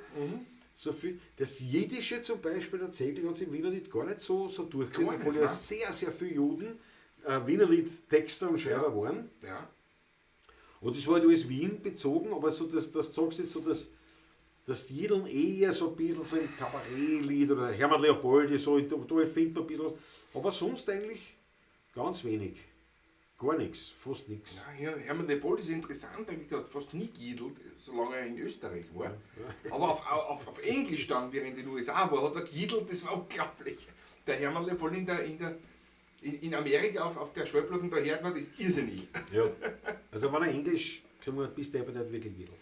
viel. Das Jiddische zum Beispiel tatsächlich hat sich im Wienerlied gar nicht so durchgesetzt, Gar nicht, obwohl ja nein. sehr, sehr viele Juden Wienerlied-Texter und Schreiber waren. Und das war halt alles Wien bezogen, aber so, das sagst du jetzt so, dass das Jiddeln eher so ein bisschen so im Kabarettlied oder Hermann Leopoldi, so, da findet man ein bisschen was. Aber sonst eigentlich ganz wenig. Gar nichts, fast nichts. Ja, Hermann Leopold ist interessant, eigentlich, der hat fast nie gejiddelt, solange er in Österreich war. Aber auf Englisch dann, während in den USA war, hat er gejiddelt, das war unglaublich. Der Hermann Leopold in Amerika auf der Schallplatte, da hört man das irrsinnig. Ja. Also wenn er Englisch gesungen hat, bis der aber nicht wirklich jiddelt.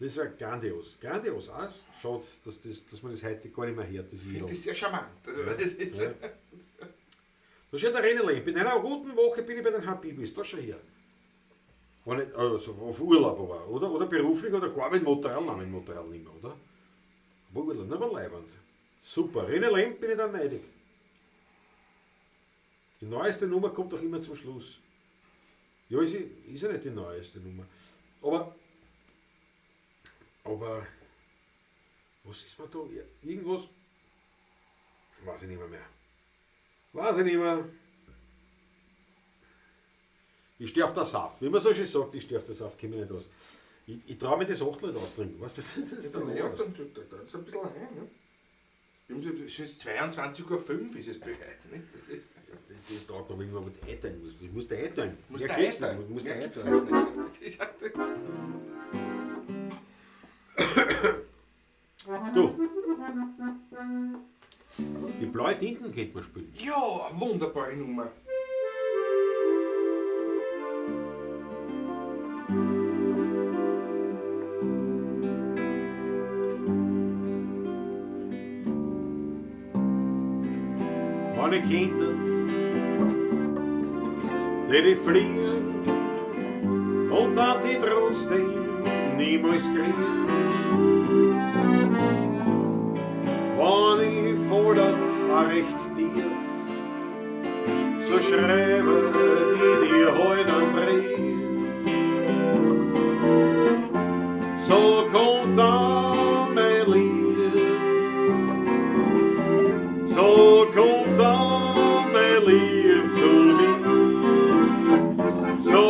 Das war grandios. Grandios auch. Schade, dass man das heute gar nicht mehr hört, das Ich finde Jiddeln. das sehr charmant. Also, das ist, Ja. Da steht der René Lemp. In einer guten Woche bin ich bei den Habibis. Da schau her. Aber nicht, also auf Urlaub aber, oder? Oder beruflich oder gar mit Motorrad, nein, mit Motorrad nicht mehr, oder? Aber Urlaub, nicht aber leibend. Super. René Lemp bin ich dann neidig. Die neueste Nummer kommt doch immer zum Schluss. Ja, ist ja nicht die neueste Nummer. Aber, was ist mir da? Ja, irgendwas, weiß ich nicht mehr. Weiß ich nicht mehr. Ich stehe auf der Saft. Wie man so schön sagt, ich stehe auf der Saft, komme ich nicht aus. Ich traue mir das Achtel nicht austrinken. Weißt du, das ist Ja, dann nicht aus. dann, da ist ein bisschen rein, ne? Es ist 22:05 Uhr ist es bereits, nicht? Das ist, also, Das taugt noch, wenn man was einteilen muss. Ich muss da einteilen. muss Mehr da kriegst du einteilen. nicht. Muss da Mehr gibt's einteilen. halt nicht. Das ist halt, Du. Die blaue Tinten könnte man spielen. ja, eine wunderbare Nummer. Wenn ich könnte, tät ich fliegen und dann die trotzdem niemals kriegen. Wenn ich fordert auch recht tief, so schreibe die dir heut einen Brief. So kommt dann mein Lieb, so kommt dann mein Lieb zu mir. So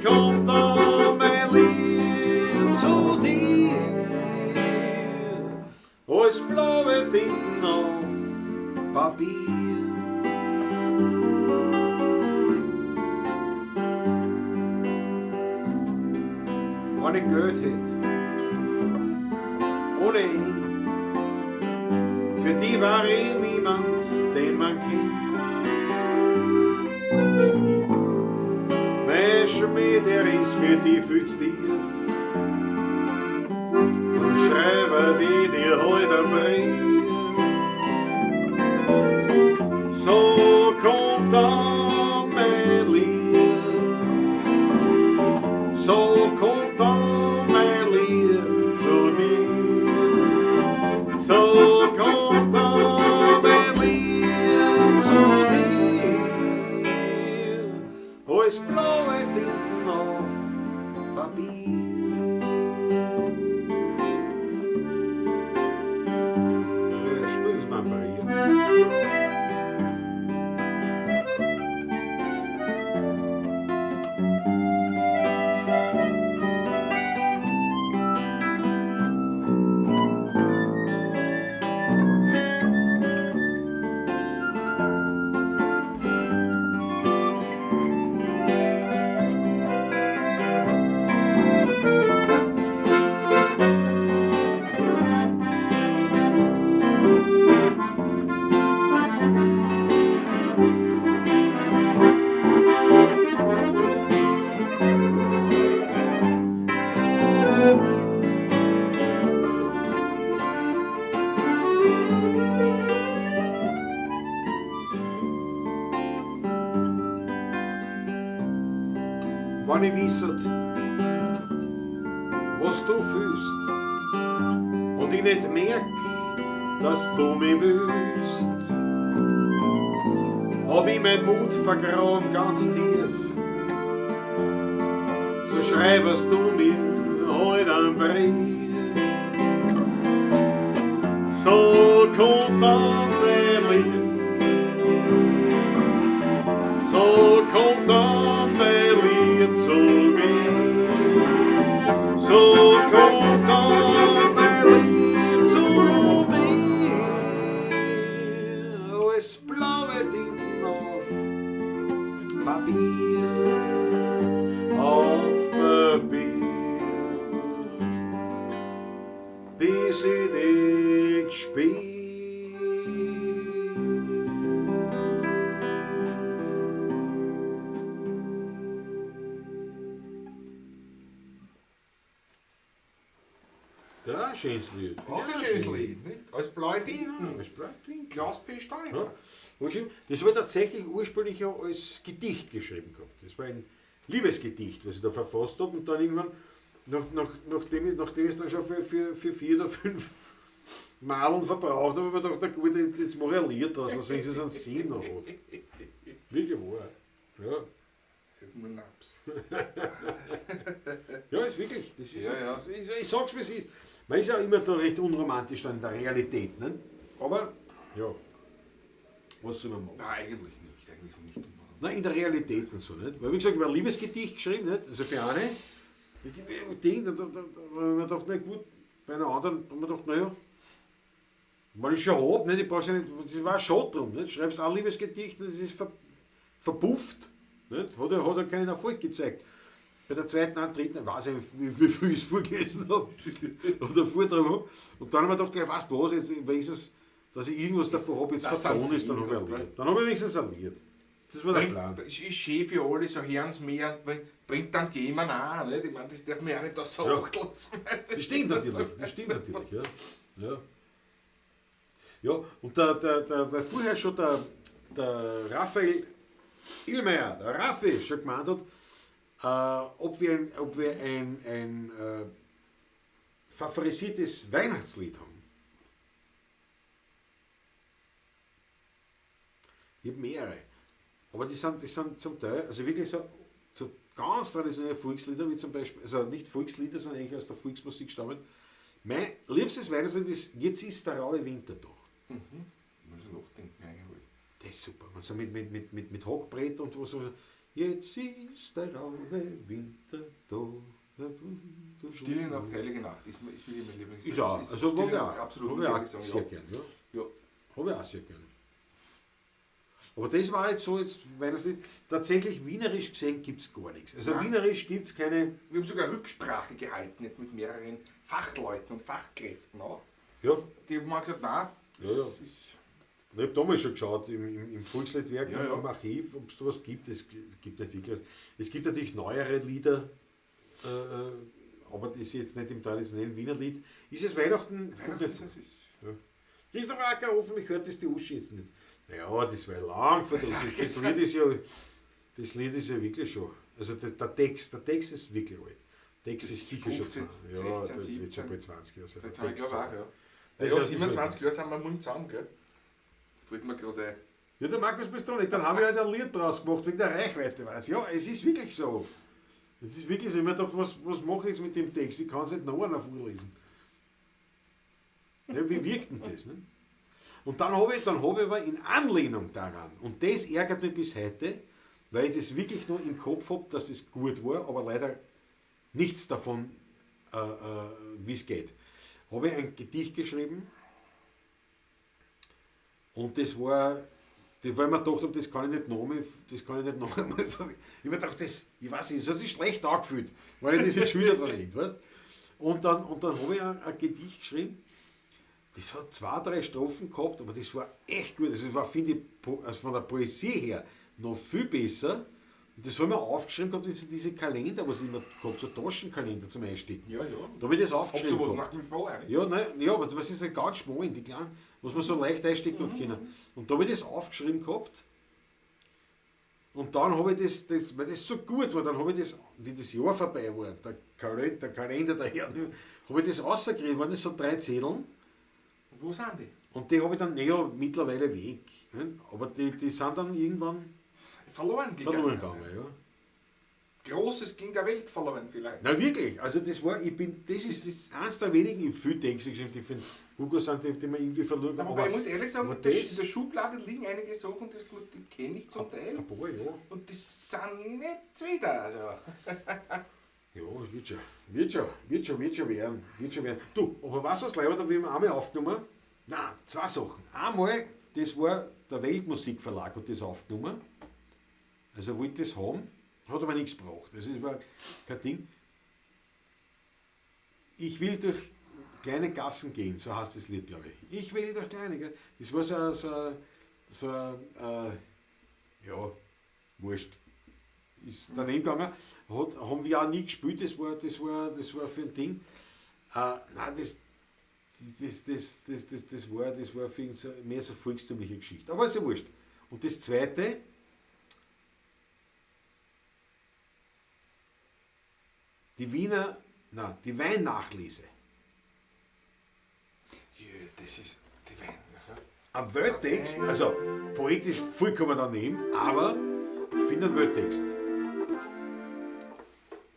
kommt dann mein Lieb zu dir. Als blaue Tinten auf Papier. Wenn ich Geld hätt, ohne End, für die war ich niemand, den man kennt. Mein Schmäh, der ist für die viel zu tief. Drum schreibe die dir heut einen Brief. So kommt dann mein Lieb, so kommt dann mein Lieb zu dir. So kommt dann mein Lieb zu dir. Als blaue Tinten auf Papier. Ja, spüren's mal ein paar hier. Wenn ich wisset, was Wenn's du fühlst und ich nicht merk, dass du mich willst, hab ich mein Mut vergraben ganz tief. So schreibest du mir heut einen Brief. So kommt dann der Lieb, so kommt dann der Lieb zu mir. So kommt dann der Lieb zu mir. Als blaue Tinten auf Papier, auf Papier, bis ich dich spür. Ja, schönes Lied. Auch ein Ja, schönes schön. Lied, nicht? Als blaue Tinten. Als blaue Tinten. Klaus P. Steurer. Ja. Das war tatsächlich ursprünglich ja als Gedicht geschrieben gehabt. Das war ein Liebesgedicht, was ich da verfasst habe und dann irgendwann, nachdem ich es dann schon für 4 oder 5 Malen verbraucht habe, habe ich mir gedacht, na gut, jetzt mache ich ein Lied draus, was wenigstens einen Sinn noch hat. Wirklich wahr. Ja. Ja, ist wirklich. Das ist, Ja, ja. Ich sag's, wie es ist. Man ist ja immer da recht unromantisch dann in der Realität, ne? Aber, ja, was soll man machen? Nein, eigentlich nicht. Eigentlich ist man nicht unromantisch. Nein, in der Realität und so, nicht? Weil, wie gesagt, ich habe ein Liebesgedicht geschrieben, nicht? Also für eine. Ich denk, da hab ich mir gedacht, na gut, bei einer anderen hab ich mir gedacht, naja, weil ich schon hab, nicht? Ich brauch's ja nicht, das war schon drum, nicht? Schreibst auch ein Liebesgedicht und es ist verpufft, nicht? Hat er keinen Erfolg gezeigt. Bei der zweiten, dritten, weiß ich nicht, wie viel ich es vorgelesen hab oder vorgetragen hab. Und dann hab ich mir gedacht, ja, weißt du was, jetzt wenigstens, dass ich irgendwas davon hab, jetzt Das vertan ist, dann hab ich ein Lied. Dann hab ich wenigstens ein Lied. Das war der Plan. Ist schön für alle, so hören's mehr, bringt dann jemand auch, nicht? Ich meine, das darf man ja nicht außer Ja. Acht lassen. Das stimmt natürlich, das stimmt natürlich, ja. Ja, ja, und weil vorher schon der Raphael Illmayer, der Raffi, schon gemeint hat, ob wir ein favorisiertes Weihnachtslied haben. Ich hab mehrere. Aber die sind zum Teil, also wirklich so ganz traditionelle Volkslieder, wie zum Beispiel, also nicht Volkslieder, sondern eigentlich aus der Volksmusik stammen. Mein liebstes Weihnachtslied ist Jetzt ist der raue Winter da. Mhm. Muss ich nachdenken eigentlich. Das ist super. Man so mit Hackbrett und was so. Jetzt ist der raue Winter da. Stille Nacht, Heilige Nacht ist wirklich mein Lieblingslied. Ist auch. Also mag ich auch. Absolut, Hab ich auch sagen, sehr ja. gern. Ja. Ja. Hab ich auch sehr gern. Aber das war jetzt so, jetzt Weihnachtslied. Tatsächlich wienerisch gesehen gibt's gar nichts. Also Nein. wienerisch gibt's keine. Wir haben sogar Rücksprache gehalten jetzt mit mehreren Fachleuten und Fachkräften auch. Ja. Die haben gesagt, nein, Ja, ja. das ist Ich hab damals schon geschaut im Volksliedwerk, Ja, ja. im Archiv, ob's da was gibt. Es gibt nicht wirklich was. Es gibt natürlich neuere Lieder, aber das ist jetzt nicht im traditionellen Wiener Lied. Ist es Weihnachten? Kommt Weihnachten nicht ist, es ist Ja. Christoph Acker, hoffentlich hört das die Uschi jetzt nicht. Naja, das war lang vor das, das Lied ist ja, das Lied ist ja wirklich schon. Also der Text ist wirklich alt. Der Text Das ist sicher schon 15, 20, ja, 16, das wird schon 17. bald 20 Jahre sein. Der 20 Text Jahre auch, ist ja. Ja, Ja, das ist 27 Jahre sind wir morgen zusammen, gell? Fällt mir gerade ein. Ja, der Markus bist du nicht. Dann haben wir halt ein Lied draus gemacht, wegen der Reichweite. Weiß. Ja, es ist wirklich so. Es ist wirklich so. Ich hab mir gedacht, was mache ich jetzt mit dem Text? Ich kann es nicht noch einer vorlesen. Ja, wie wirkt denn das? Ne? Und dann habe ich aber in Anlehnung daran, und das ärgert mich bis heute, weil ich das wirklich nur im Kopf hab, dass das gut war, aber leider nichts davon, wie es geht, habe ich ein Gedicht geschrieben und das war, weil ich mir gedacht habe, das kann ich nicht noch einmal, das kann ich nicht noch einmal verwenden. Ich hab mir gedacht, das, ich weiß nicht, das hat sich schlecht angefühlt, weil ich das jetzt schon wieder verwende, weißt? Und dann habe ich ein Gedicht geschrieben, das hat 2, 3 Strophen gehabt, aber das war echt gut. Das war, finde ich, also von der Poesie her noch viel besser. Und das habe ich mir aufgeschrieben gehabt, diese Kalender, was ich immer gehabt, so Taschenkalender zum Einstecken. Ja, ja. Da habe ich das aufgeschrieben Hab sowas gehabt. nach wie vor eigentlich. Ja, nein, ja, aber das ist ja ganz schmal, die kleinen, was man so leicht einstecken hat können. Und da habe ich das aufgeschrieben gehabt. Und dann habe ich das, weil das so gut war, dann habe ich das, wie das Jahr vorbei war, der Kalender daher, habe ich das rausgekriegt, waren das so 3 Zetteln. Und wo sind die? Und die habe ich dann ja mittlerweile weg. Ne? Aber die sind dann irgendwann verloren gegangen. Verloren gegangen, ja. Großes ging der Welt verloren vielleicht. Na wirklich, also das war, das ist eins der wenigen, ich viel Texte geschrieben, die von Hugo sind, die man irgendwie verloren haben. Aber ich muss ehrlich sagen, in der Schublade liegen einige Sachen, die kenne ich zum Teil. Ein paar, ja. Und die sind nicht wieder. Also. Ja, wird schon werden. Du, aber weißt du was, leider, da habe ich mir einmal aufgenommen. Nein, 2 Sachen. Einmal, das war der Weltmusikverlag, hat das aufgenommen. Also wollte das haben. Hat aber nichts gebraucht. Also es war kein Ding. Ich will durch kleine Gassen gehen, so heißt das Lied, glaube ich. Ich will durch kleine Gassen. Das war so ja, wurscht. Ist daneben gegangen. Haben wir auch nie gespielt, das war für ein Ding. Nein, das war für ihn so, mehr so volkstümliche Geschichte. Aber ist ja wurscht. Und das Zweite, die Weinnachlese. Ja, das ist die Wein. Ein Welttext, also poetisch vollkommen daneben, aber ich finde einen Welttext.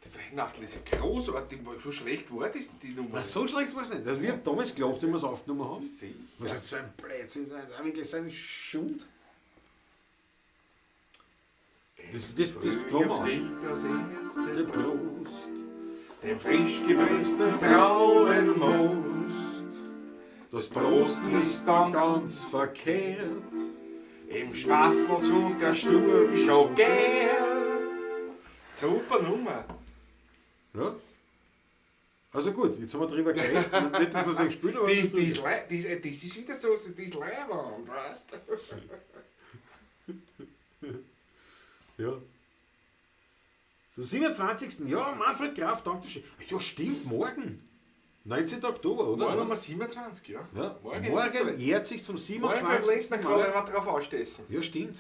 Die Weihnachlese, großartig, so schlecht war das die Nummer. Na, so schlecht war es nicht. Also wir haben damals geglaubt, wie wir es aufgenommen haben. Sicher. Was ist so ein Blödsinn, wirklich so ein Schund. Das kommen wir aus. Der Brust, dem frisch gepressten Traubenmost. Das Prosten ist dann ganz verkehrt. Im Schwarzl und der Sturm schon gärt. Super Nummer. Ja. Also gut, jetzt haben wir drüber geredet. Nicht, dass wir es nicht gespielt haben. Das ist wieder so, das ist Leibwand, weißt du? Ja. Zum 27. Ja, Manfred Graf, danke schön. Ja, stimmt, morgen. 19. Oktober, oder? Morgen haben wir 27, ja. Ja. Morgen jährt sich zum 27. Morgen Mal. Morgen drauf anstessen. Ja, stimmt.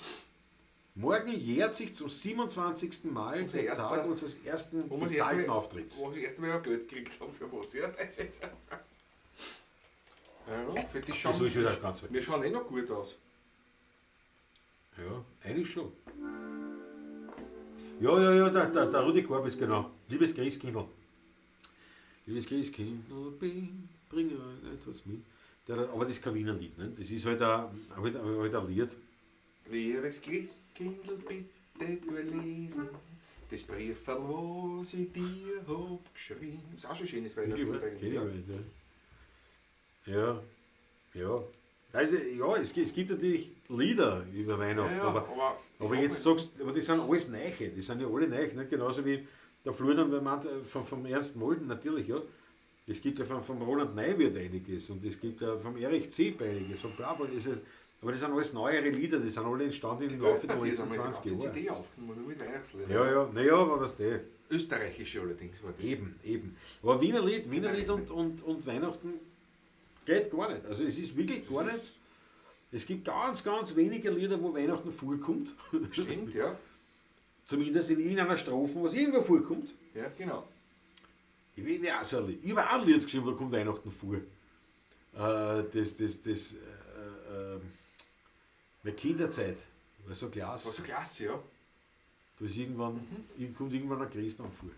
Morgen jährt sich zum 27. Mal der Tag unseres ersten bezahlten Auftritts. Wo wir das erste Mal Geld gekriegt haben für was, ja. Das ist ja, für die schauen, das wieder ganz wir schauen eh noch gut aus. Ja, eigentlich schon. Ja, der Rudi Korb ist genau. Liebes Christkindl. Liebes Christkindl, bringe etwas mit. Aber das ist kein Wiener Lied, ne? Das ist halt ein Lied. Liebes Christkindl, bitte du lesen das Brieferl, was ich dir hab geschrieben. Das ist auch schon schönes Weihnachten. Kenn ich ja. Ja. Also, ja, es gibt natürlich Lieder über Weihnachten, ja, aber jetzt sagst du, aber die sind alles Neiche, die sind ja alle Neiche, nicht? Genauso wie der Florian vom Ernst Molden, natürlich, ja. Es gibt ja vom Roland Neuwirth einiges und es gibt ja vom Erich Zeeb einiges und bla bla. Das ist, aber das sind alles neuere Lieder, die sind alle entstanden im Laufe der letzten 20 Jahre. CD aufgenommen, nur mit Weihnachtsliedern. Ja, naja, aber was der. Österreichische allerdings war das. Eben. Aber Wiener Lied und Weihnachten geht gar nicht. Also es ist wirklich gar nicht. Es gibt ganz, ganz wenige Lieder, wo Weihnachten vorkommt. Stimmt, ja. Zumindest in irgendeiner Strophe, was irgendwo vorkommt. Ja, genau. Ich habe auch so ein Lied. Ich habe auch ein Lied geschrieben, da kommt Weihnachten vor. Meine Kinderzeit war so klasse. War so klasse, ja. Da ist irgendwann, kommt irgendwann ein Christbaum vor.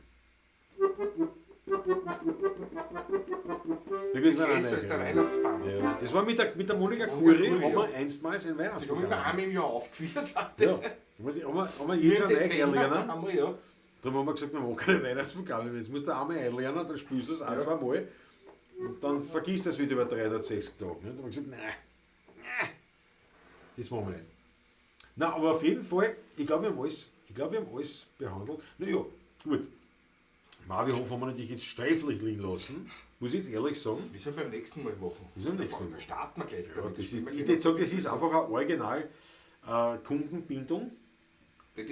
Größer als der Weihnachtsbaum. Ja. Das war mit der Monika Kuri, haben wir einstmals ein Weihnachtsprogramm. Das haben wir einmal im Jahr aufgeführt. Ja, haben wir jedes Jahr neu einlernen. Haben wir, ja. Darum haben wir gesagt, wir machen keine Weihnachtsprogramme mehr. Jetzt musst du einmal einlernen, dann spielst du es ein, zwei Mal. Und dann vergisst du es wieder über 360 Tage. Ne? Dann haben wir gesagt, nein, das machen wir nicht. Na, aber auf jeden Fall, ich glaube, wir haben alles, behandelt. Naja, gut. Marvihof haben wir natürlich jetzt sträflich liegen lassen, muss ich jetzt ehrlich sagen. Wir sollen beim nächsten Mal machen. Wir sollen beim nächsten Mal. Starten wir gleich. Ja, das ist, ich würde sagen, das ist einfach eine original Kundenbindung.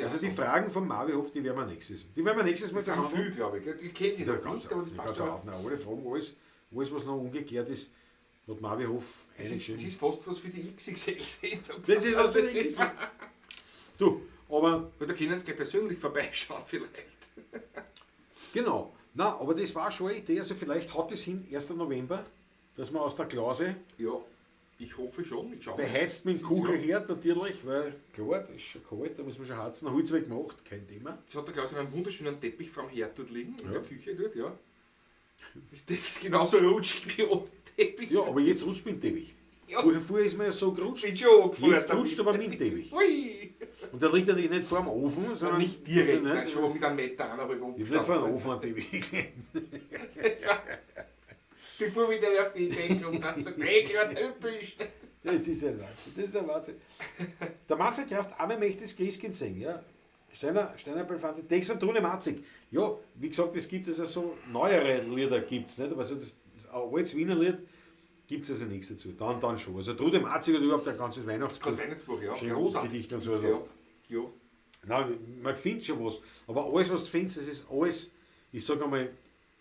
Also die Fragen vom Marvihof, die werden wir nächstes Mal. Die werden wir nächstes Mal behandeln. Das sind viel, glaube ich. Ich kenne sie ja, noch nicht, aber das passt schon. Auf. Nein, alle Fragen, alles, was noch ungeklärt ist, hat Marvihof eingeschrieben. Das ist fast was für die XXL-Sendung. Das ist was für die XXL. Du, Aber Weil da können sie gleich persönlich vorbeischauen vielleicht. Genau. Na, aber das war schon eine Idee. Also vielleicht haut es hin, 1. November, dass man aus der Klause Ja, ich hoffe schon. Ich schau mal. beheizt mit dem Kuchelherd natürlich, weil klar, das ist schon kalt, da muss man schon heizen. Holzweg gemacht, kein Thema. Jetzt hat der Klaus einen wunderschönen Teppich vorm Herd dort liegen, in der Küche dort, ja. Das ist genauso rutschig wie ohne Teppich. Ja, aber jetzt rutscht mit dem Teppich. Ja. Vorher ist man ja so gerutscht. Bin schon angefahren Jetzt rutscht damit. aber mit dem Teppich. Ui! Und der liegt natürlich nicht vor dem Ofen, sondern Nicht direkt, Nicht, nein, schon mit einem Meter eineinhalb Ich hab nicht vor dem umgestanden. Ofen einen Teppich gelegt. Bevor wieder wer auf die Idee kommt, dann so, hey, kleiner Teppich. Das ist ein Wahnsinn. Das ist ein Wahnsinn. Der Manfred Kraft, einmal möchte das Christkind singen, ja. Steiner Belfante, Text von Trune Matzig. Ja, wie gesagt, es gibt also so neuere Lieder, gibt's nicht, aber so das ein altes Wiener Lied gibt es also nichts dazu. Dann schon. Also Trude Matzig hat überhaupt ein ganzes Weihnachtsbuch. Das Weihnachtsbuch, ja. Schön Großartig. Gedicht und so. Also. Ja, ja. Nein, man findet schon was. Aber alles, was du findest, das ist alles, ich sage einmal,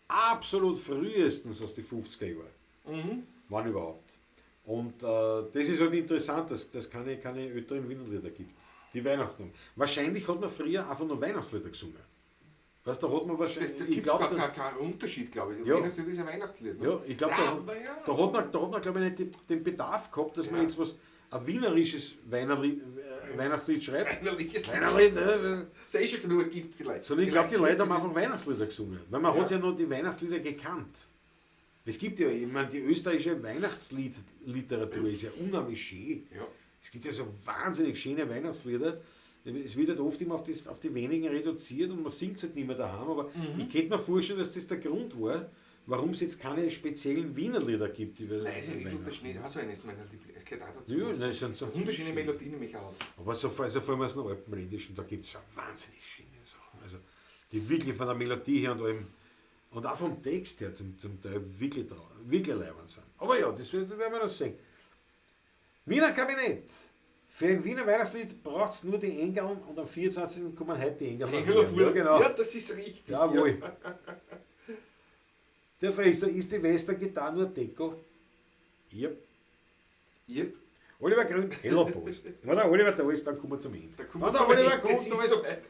absolut frühestens aus den 50er Jahren. Wann überhaupt. Und das ist halt interessant, dass es keine älteren Wienerlieder gibt, die Weihnachten haben. Wahrscheinlich hat man früher einfach nur Weihnachtslieder gesungen. Weißt du, da hat man wahrscheinlich. Das, da ich gibt es glaub, gar da, keinen Unterschied, glaube ich. Ja. Weihnachtslied ist ein Weihnachtslied. Ne? ja, ich glaub, Ja, da, aber ja. da hat man glaube ich, nicht den Bedarf gehabt, dass man Ja. jetzt was, ein wienerisches Weihnachtslied schreibt. Weinerliches Lied. Weinerlied, Das eh schon genug gibt vielleicht. Sondern ich glaube, die Vielleicht Leute haben ist es- einfach Weihnachtslieder gesungen. Weil man Ja. hat ja noch die Weihnachtslieder gekannt. Es gibt ja, ich meine, die österreichische Weihnachtsliedliteratur ist ja unheimlich schön. Ja. Es gibt ja so wahnsinnig schöne Weihnachtslieder. Es wird halt oft immer auf die wenigen reduziert und man singt es halt nicht mehr daheim. Aber ich könnte mir vorstellen, dass das der Grund war, warum es jetzt keine speziellen Wienerlieder gibt. Über Leise rieselt der Weihnachten. Schnee ist auch so eines meiner Lieblinge. Es gehört auch dazu. Ja, nein, es sind so Wunderschöne schön. Melodie nämlich auch. Aber so, also vor allem aus dem Alpenländischen, da gibt es schon wahnsinnig schöne Sachen. Also, die wirklich von der Melodie her und allem und auch vom Text her zum Teil wirklich, wirklich leibend sind. Aber ja, das werden wir noch sehen. Wiener Kabinett. Für ein Wiener Weihnachtslied braucht es nur die Engeln und am 24. kommen heute die Engeln. Engel auf Ja, genau. Ja, das ist richtig. Jawohl. Ja. Der Fresser ist die Western Gitarre nur Deko. Yep. Yep. Oliver Grün, hello Boys. Wenn der Oliver da ist, dann kommen wir zum Ende. Da kommen wir Wenn der zum Oliver Ende. kommt, Jetzt da ist ist, soweit.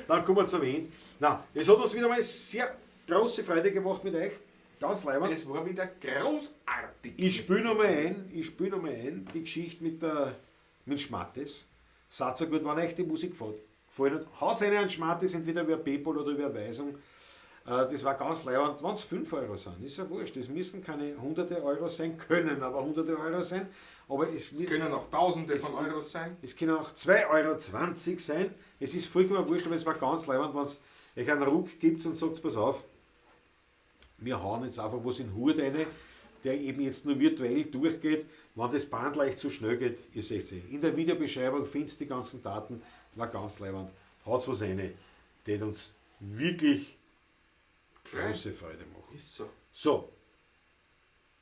dann kommen wir zum Ende. Na, es hat uns wieder mal sehr große Freude gemacht mit euch. Ganz leibend. Es war wieder großartig. Ich spüle noch mal ein, ich spül noch mal ein, die Geschichte mit Schmattes. Seid so gut, wenn euch die Musik gefallen hat. Haut eine an Schmattes, entweder über PayPal oder über Überweisung. Das war ganz leibend. Wenn es 5 Euro sind, ist ja wurscht. Das müssen keine hunderte Euro sein, können aber hunderte Euro sein. Aber es, Es können auch Tausende von Euros sein. es können auch 2,20 Euro sein. Es ist vollkommen wurscht, aber es war ganz leibend, wenn es euch einen Ruck gibt und sagt, pass auf, wir hauen jetzt einfach was in den Hut rein, der eben jetzt nur virtuell durchgeht. Wenn das Band leicht zu schnell geht, ihr seht es. In der Videobeschreibung findest du die ganzen Daten, war ganz leibend. Haut was rein, der uns wirklich Gefreut. große Freude machen. Ist so. So.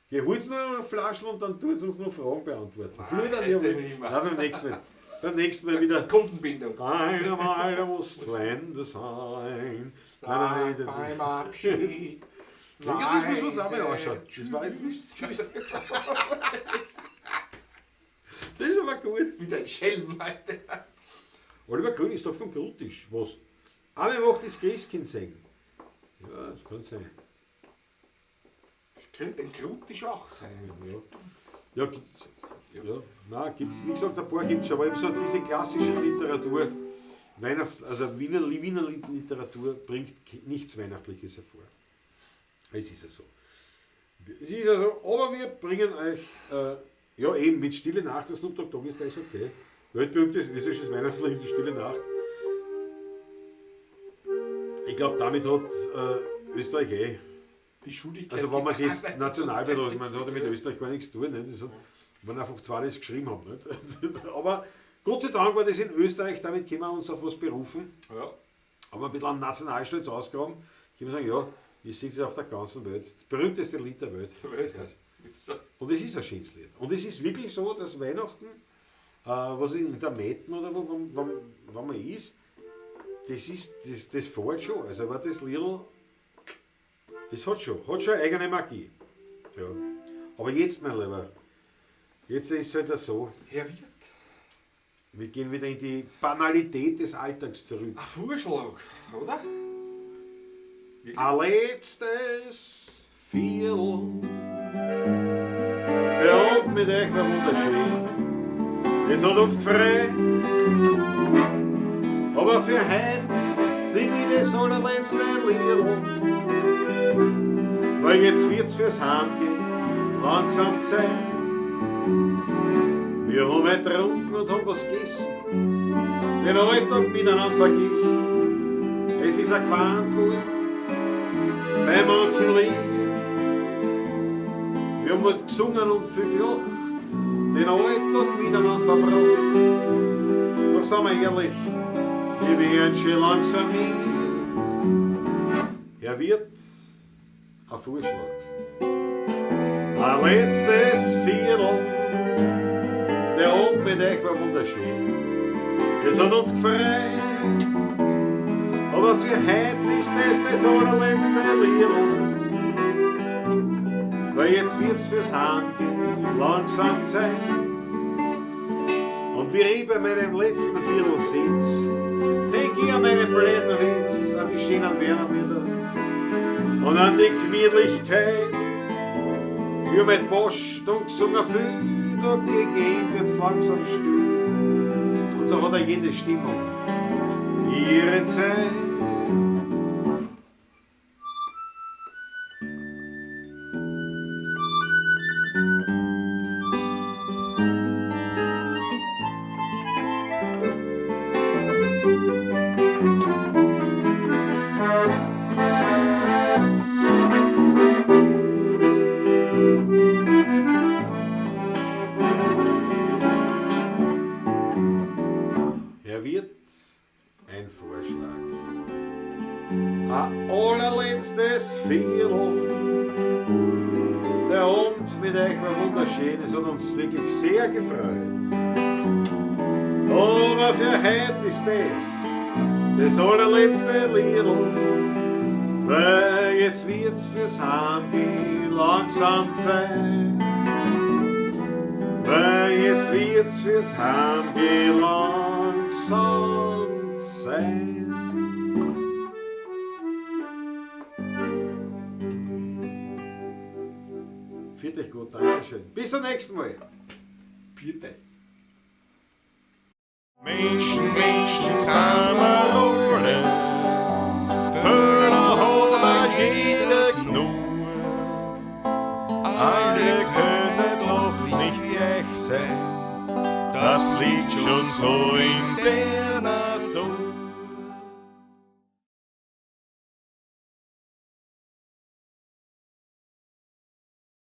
Geh, hol's noch eine Flasche und dann tut's uns noch Fragen beantworten. Nein, Florian, heute jawohl. nicht mehr. Nein, beim nächsten Mal. Beim nächsten Mal wieder. Kundenbindung. Eine Meile muss zu Ende sein. Nein, nein, nein. Beim Abschied. Ja, das muss man uns auch mal anschauen. Das war jetzt Tschüss. Das ist aber gut. Wieder ein Schelm heute. Oliver Grün ist doch von Grutisch. Was? Aber macht das Christkind singen. Ja, das kann sein. Das könnte ein Grutisch auch sein. Ja, ja, nein, gibt, wie gesagt, ein paar gibt es schon, aber eben so diese klassische Literatur, Weihnachts-, also Wiener Literatur bringt nichts Weihnachtliches hervor. Es ist ja so. Es ist ja so, aber wir bringen euch, ja eben mit Stille Nacht, das Snoop Dogg Dogg ist da, ich sag's eh, weltberühmtes österreichisches Weihnachtslied, die Stille Nacht. Ich glaub, damit hat Österreich eh. Die Schuldigkeit. Also wenn man es jetzt national betrachtet, man hat ja mit Österreich gar nichts zu tun, nicht? Das hat, man einfach zwei das geschrieben haben. Nicht? Aber Gott sei Dank war das in Österreich, damit können wir uns auf was berufen. Ja. Aber ein bisschen an Nationalstolz ausgraben, können wir sagen, ja, ich sehe es auf der ganzen Welt. Das berühmteste Lied der Welt. Der Welt, ja. So. Und es ist ein schönes Lied. Und es ist wirklich so, dass Weihnachten, was in der Metten oder wo, wenn man ist, das fällt schon. Also aber das Lied, das hat schon eine eigene Magie. Ja. Aber jetzt, mein Lieber, jetzt ist es halt so. Herr Wirt. Wir gehen wieder in die Banalität des Alltags zurück. Ein Vorschlag, oder? Ein letztes Viertel. Der Abend mit euch war wunderschön. Es hat uns gefreut. Aber für heute sing ich das allerletzte Liedl. Weil jetzt wird's fürs Heimgehen langsam Zeit. Wir haben heute getrunken und haben was gegessen. Den Alltag miteinander vergessen. Es ist auch gewarnt worden bei manchen Lied. Wir haben halt gesungen und viel gelacht, den Alltag miteinander verbracht. Doch sind wir ehrlich, wir werden schon langsam mit. Er wird ein Vorschlag. Ein letztes Viertel, der Abend mit euch war wunderschön. Es hat uns gefreut, aber für heute ist das das allerletzte Liedl. Weil jetzt wird's fürs Heimgehen langsam Zeit. Und wie ich bei meinem letzten Viertel sitz, denk ich an meine blöden Witz, an die schönen Werner-Lieder und an die Gemütlichkeit. Wir haben mit Post und gesungen viel, doch gegen Ende wird's langsam still. Und so hat er jede Stimmung ihre Zeit. Er wird ein Vorschlag. Ein allerletztes Viertel. Der Abend mit euch war wunderschön, es hat uns wirklich sehr gefreut. Aber für heute ist das allerletzte Liedl. Weil jetzt wird's fürs Heimgehen langsam Zeit. Weil jetzt wird's fürs Heimgehen langsam Zeit. Viert euch gut, Dankeschön. Bis zum nächsten Mal. Vierte. Menschen, Menschen sind wir alle. Fehler hat auch jeder genug. Alle können doch nicht gleich sein. Das liegt schon so in der Natur.